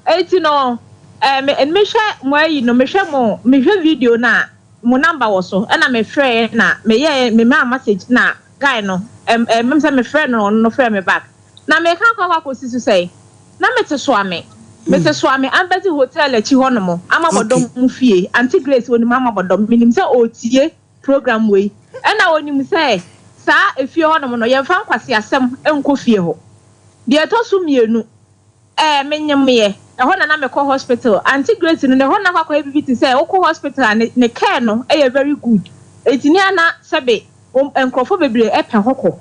Eti no eh, me mehwɛ mo ayi no mehwɛ mo mehwɛ video no a mo number wɔ so ɛna mefrɛɛ na meyɛɛ me maa message na guy no ɛm ɛm sɛ mefrɛ no ɔno no frɛ me back na meka akɔ akɔ akɔsi so sɛ na mete so ame. Mese Soame Embassy Hotel akyi hɔ nom, Amabɔdɔm mu fie. Auntie Grace onim Amabɔdɔm, menim sɛ ɔretie program wei. Ɛna ɔnim sɛ saa efie hɔ nom no, yɛmfa nkwaseasɛm nkɔ fie hɔ. Deɛ ɛtɔ so mmienu, ɛɛ menyemeɛ, ɛhɔ na na mekɔ hospital. Auntie Grace no, ne hɔ na akɔ akɔyɛ biribi te sɛ wokɔ hospital a ne ne care no yɛ very good. Enti ne a na sɛbe wɔn nkurɔfoɔ bebree pɛ hɔ kɔ.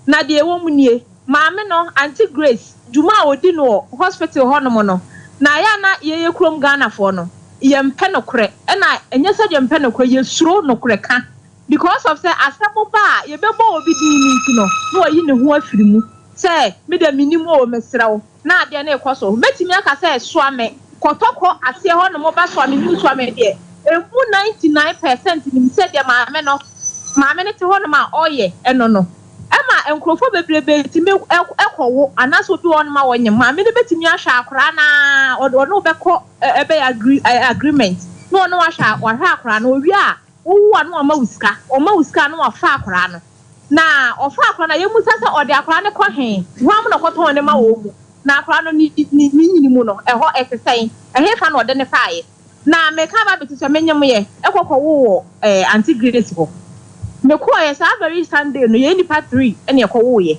Na deɛ ɛwɔ mu nie, maame no, Auntie Grace, dwuma a ɔdi no wɔ hospital hɔnom no, na ɛyɛ a na yɛyɛ kurom Ghanafoɔ no, yɛmpɛ nokorɛ, ɛna ɛnyɛ sɛ yɛmpɛ nokorɛ, yɛsuro nokorɛ ka because of sɛ asɛm ba a yɛbɛbɔ obi din no nti no, na wayi ne ho afiri mu sɛ me deɛ mennim oo, mesrɛ wo. Na adeɛ no rekɔ so. Mɛtumi aka sɛ Suame kɔtɔkɔ aseɛ hɔ nom ba Suame New Suame deɛ ɛmu 99% nim sɛ deɛ maame no maame no te hɔ nom a ɔyɛ ɛno no ɛma nkurɔfoɔ bebrebee tumi kɔ wo anaasɛ obi wɔ hɔ nom a ɔnyem maame no bɛtumi ahwɛ akoraa no ara ɔne wo bɛkɔ ɛbɛyɛ agree agreement na ɔne wo ahwɛ wahwɛ akoraa no ɔwie a wowo a na wama wo sika ɔma wo sika a na wafa akoraa no. Na ɔfaa akwadaa no a, yɛmmisa sɛ ɔde akwadaa no kɔ he? Hwan mu na ɔkɔtɔn no ma wɔn mu? Na akwadaa no ne ne ne nyini mu no, ɛhɔ ɛte sɛn? Ɛhefa na ɔde no faeɛ? Na meka aba abɛti sɛ menyemeɛ kɔ kɔwoo wɔ eh, Auntie Grace hɔ. Mekɔeɛ saa very Sunday no, yɛn nnipa three na yɛkɔwoeɛ.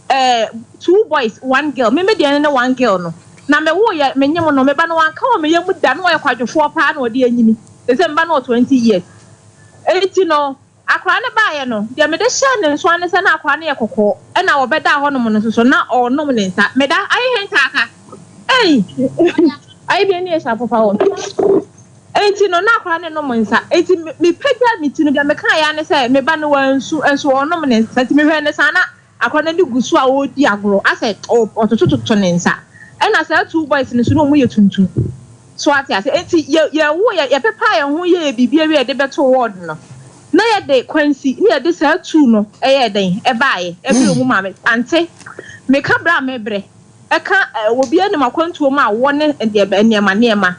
Eh, two boys, one girl. Me me deɛ no ne one girl no. Na mewoeɛ, menyem no, me ba no wanka wɔ me yam da, na ɔyɛ kwadwofoɔ paa na ɔde anyini. Seesei me ba no wɔ 20 years. Enti no, Akwadaa no baeɛ no, deɛ mede hyɛɛ ne nso ara ne sɛ na akwadaa no yɛ kɔkɔɔ, ɛna ɔbɛdaa hɔnom no nso so, na ɔrenom ne nsa. Meda, aye he ntaaka? Ei! Aye bi ani esa popa wɔ. Enti no, na akwadaa no renom nsa. Enti me, mepagyaa me ti no, deɛ mekaeɛ ara ne sɛ, me ba no wansu, nso ɔrenom ne nsa. Enti mehwɛɛ no saa na Akwadaa no ani gu so a ɔredi agorɔ asɛ ɔtotototo ne nsa. Ɛna saa two boys no nso na wɔn yɛ tuntum. So ate ase? Enti yɛ yɛwo yɛ yɛpepaa yɛn ho yɛɛ biribi awie a yɛde bɛtoo ward no. Na yɛde kwansi na yɛde saa two no ɛyɛɛ dɛn ɛbaeɛ ɛbrɛ wɔn maame. Ante meka brɛ a mebrɛ ɛka obiara nim akwantuo mu a wɔ ne nneɛma nneɛma.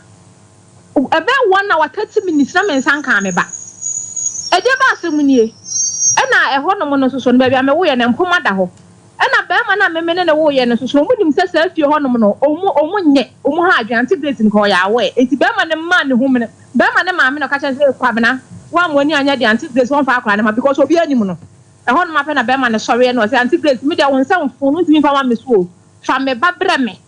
Ɛbɛyɛ one hour 30 minutes na me nsa nkaa me ba. Ɛdeɛ bɛ asɛm nie? Ɛna ɛhɔ nom no nso so no baabi a me woeɛ no mpoma da hɔ. Ɛna barima no a me me ne no woeɛ no nso so no ɔmo nim sɛ saa fie hɔ nom no ɔmo ɔmo nyɛ ɔmo ha adwene. Auntie Grace no koraa ɔyɛ aware. Enti barima no maa ne ho mene barima no maame na ɔka kyerɛɛ no sɛ ee Kwabena woamma w'ani anyɛ deɛ Auntie Grace wɔmfa akwadaa no mma because obiara nim no. Ɛhɔ nom ara pɛ na barima no sɔreɛ na ɔse Auntie Grace me deɛ wo nsa mfo no wontumi mfa mma me so o fa me ba brɛ me.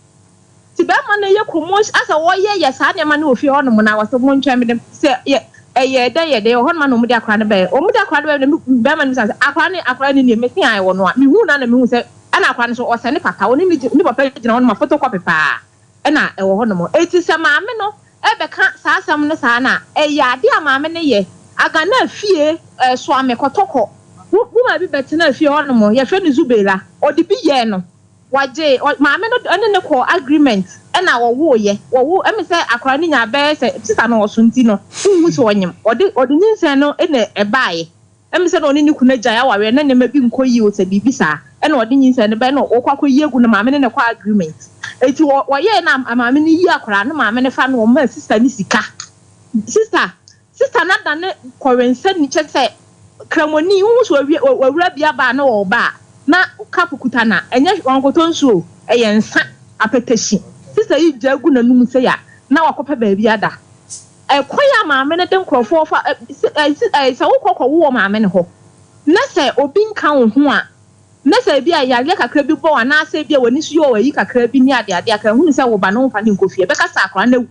Nti bɛɛma no yɛ commotion asɛ wɔyɛ yɛ saa nneɛma no wɔ fie hɔ nom na wɔsɛ montwɛn me de sɛ yɛ ɛyɛ dɛn yɛ dɛn wɔ hɔ nom na wɔn de akora no bɛyɛ wɔn de akora no bɛyɛ na bɛɛma no bisa sɛ akora no akora no nie mesi an wɔ no a mehu na na mehu sɛ ɛna akora no so ɔsɛ ne papa ɔne ne ne papa gyina hɔ nom a photocopy paa ɛna ɛwɔ hɔ nom eti sɛ maame no ɛbɛka saa asɛm no saa na ɛyɛ ade a maame no yɛ aga na fie ɛsoame kɔtɔkɔ wo wo bi bɛtena fie hɔ nom yɛfrɛ no Zubela ɔde bi yɛɛ no. Wɔgyee ɔ maame no ne no kɔɔ agreement ɛna wɔwooyɛ. Wɔwo ɛme sɛ akwadaa no nyaa bɛyɛ sɛ sista no ɔso nti no wonhu sɛ ɔnyem. Ɔde ɔde nyinsɛn no na ɛbaeɛ. Ɛme sɛ na ɔne ne kunu agyae awareɛ na nneɛma bi nkɔ yie o sɛ biribi saa ɛna ɔde nyinsɛn no baeɛ na wɔkɔ akɔyi agu no maame ne no kɔ agreement. Enti wɔ wɔyɛɛ na maame no yi akwadaa no maame no fa no ɔmaa sista no sika. Sista Sister no adane kɔwensani kyerɛ sɛ kramoni wohu sɛ wawie wawura bia baa na ɔreba a na cup kuta na ɛnyɛ wankɔtɔ nsuo o ɛyɛ nsa apɛtɛhyi sister yi gya gu n'anum sei a na wakɔpɛ baabi ada ɛkwan a maame no de nkorɔfoɔ fa ɛ sɛ wokɔ kɔwo wɔ maame no hɔ na sɛ obi nka wo ho a na sɛ ebi a yareɛ kakra bi bɔ wo anaasɛ ebi a w'ani so yɛ ɔyi kakra bi ne adeade a ka hunu sɛ wo ba no womfa no nkɔ fie ɛbɛka sɛ akwadaa no awu.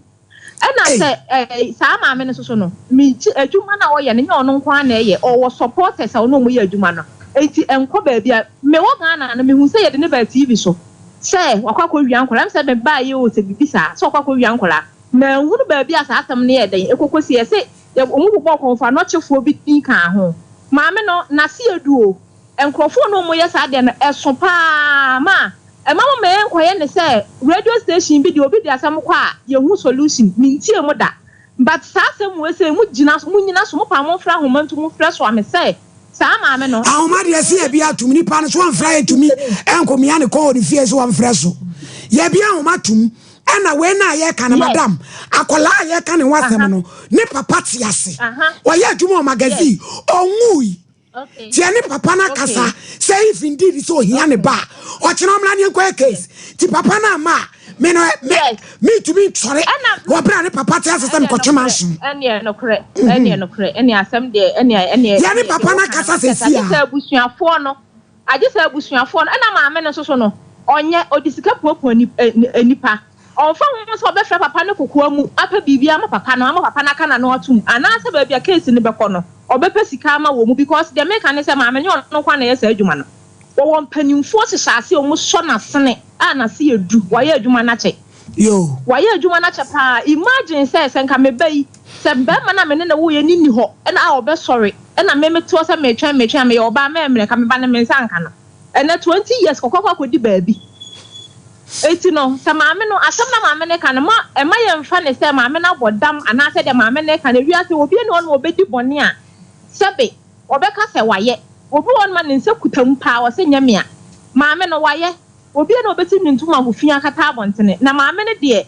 Ɛna sɛ ɛɛ saa maame no soso no, me gye adwuma no a ɔyɛ no nyɛ ɔno nko ara na ɛyɛ, ɔwɔ supporters a ɔne wɔn yɛ adwuma no, enti ɛnkɔ baabi a, me wɔ Ghana no mehu sɛ yɛde no baa TV so sɛ wakɔ akɔ wia nkwadaa, ɛm sɛ me baa yɛ o sɛ biribi saa, sɛ wakɔ akɔ wia nkwadaa, manhunu baabi a saa asɛm no yɛɛ dɛn ɛkɔ kɔsi, yɛse yɛ wɔn bobɔɔ kɔmfoanɔkyefoɔ bi din kaa ho, maame no n'ase adu o. Nkurɔfoɔ no wɔyɛ saa deɛ no ɛso paa ma ɛma mo ma yɛnkɔyɛ ne sɛ radio station bi deɛ obi de asɛm kɔ a yɛhu solution mentie mo da but saa asɛm wei sei mo gyina so mo nyina so mo paa mo mfrɛ ahoma nto mo frɛ soa me sɛ saa maame no. Ahoma deɛ se yɛbi atom nipa no so wɔmfrɛ yɛtumi ɛnkɔ mia ne kɔn wɔ ne fie so wɔmfrɛ so yɛbi ahoma tom ɛna wei na yɛka no madam akwadaa a yɛka ne ho asɛm no ne papa te ase ɔyɛ adwuma wɔ magazine ɔnwui Nti ɛne papa no akasa sɛ if indeed sɛ ohia ne ba a, ɔkyena ɔmmra ne yɛnkɔyɛ case. Nti papa no amma a, Me no me mentumi ntɔre wɔ berɛ a ne papa te ase sɛ mekɔtwe mansion. Ɛneɛ nokorɛ, ɛneɛ nokorɛ, ɛneɛ asɛm deɛ, ɛneɛ ɛneɛ. Yɛne papa no akasa sɛsi a. Agye sɛ abusuafoɔ no, agye sɛ abusuafoɔ no, ɛna maame no nso so no, ɔnyɛ, ɔde sika puapua nnipa. Ɔmfa ho sɛ ɔbɛfrɛ papa no kokoa mu apɛ biribi ama papa no, ama papa no aka n'ano atom, anaasɛ baabi a case no bɛkɔ no, ɔbɛpɛ sika ama wɔn mu because deɛ meka ne sɛ maame no nyɛ ɔno nko ara na ɛyɛ saa adwuma no. Wɔwɔ mpanimfoɔ hyehyɛ ase a wɔsɔ n'asene a n'ase yɛ du, wayɛ adwuma no akyɛ. Wayɛ adwuma no akyɛ paa. Imagine sɛ, sɛ nka me ba yi, sɛ barima no a me ne no woeɛ no nni hɔ na a ɔbɛsɔre na me mete hɔ sɛ meretwɛn meretwɛn a meyɛ ɔbaa mɛmmerɛ nka me ba no me nsa nka no. Ɛnnɛ 20 years kɔkɔ akɔ akɔdi baabi. Enti no, sɛ maame no, asɛm no a maame no reka no, mma mma yɛmfa no sɛ maame no abɔ dam anaasɛ deɛ maame no reka no, ewiase obi nni hɔ nom a ɔbɛdi bɔne a sɛbe ɔbɛka sɛ wayɛ. Obi wɔ hɔ nom a ne nsa kuta mu paa, ɔse nyɛ me a. Maame no, wayɛ. Obi nni hɔ a ɔbɛsi ne ntoma ho fi akata abɔntene. Na maame no deɛ,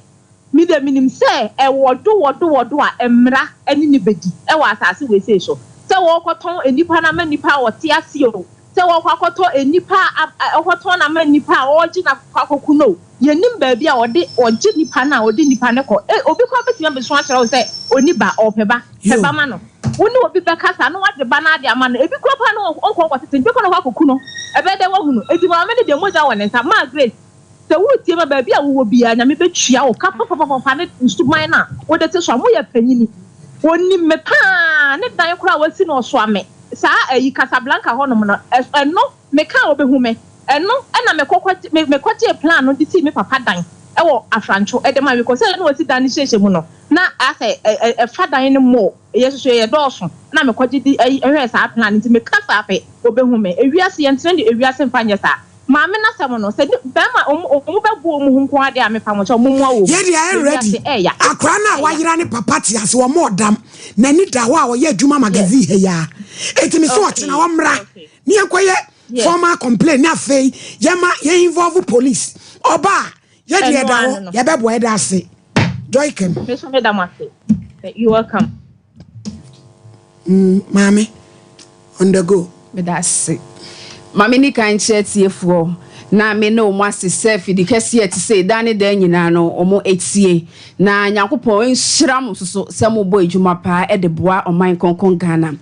me deɛ menim sɛ ɛwɔ do wɔ do wɔ do a mmara ne no bɛdi wɔ asase wei sei so. Sɛ wɔrekɔtɔn nnipa no ama nnipa a wɔte aseɛ o, sɛ wɔrekɔ akɔtɔ nnipa a wɔkɔtɔn no ama nnipa a wɔregye no akɔ akɔku no o, yɛnnim baabi a wɔde wɔgye nnipa no a wɔde nnipa no kɔ. E, obi koraa bɛtumi abɛsu akyerɛ wo sɛ ɔnni ba, ɔrepɛ ba, pɛ ba ma no. Wo ne obi bɛkasa na woagye ba no ade ama no, ebi koraa paa no ɔnkɔ nkɔtete no, ebi koraa na ɔkɔ akɔku no. Ɛbɛyɛ dɛn woahu no? Enti maame no deɛ mogya wɔ ne nsa. Maa Grace, sɛ woretie me a, baabi a wowɔ biara, Nyame bɛtua wo ka papapapapa ne suban no a wode te so a. Moyɛ panyini. Ɔnim me paa, ne dan koraa a wasi no ɔsoa me. Saa ayi Casablanca hɔ nom no, ɛno me ka a ɔbɛhu me. Ɛno na me kɔ kɔ me me kɔgyee plan no de sii me papa dan wɔ Afrantwo de maa me because sɛ na wasi dan no hyehyɛ mu no na asɛ ɛ ɛ ɛfa dan no more yɛ soso yɛ dɔɔso na me kɔgye de ayi hwɛɛ saa plan no nti me ka saa pɛ ɔbɛhu me. Ewiase yɛntena de ewiase mfa nyɛ saa. Maame no asɛm no, sɛ ne bɛrima ɔmo ɔmo bɛbo ɔmo ho nko ara deɛ a mepa mo kyɛw mommoa wɔn mu. Yɛ deɛ ayɛ Na ready. wiase ɛɛya. Akora no a Ɛɛya. wayera ne papa te ase ɔmɔ ɔdam n'ani da hɔ a ɔyɛ adwuma magazine ha yi ara eti me sɛ Okay, ɔkyena ɔmmra okay. ne yɛnkɔyɛ Yes. formal complaint ne afei yɛma yɛn involve police ɔba a yɛ deɛ Ɛno ɛda ara hɔ no no. yɛbɛboa ɛda ase Joy Kem. Me nso meda mo ase. You welcome. Mm, maame, on the go. Meda ase. Ma menni kan nkyerɛ atiefoɔ na me ne wɔn ase sɛ fidi kɛseɛ a ɛte sei daa ne daa nyinaa no wɔn atie. Na Nyankopɔn nhyira mo nso so sɛ mobɔ adwuma paa de boa ɔman kronkron Ghana.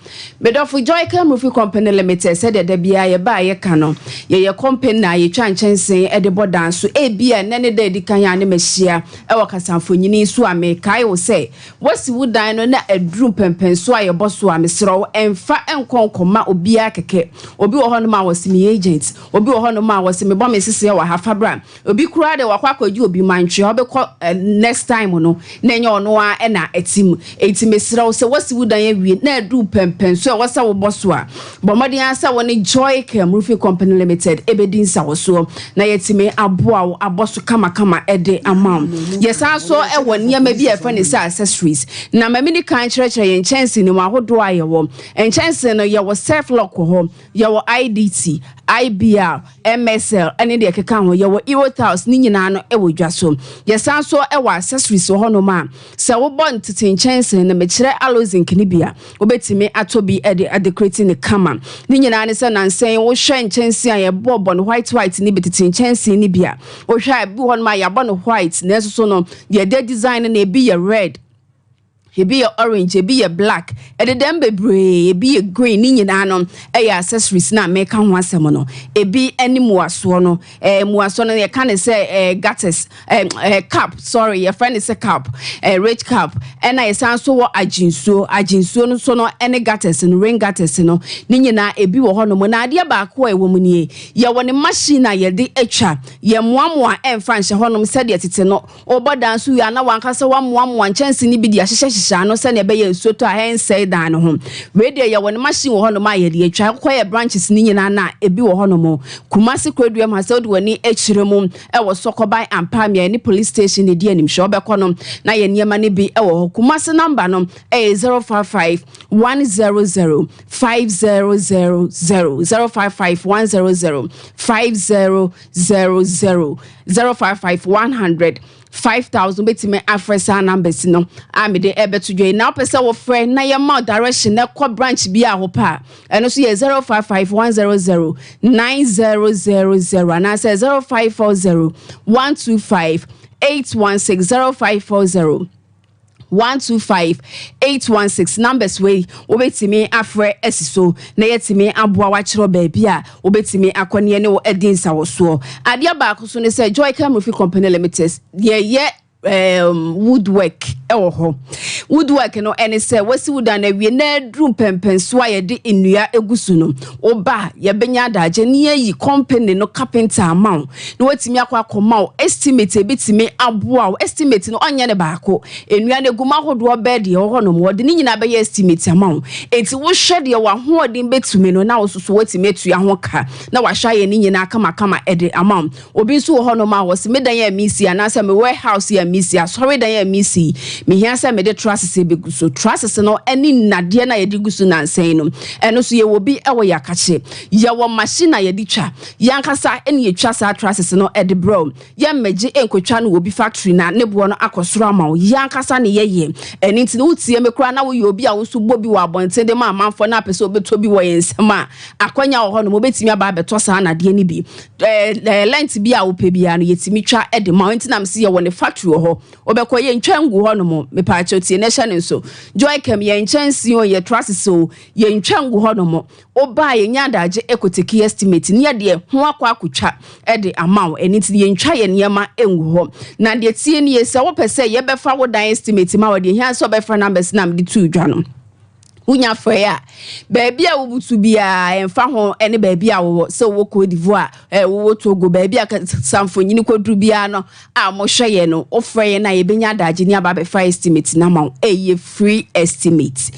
Me dɔfo Joycam Roofing Company Limited sɛdeɛ da biara yɛba a yɛka no, yɛyɛ company a yɛtwa nkyɛnsee de bɔ dan so. Ebia nnɛ ne da a ɛdi kan a ne mahyia wɔ kasamfonin so a mekae wo sɛ Woasi wo dan no na aduru mpɛnpɛnsoɔ a yɛbɔ so a, mesrɛ wo, mfa nkɔ nkɔma obiara kɛkɛ. Obi wɔ hɔnom a ɔse meyɛ agent, obi wɔ hɔnom a ɔse mebɔ me nseseɛ wɔ ha, fa bra. Obi koraa deɛ wakɔ akɔgye obi mantwea, wobɛkɔ next time no na ɛnyɛ ɔno ara na ɛte mu. Enti mesrɛ wo, sɛ woasi wo dan awie na aduru mpɛnpɛnsoɔ a ɛwɔ sɛ wobɔ so a, bɔ mmɔden ara sɛ wo ne Joycam Roofing Company Limited bɛdi nsawɔsoɔ na yɛatumi aboa wo abɔ so kamakama de ama wo. Yɛsan nso wɔ nneɛma bi a yɛfrɛ no sɛ accessories. Na ma mini kan kyerɛkyerɛ yɛn nkyɛnsee no mu ahodoɔ a yɛwɔ. Nkyɛnsee no, yɛwɔ Surflock wɔ hɔ, yɛwɔ IDT, IBR, MSL ne deɛ ɛkeka ho. Yɛwɔ Eurotiles, ne nyinaa no wɔ dwa so. Yɛsan nso wɔ accessories wɔ hɔnom a sɛ wobɔ ntete nkyɛnsee no, mekyerɛ aloe zinc no bi a, Wobɛtumi atɔ bi de adekoreti no kama. Ne nyinaa ne sɛ nansa yi wohwɛ nkyɛnsee a yɛbɔbɔ no white white no bi, tete nkyɛnsee no bi a, wohwɛ a ebi wɔ hɔnom a yɛabɔ no white nanso so no deɛ ɛde design no na ebi yɛ red, ebi yɛ orange, ebi yɛ black, ɛdedam bebree, ebi yɛ green, ne nyinaa no ɛyɛ accessories no a meka ho asɛm no. Ebi ne mmuasoɔ no. Eh, mmuasoɔ no yɛka ne sɛ eh, gutters, eh, eh, cap, sorry, yɛfrɛ ne sɛ cap, eh, rich cap. Ɛna yɛsan so wɔ agyensuo, agyensuo no so no ɛne gutters no, rain gutters no, ne nyinaa ebi wɔ hɔnom. Na adeɛ baako a ɛwɔ mu nie, yɛwɔ ne machine a yɛde atwa, yɛmmoamoa ɛmfa nhyɛ hɔnom sɛdeɛ tete no Wobɔ dan so wie a, na w'ankasa woamoamoa nkyɛnsee no bi de ahyehyɛhyehyɛ ano sɛnea ɛbɛyɛ a nsuo tɔ a ɛrensɛe dan no ho. Wei deɛ, yɛwɔ no machine wɔ hɔnom a yɛde atwa. Wokɔyɛ branches no nyinaa no a, ebi wɔ hɔnom. Kumasi Kuroduam ha, sɛ wode w'ani kyerɛ mu wɔ Sɔkɔban Ampa mmeaeɛ ne police station na ɛdi animhwɛ, wobɛkɔ no na yɛn nneɛma no bi wɔ hɔ. Kumasi number no yɛ 055 100 5000, 055 100 5000. 055 100 5000 wobɛtumi afrɛ saa numbers no a mede ɛbɛto dwa yi. Na wopɛ sɛ wofrɛ na yɛma wo direction na kɔ branch bi a wopɛ a, ɛno nso yɛ 055 100 9000 anaasɛ 0540 125 816 0540 125 816. Numbers wei wobɛtumi afrɛ asi so na yɛtumi aboa wakyerɛ baabi a wobɛtumi akɔ ne ne wo adi nsawɔsoɔ. Adeɛ baako so ne sɛ Joycam Roofing Company Limited, yɛyɛ woodwork ɛwɔ hɔ. Woodwork no ɛne sɛ wasi wo dan awie na aduru mpɛmpɛnso a yɛde nnua egu so no, woba a yɛbɛnya adagye ne yɛyi company no carpenter ama wo na watumi akɔ akɔma wo estimate. Ebitumi aboa wo. Estimate no, ɔnyɛ ne baako. Nnua no egu mu ahodoɔ bɛɛ deɛ ɛwɔ hɔ nom, wɔde ne nyinaa bɛyɛ estimate ama wo. Eti wohwɛ deɛ w'ahoɔden bɛtumi no na wososo watumi atua ho ka na wahwɛ ayɛ ne nyinaa kamakama ɛde ama wo. Obi nso wɔ hɔ nom a wɔsi me dan yɛ misi anaasɛ me warehouse yɛ misi, asɔre dan yɛ misi, mehia sɛ mede trusses bɛgu so. Trusses no ɛne nnadeɛ no a yɛde gu so nansɛn no, ɛno nso yɛwɔ bi ɛwɔ yɛ akakye. Yɛwɔ machine a yɛde twa yɛankasa ɛne yɛtwa saa trusses no ɛde brɛ wo. Yɛmmɛgye nkotwa no wɔ bi factory na ne boɔ no akɔ soro ama wo. Yɛankasa ne yɛyɛ ɛno nti no, wotie me koraa na woyɛ obi a woso bɔ bi wɔ abɔnten de ma amanfoɔ na apɛ sɛ wobɛtɔ bi wɔ yɛn nsɛm a, akwanya wɔ hɔ nom, wobɛtumi aba abɛtɔ saa nadeɛ no bi. Length bi a wopɛ biara no, yɛtumi twa de ma wo. Nti nam sɛ yɛwɔ ne factory wɔ hɔ, wobɛkɔ, yɛntwa ngu hɔ nom. Mepaakyɛw, tie na ɛhyɛ ne nso. Joycam, yɛn nkyɛnse o, yɛ trusses o, yɛntwa ngu hɔ nom. Wobaa, yɛnya adagye ɛkɔ take estimate ne yɛdeɛ ho akɔ akotwa ɛde ama wo. Ɛno nti yɛntwa yɛ nneɛma ngu hɔ. Na deɛ tie nie, sɛ wopɛ sɛ yɛbɛfa wo dan estimate ma wo deɛ, hia sɛ wobɛfrɛ numbers na mede too dwa no. Wonya frɛ a, baabi a wobutu biara ɛmfa ho ne baabi a wowɔ, sɛ wowɔ Cote d'Ivoire, wowɔ Togo, baabi a samfonyini kɔduru biara no a mohwɛ yɛ no, wofrɛ yɛn a, yɛbɛnya adagye ne aba abɛfa estimate no ama wo. Ɛyɛ free estimate,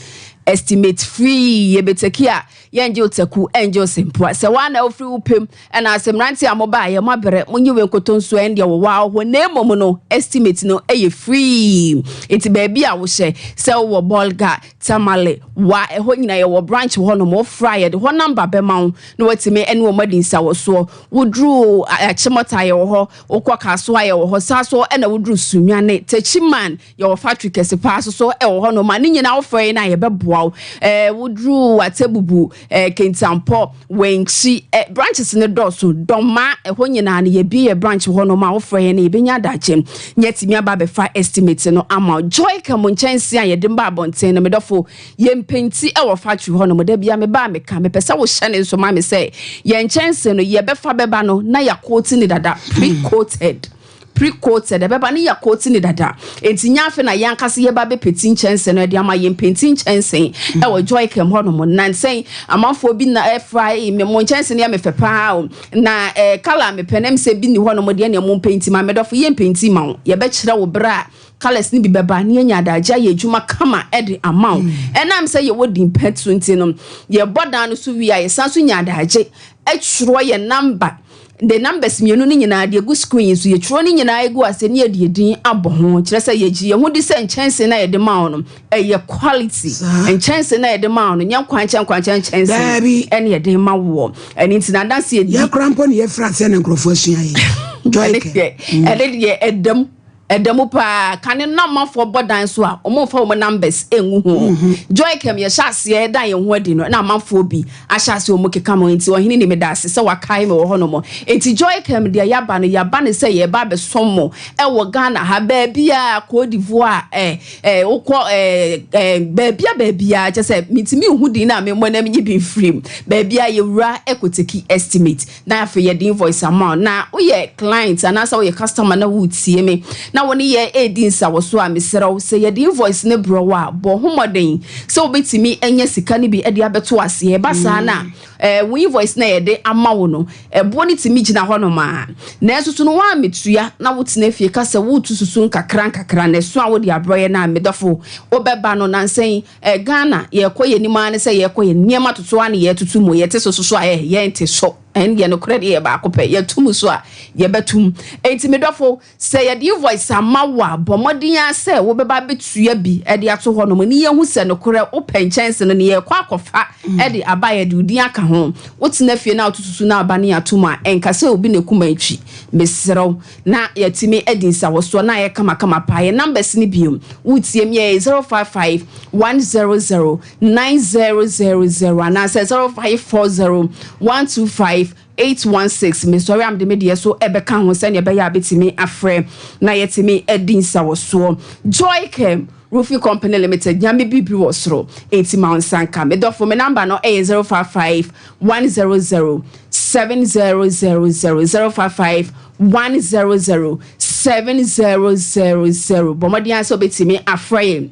estimate free. Yɛbɛ take a, yɛngye wo taku, ɛngye wo sempoa. Sɛ woa na wofiri wo pɛm ɛna asɛ mmerante a mobaa yɛ moabrɛ monye wei nkoto nso, ɛn deɛ wɔwɔ hɔ. Na mmom no, estimate no ɛyɛ free. Nti baabi a wohyɛ, sɛ wowɔ Bolga, Tamale, wa ɛhɔ nyinaa yɛwɔ branch hɔ nom. Wofra, yɛde hɔ number bɛma wo na watumi ɛne wɔn adi nsawɔsoɔ. Woduru Akyemɔta, yɛwɔ hɔ. Wokɔ Kasoa, yɛwɔ hɔ saa so. Ɛna woduru Sunyane, Techiman, yɛwɔ factory kɛse paa so so ɛwɔ hɔ nom a ne nyinaa wofrɛ yi na yɛbɛboa wo. Woduru Atebubu, Kentampɔ, Wɛnkyi, branches ne dɔɔso. Dɔma, ɛhɔ nyinaa no yɛbie yɛ branch hɔ nom a wofrɛ yɛn no, yɛbɛnya adagye nyɛtumi aba abɛfa estimate no ama wo. Joy ka mo nkyɛnse a yɛde mba abɔnten no, medɔfo, yɛn paint ɛwɔ factory hɔ nom. Da bia meba a meka, mepɛ sɛ wohyɛ ne nso ma me sɛ yɛn nkyɛnse no yɛbɛfa bɛba no na yɛa coat ne dada, pre-coated, pre-coated. Ɛbɛba ne yɛ coat ne dada. Enti nya afei na yɛn ankasa yɛba bɛ paint nkyɛnse no ɛde ama. Yɛn paint nkyɛnse ɛwɔ Joycam hɔ nom. Nansɛn amanfoɔ bi na ɛfra me mo nkyɛnse no yɛ me fɛ paa o, na colour a mepɛ na sɛ bi ni hɔ nom deɛ, nea mo paint ma medɔfo. Yɛn paint ma wo, yɛbɛkyerɛ wo berɛ a colours no bi bɛba ne yɛnya adagye ayɛ adwuma kama ɛde ama wo. Ɛnam sɛ yɛwɔ din pɛ so nti no, yɛbɔ dan no so wie a, yɛsan so nya adagye ɛtwerɛ yɛ number, the numbers mmienu no nyinaa deɛ egu screen so. Yɛtwerɛ no nyinaa egu ase ne yɛde edin abɔ ho, kyerɛ sɛ yɛgye yɛn ho di sɛ nkyɛnse na yɛde ma wo no ɛyɛ quality nkyɛnse na yɛde ma wo no, nyɛ nkwankyɛn nkwankyɛn nkyɛnse ɛne yɛde ma woɔ. Ɛne nti na adanse yɛ di. Yɛkora mpo ne yɛfra sɛ ne nkurɔfoɔ asua yɛ. Ɛne deɛ ɛdam ɛdam paa. Kane na amanfoɔ bɔ dan so a, wɔn mfa wɔn numbers ngu ho. Joycam yɛhyɛ aseɛ dan yɛn ho adi no na amanfoɔ bi ahyɛ aseɛ wɔn keka mo. Nti ɔhene ni, meda ase sɛ wakae me wɔ hɔnom. Nti Joycam deɛ, yaba no, yaba ne sɛ yɛba abɛsom mo ɛwɔ Ghana ha baabi a, Cote d'Ivoire, ɛ ɛ wokɔ ɛ ɛ baabi a, baabi a kyɛ sɛ mintimi nhu din na memmɔ na menyi bi mfirim. Baabi a yɛwura ɛkɔ take estimate na afei yɛde invoice ama wo. Na woyɛ client anaasɛ woyɛ customer na woretie me na wo ne yɛ ɛredi nsawɔ so a, mesrɛ wo sɛ yɛde invoice ne brɛ wo a, bɔ ho mmɔden sɛ wobɛtumi anya sika no bi de abɛto aseɛ. Ɛba saa no a, wo invoice na yɛde ama wo no, ɛboɔ no tumi gyina hɔ nom a. Nanso so no woammetua na wotena fie ka sɛ woretu susu nkakra nkakra na ɛso a wode abrɛ yɛ no a, medɔfo, wobɛba no nansɛn. Ghana yɛkɔ yɛn anim ara ne sɛ yɛkɔ yɛn nneɛma toto a ne yɛtoto mu yɛte so so so a, yɛnte so. Ɛn deɛ nokorɛ deɛ yɛ baako pɛ, yɛto mu so a yɛbɛto mu. Enti me dɔfo, sɛ yɛde invoice ama wo a, bɔ mmɔden ara sɛ wobɛba abɛtua bi de ato hɔnom ne yɛahu sɛ nokorɛ wopɛ nkyɛnse no ne yɛrekɔ akɔfa de aba a yɛde wo din aka ho. Wotena fie na wototo su na aba ne yɛato mu a, ɛnka sɛ obi na ɛkum antwi. Mesrɛ wo, na yɛatumi adi nsawɔsoɔ na ayɛ kamakama paa. Yɛn numbers no bio, woretie me a, ɛyɛ 055 100 9000 anaasɛ 0540 125 816. Mesɔre a mede me deɛ so ɛbɛka ho sɛnea ɛbɛyɛ a bɛtumi afrɛ na yɛatumi adi nsawɔsoɔ. Joy Chem Roofing Company Limited, Nyame biribi wɔ soro, enti ma wo nsa nka. Me dɔfo, me namba no ɛyɛ 055 100 7000, 055 100 7000. Bɔ mmɔden ara sɛ wobɛtumi afrɛ yɛn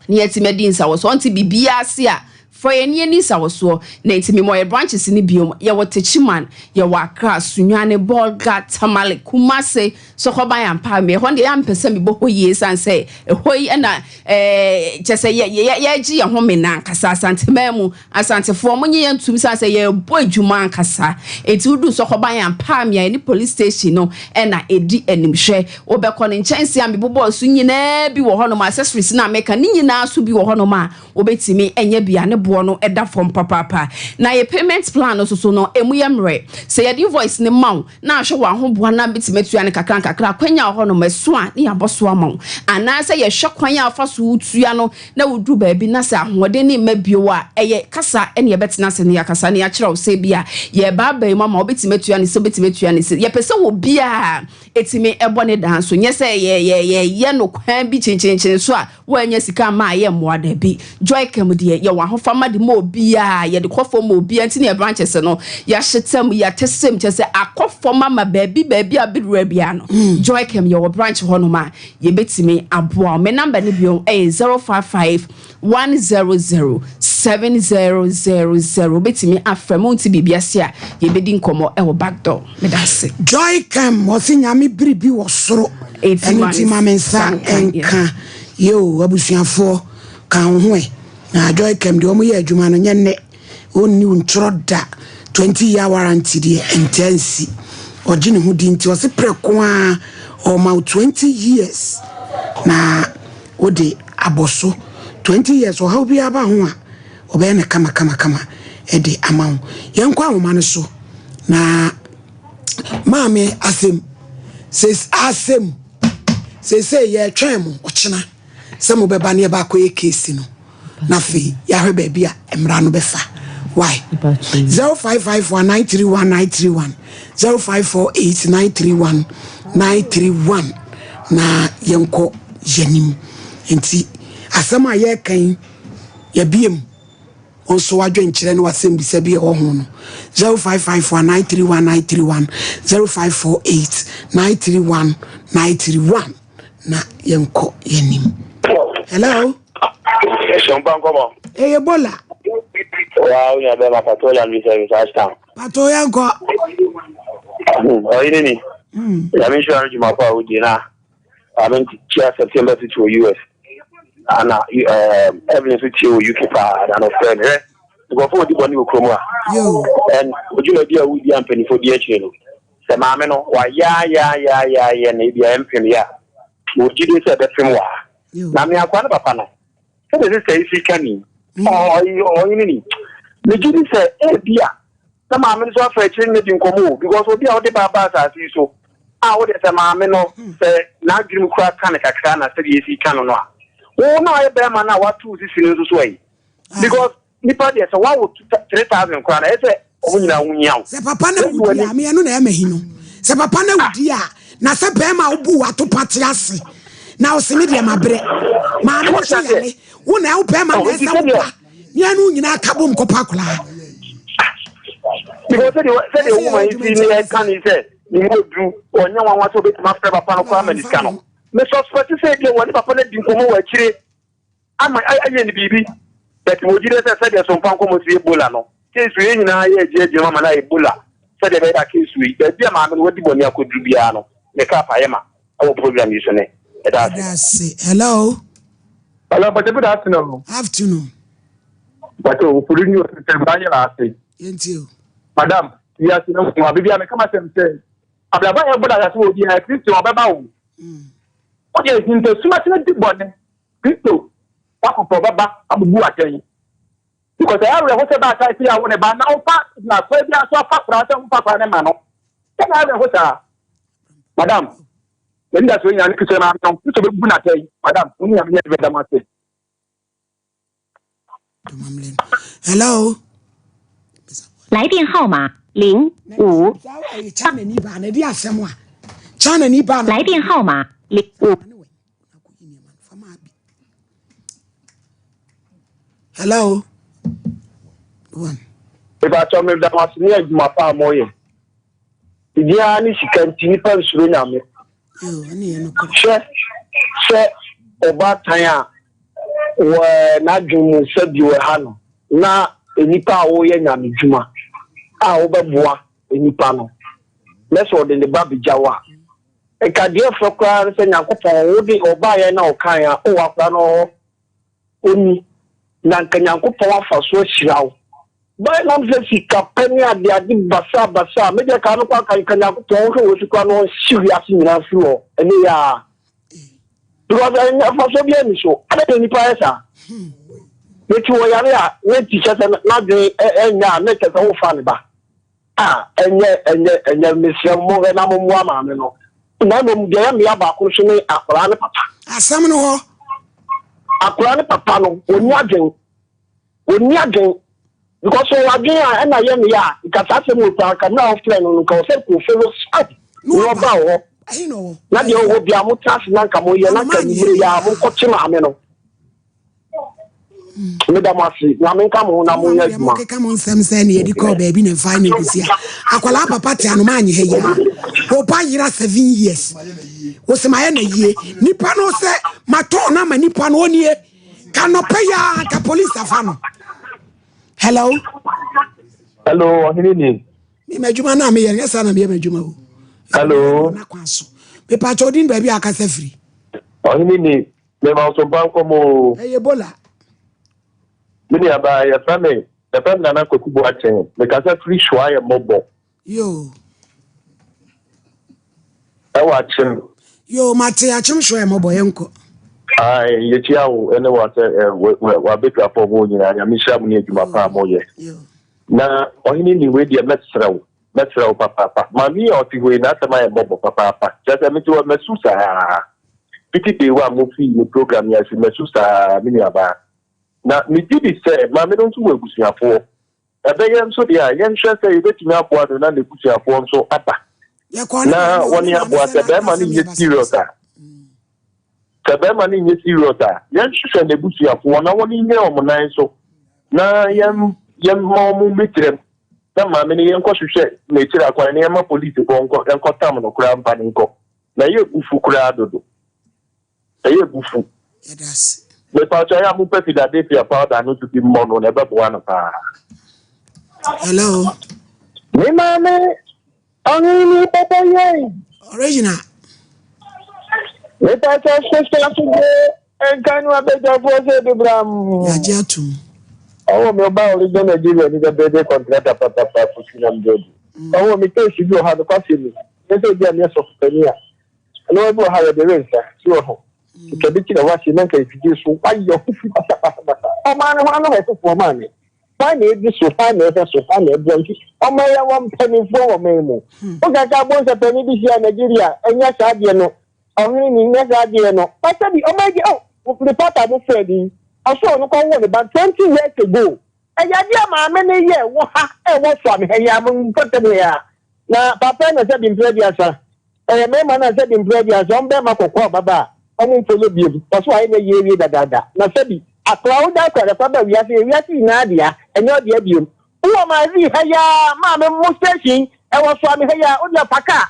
na yɛatumi adi nsawɔsoɔ. Ɔnte biribiara ase a, frɛ yɛn na yɛnni nsawɔsoɔ. Na nti memmɔ yɛn branches no biom. Yɛwɔ Techiman, yɛwɔ Accra, Sunyani, Bolga, Tamale, Kumasi, Sɔkɔban ampa. Me ɛhɔ no deɛ yɛ a mepɛ sɛ mebɔ hɔ yie ɛsiane sɛ ɛhɔ yi na ɛɛ kyɛ sɛ yɛ yɛ yɛregye yɛn home no ankasa. Asanteman mu, Asantefoɔ monye yɛn ntom ɛsiane sɛ yɛrebɔ adwuma ankasa. Nti woduru Sɔkɔban ampa a, yɛne police station no na ɛdi animhwɛ. Wobɛkɔ no, nkyɛnsee a mebobɔɔ so nyinaa bi wɔ hɔnom, accessories no a meka ne nyinaa nso bi wɔ hɔnom a wobɛtumi anya bi a ne boɔ no da fam papaapa. Na yɛ payment plan no nso so no, ɛmu yɛ mmerɛ. Sɛ yɛde invoice no ma wo na ahwɛ w'ahoboa na bɛtumi atua no kakra nkakra a, akwanya wɔ hɔnom, ɛso a ne yɛabɔ so ama wo. Anaasɛ yɛhwɛ kwan a wofa so tua no na woduru baabi na sɛ ahoɔden no mma bio a, ɛyɛ kasa na yɛbɛtena ase na yɛakasa na yɛakyerɛ wo sɛ ebia yɛrebaabae mu ama wo, wobɛtumi atua no sei, wobɛtumi atua no sei. Yɛpɛ sɛ obiara tumi bɔ ne dan so, nyɛ sɛ yɛyɛ no kwan bi kyenkyenkyen so a woannya sika amma a yɛmmoa, dabi. Joycam deɛ, yɛwɔ ahofama de ma obiara, yɛde kɔ fam ma obiara, nti na yɛn branches no, yɛahyeta mu, yɛatɛsɛ mu, kyerɛ sɛ akɔ fam ama baabi baabi a wobɛwura biara no, Joycam yɛwɔ branch hɔnom a yɛbɛtumi aboa wo. Me number no bio yɛ 055 100 7000. Wobɛtumi afrɛ me, wonte biribi ase a, yɛbɛdi nkɔmmɔ wɔ back door. Meda ase. Joy Kem ɔse Nyame biribi wɔ soro ɛno nti ma me nsa nka yoo abusuafoɔ ka wo ho ɛ na Joy Kem deɛ ɔmo yɛ adwuma no nyɛ nnɛ ɔnni wo ntorɔ da 20 year warranty deɛ ɛntaa nsi ɔgye ne ho di nti ɔse prɛko a ɔma wo 20 years na wode abɔ so 20 years ɔhaw biara ba ho a ɔbɛyɛ no kama kama kama de ama wo. Yɛnkɔ ahoma no so na maame asɛm ses asɛm seesei yɛretwɛn mo ɔkyena sɛ mobɛba ne yɛba akɔyɛ keesi no na afei yɛahwɛ baabi a mmara no bɛfa. Why? 0554 931 931 0548 931 931 na yɛnkɔ yɛnim nti asɛm a yɛreka yi Yɛabue mu. Wo nso w'adwenkyerɛ ne w'asɛmbisa bi a ɛwɔ ho no, 0554 931 931, 0548 931 931 na yɛnkɔ yɛnim. Hello? Sompa nkɔmɔ. Ɛyɛ Bola. Wa wo nua bɛma Pato Landry Service Ashtown. Pato yɛnkɔ. Ɔyene ni. Nyame nhyira no dwuma pa a wodie na Maame nkyia September tutu wɔ US. Ana Evelyn nso tie wɔ UK paa na no frɛ no. Hwɛ, nkurɔfoɔ ɔdi bɔne wɔ kurom a. And odwumadi a wodi a mpanimfoɔ di akyire no, sɛ maame no wayaayaayaayaayɛ na ebi a ɛmpem yɛ a, wɔgye die sɛ ɛbɛpem wɔ ha. Na me akoa no papa no, sɛdeɛ sista yi si ka ni, ɔyene ni, megye di sɛ ebi a Na maame no nso afa akyire ne no adi nkɔmmɔ o, because obi a wode ba aba asase yi so a wode sɛ maame no sɛ n'adwene mu koraa ka no kakra na sɛdeɛ esi ka no no a, wo na ɔyɛ bɛrima no a wato wo sisi no nso so ayi. Because nipa deɛ sɛ wawo 3000 koraa na ɛyɛ sɛ wɔn nyinaa ho hia wo. Sɛ papa no awu di a, me ɛno na ɛyɛ m'ahi no. Sɛ papa no awu di a, na sɛ bɛrima a wobu w'atopa te ase na ɔse me deɛ mabrɛ. Maame no nso yare, wo na wo bɛrima na ɛsɛ wo ba. Ne ano nyinaa ka bom kɔpa akwadaa. Because sɛdeɛ sɛdeɛ woman yi si ne ɛka ne sɛ ne mu oduru ɔnyɛ nwanwa sɛ obetumi afrɛ papa no koraa ma ne sika no. Me suspect sɛ ebia wɔne papa no adi nkɔmmɔ wɔ akyire ama ayɛ ne biribi. But mo gyidie sɛ sɛdeɛ sompa nkɔmmɔ si Ebola no case wei nyinaa yɛ agye agyina mu ama no ayɛ Ebola sɛdeɛ ɛbɛyɛ a case wei baabi a maame no wadi bɔne akɔduru biara no ne kaa pa yɛ ma ɛwɔ program yi so ne ɛda ase. Ɛda ase. Hello. Hello, Mpakyɛ good afternoon. Afternoon. Mpakyɛ ofuri ni osese ba yɛ ase. Yɛntie o. Madam. Wiase no nko a. Baabi a meka m'asɛm sɛ, abrabɔ a yɛbɔ no asase wɔ obiara, Kristo ɔbɛba o. Wo deɛ hintasum ase na di bɔne, Kristo wakɔpɛ ɔbɛba abubu atɛn. Because ɛyɛ awerɛho sɛ baatan sɛ yɛawo ne ba na wofa na kwan biara so afa koraa sɛ wofa koraa ne ma no. Sɛ na awerɛho saa. Madam, yɛn da so nyinaa ne Kristo maame no, Kristo bɛbu no atɛn. Madam, wo ne Nyame nyɛ adwuma da mo ase. Hello. 来电号码零五。 China ni ba na di asɛm a. China ni ba na. 来电号码零五。 Hello. One. Mepakyɛw meda mo ase ne adwuma pa a moyɛ. Biribiara ne sika nti nipa nsuro Nyame. Hwɛ sɛ ɔbaatan a wɔ n'adwene mu sɛ bi wɔ ha no na nnipa a wɔyɛ Nyame dwuma a wobɛboa nnipa no na sɛ ɔde ne ba begya wo a nka deɛ ɛfɛ koraa ne sɛ Nyankopɔn wode ɔbaeɛ na ɔkaeɛ a o akora no ɔwɔ Onni, na anka Nyankopɔn afa so ahyira wo. But ɛnam sɛ sika pɛ ne ade ade basaa basaa, me deɛ kaa no kɔ anka nka Nyankopɔn wohwɛ wɔ su koraa na ɔnhye wiase nyinaa mfiri hɔ ɛnɛ yi ara. Because ɛnyɛ mfasoɔ biara nni so. Adɛn na nipa yɛ saa? Meti wɔ yare a na ti kyɛ sɛ n'adwene ɛnyɛ a na kyɛ sɛ wofa ne ba. Ah ɛnyɛ ɛnyɛ ɛnyɛ mesrɛ mo monhwɛ na mommoa maame no na mmom deɛ ɛyɛ meya baako nso ne akwadaa ne papa. Asɛm no hɔ. Akwadaa ne papa no ɔnni adwen ɔnni adwen because ɔwɔ adwen a ɛna yɛ meya a nka saa asɛm wɔ paa nka mmerɛ a ɔfrɛ no no nka ɔsɛ kò fɛ wɔ sap na ɔba wɔ hɔ na deɛ ɔwɔ bia mo tra ase na nka mo yɛ na nka nwumere yɛ a mo nkɔkye maame no. Meda mo ase. Nyame nka mo ho na monyɛ adwuma. Mokeka mo nsɛm sɛ ne yɛde kɔɔ baabi na mfa ne nkosi a akwadaa papa te anoma anye ha yi a oba yera 7 years wosɛ mayɛ na yie nipa no sɛ matɔn no ama nipa no ɔnie ka nɔpɛ yi a nka police afa no. Hello. Hello, ɔhene ni. Me m'adwuma no a meyɛ nyɛ saa na meyɛ m'adwuma o. Hello. Na kwan so mepakyɛ odin baabi a akasa firi. Ɔhene ni. Mema wo so mpa nkɔm oo. Ɛyɛ Ebola. Me nua baa yɛfrɛ me yɛfrɛ me Nana Kwaku Boateng mekasa firi Hyoa yɛ mmɔbɔ. Yoo. Ɛwɔ Akyem. Yoo mate Akyem Hyoa yɛ mmɔbɔ yɛnkɔ. Ae yɛkyia wo ɛne wasɛ wabɛdwafoɔ mo nyinaa Nyame nhyira mo ne adwuma pa a moyɛ. Na ɔhene ni wei deɛ mɛsrɛ wo mɛsrɛ wo papaapa maame yi a ɔte hɔ yi n'asɛm ayɛ mmɔbɔ papaapa kyerɛ sɛ mete hɔ masu saa fiti day one mo fii me program yi ase masu saa me nuabaa na megye di sɛ maame no nso wɔ abusuafoɔ ɛbɛyɛ nso deɛ a yɛnhwɛ sɛ yɛbɛtumi aboa no na n'abusuafoɔ nso aba na wɔne aboa sɛ bɛrima no nyɛ serious a sɛ bɛrima no nyɛ serious a yɛnhwehwɛ n'abusuafoɔ na wɔne nyɛ wɔn nan so na yɛn yɛmma wɔn mmɛkyerɛm na maame no yɛnkɔhwehwɛ n'akyiri akwan na yɛma polisifoɔ nkɔ nkɔtam no koraa mfa no nkɔ na ɛyɛ abufu koraa dodo ɛyɛ abufu mepatwa yɛ a mopɛ Philadelphia powder no so bi mmɔ no na ɛbɛboa no paa. Hello. Me maame ɔhene papa yɛn. Original. Mepatwa hyehyɛ so de nka no abɛgyafoɔ sɛ bebram. Yɛagye atom. Ɔwɔ me ɔba original Nigeria ni bɛbɛ de contractor papapa fufu nam deɛ. Ɔwɔ me case bi wɔ ha no kwasɛ mi. Nyɛ sɛ ebi a meyɛ sɔfo panin a. Nneɛma bi wɔ ha yɛde rensa si wɔ ho. Sika bi kyerɛ wahye na nka efidie so wayɛ ho fi basabasabasa. Ɔmaa ne ho ano hɔ foforɔ maa me. Hwan na edi so, hwan na ɛhwɛ so, hwan na ɛboa nti ɔma yɛ wɔ mpanimfoɔ wɔ man mu. Wokaka abɔ nsɛ panin bi hyia Nigeria ɛnyɛ saa adeɛ no ɔhene ni nyɛ saa adeɛ no. Pasa bi ɔma yi oh reporter mo frɛ bi ɔsɛ ɔno kɔ wɔ ne ba 20 years ago. Ɛyɛ adeɛ a maame no yɛ wɔ ha ɛwɔ so ame ha yi a mo mpɔtam ha yi a na papa na sɛ bi mpere aduasa. Ɛyɛ mmarima no a sɛbi mpere aduasa wɔn bɛrima kɔkɔɔ ababaa a wɔn mfolo biom wɔso ayɛ no ayie awie dadaada na sɛbi akora wo da akora da ba wiase yɛ wiase nyinaa dea ɛnyɛ ɔdea biom wowɔ maazii ha yi aa maame mo station ɛwɔ soame ha yi aa wode afa kaa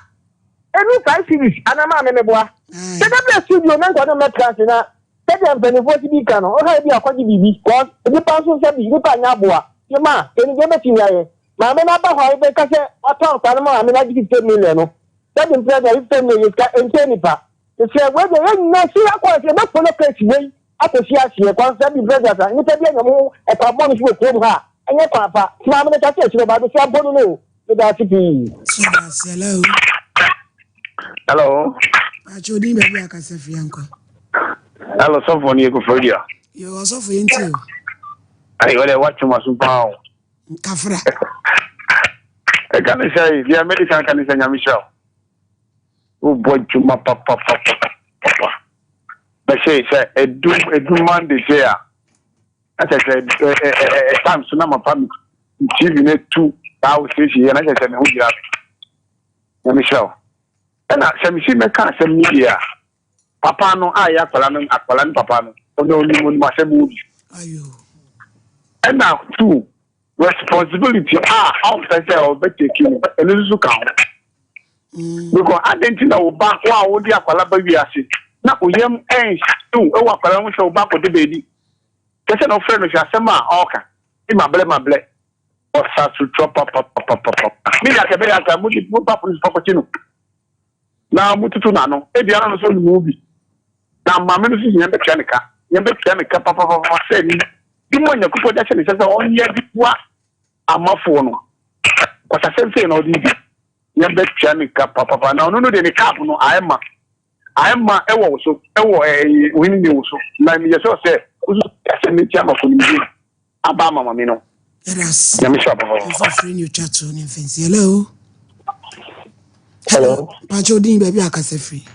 ɛnu 5 series anaa maame meboa sɛ da bɛ studio na nka ɔne mɛtra ase na sɛdeɛ mpanimfoɔ si bi ka no woha bi akɔgye biribi cause nipa nso sɛbi nipa nyɛ aboa yɛ ma ɛni deɛ bɛtumi ayɛ Maame no aba hɔ a wobɛka sɛ watɔn akwadaa no ma maame no agye 50 million no. Sɛbi mprɛ deɛ 50 million yɛ sika ɛnkyɛ nipa. Mesrɛ wei deɛ yɛn nyinaa serious cause yɛbɛ follow case wei akɔsi aseɛ cause sɛbi mprɛ deɛ sa nipa bi anya mo ho ɛkwan bɔne so wɔ kurom ha a ɛnyɛ kwan pa. Nti maame no kase akyire ɔbaa bɛsi abɔ no no o. Meda ase pii. So da ase. Hello. Hello. Pakyɛ odin baabi a kasa firi ankɔ. Hello, sɔfo ni Ekofo Dua. Yo, ɔsɔfo yɛn ti o. Ayi, wɔde watwe ma so paa o. Kafra. Ɛka ne sɛ, deɛ mɛde kan ka ne sɛ nyame hyira wo. Wobɔ adwuma papapapapa. Bɛhyɛ sɛ edu edu Monday sɛ a, na kyerɛ sɛ ɛ ɛ ɛ ɛ time so na ma fa me TV no tu saa wo station yɛ na kyerɛ sɛ me ho gyina me. Nyame hyira wo. Ɛna sɛ mesi mɛka asɛm no yie a, papa no a ɛyɛ akwadaa no akwadaa no papa no, ɔno onim onim asɛm wɔ bi. Ɛna two, responsibility a ɔmpɛ sɛ ɔbɛteki no, ɛno nso ka ho. Because adɛn nti na wo ba wo a wode akwadaa ba wiase na wo yam ɛnhyew ɛwɔ akwadaa ho sɛ wo ba akɔde baabi. Kyɛ sɛ na ɔfrɛ no hwɛ asɛm a ɔreka, mablɛ mablɛ. Ɔsa so twa papapapapapa. Me nua sɛ ɛbɛyɛ anka mode momfa polisi fa kɔkye no na mototo n'ano. Ebia na ɔno nso ɔnim wo bi. Na maame no nso sɛ yɛbɛtua ne ka. Yɛbɛtua ne ka papapapa sɛ ne dwuma a Nyankopɔn de ahyɛ ne nsa sɛ ɔnyɛ de boa amafoɔ no. Kwasasɛm sei na ɔde di. Yɛbɛtua ne ka papapa. Na ɔno no deɛ ne cap no ayɛ ma. Ayɛ ma ɛwɔ wo so, ɛwɔ ɛɛ ohene ni wo so. Na meyɛ sure sɛ wosusu asɛm no tia ma konimdie aba ama mame no. Yɛda ase. Nyame hyira papa. Ɛmfa frɛ ne otwa to ne mfɛnsi. Hello. Hello. Mpakyɛ odin baabi a akasa firi.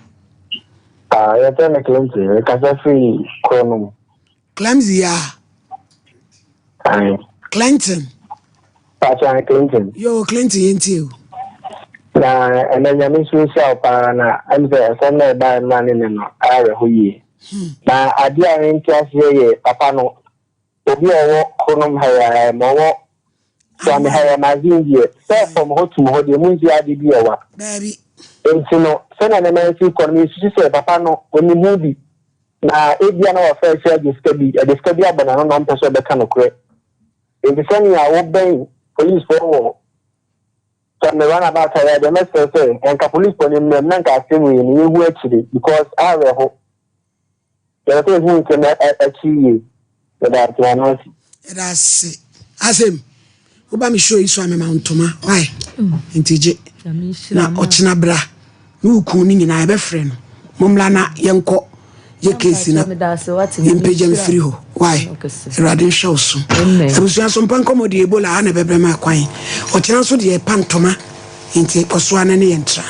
Ah, yɛfrɛ me Clinton. Mekasa firi kuro no mu. Clemsy ya. Aye. Clinton. Pakyɛ Clinton. Yo, Clinton yɛntie o. Na ɛnɛ nyame nso nhyira wo paa na ɛm sɛ ɛsɛm na ɛbaeɛ no ne ne no awerɛho yie. Na adeɛ a mente aseɛ yɛ papa no obi a ɔwɔ kronom ha yi ara ma ɔwɔ Suame ha yi magazine deɛ sɛ fam hɔ tum hɔ deɛ mu nsi ade bi ɛwa. Nti no sɛnea nneɛma nsi kɔ no mesusu sɛ papa no onim ho bi na ebia na wafa akyiri agye sika bi ɛde sika bi abɔ n'ano na ɔmpɛ sɛ ɔbɛka nokorɛ. Nti sɛnea wobɛn polisfoɔ wɔ Suame runabout ha yi a deɛ mɛsrɛ sɛ nka polisfoɔ no mmram na nka asɛm wei no yɛhu akyire because awerɛho. Yɛpɛ sɛ yɛhu nsɛm akyi yie. Yɛda ase ano ase. Yɛda ase. Asem, woba me show yi so a mema wo ntoma. Why? Nti gye. Na ɔkyena bra. Ne wo kun no nyinaa yɛbɛfrɛ no. Mommra na yɛnkɔ yɛ case na yɛmpagya mfiri hɔ. Why? Awurade nhwɛ wo so. Abusua so mpa nkɔmmɔ deɛ Ebola ha na ɛbɛbrɛ ma kwan. Ɔkyena nso deɛ ɛpa ntoma. Nti kɔ so ara na ne yɛntra.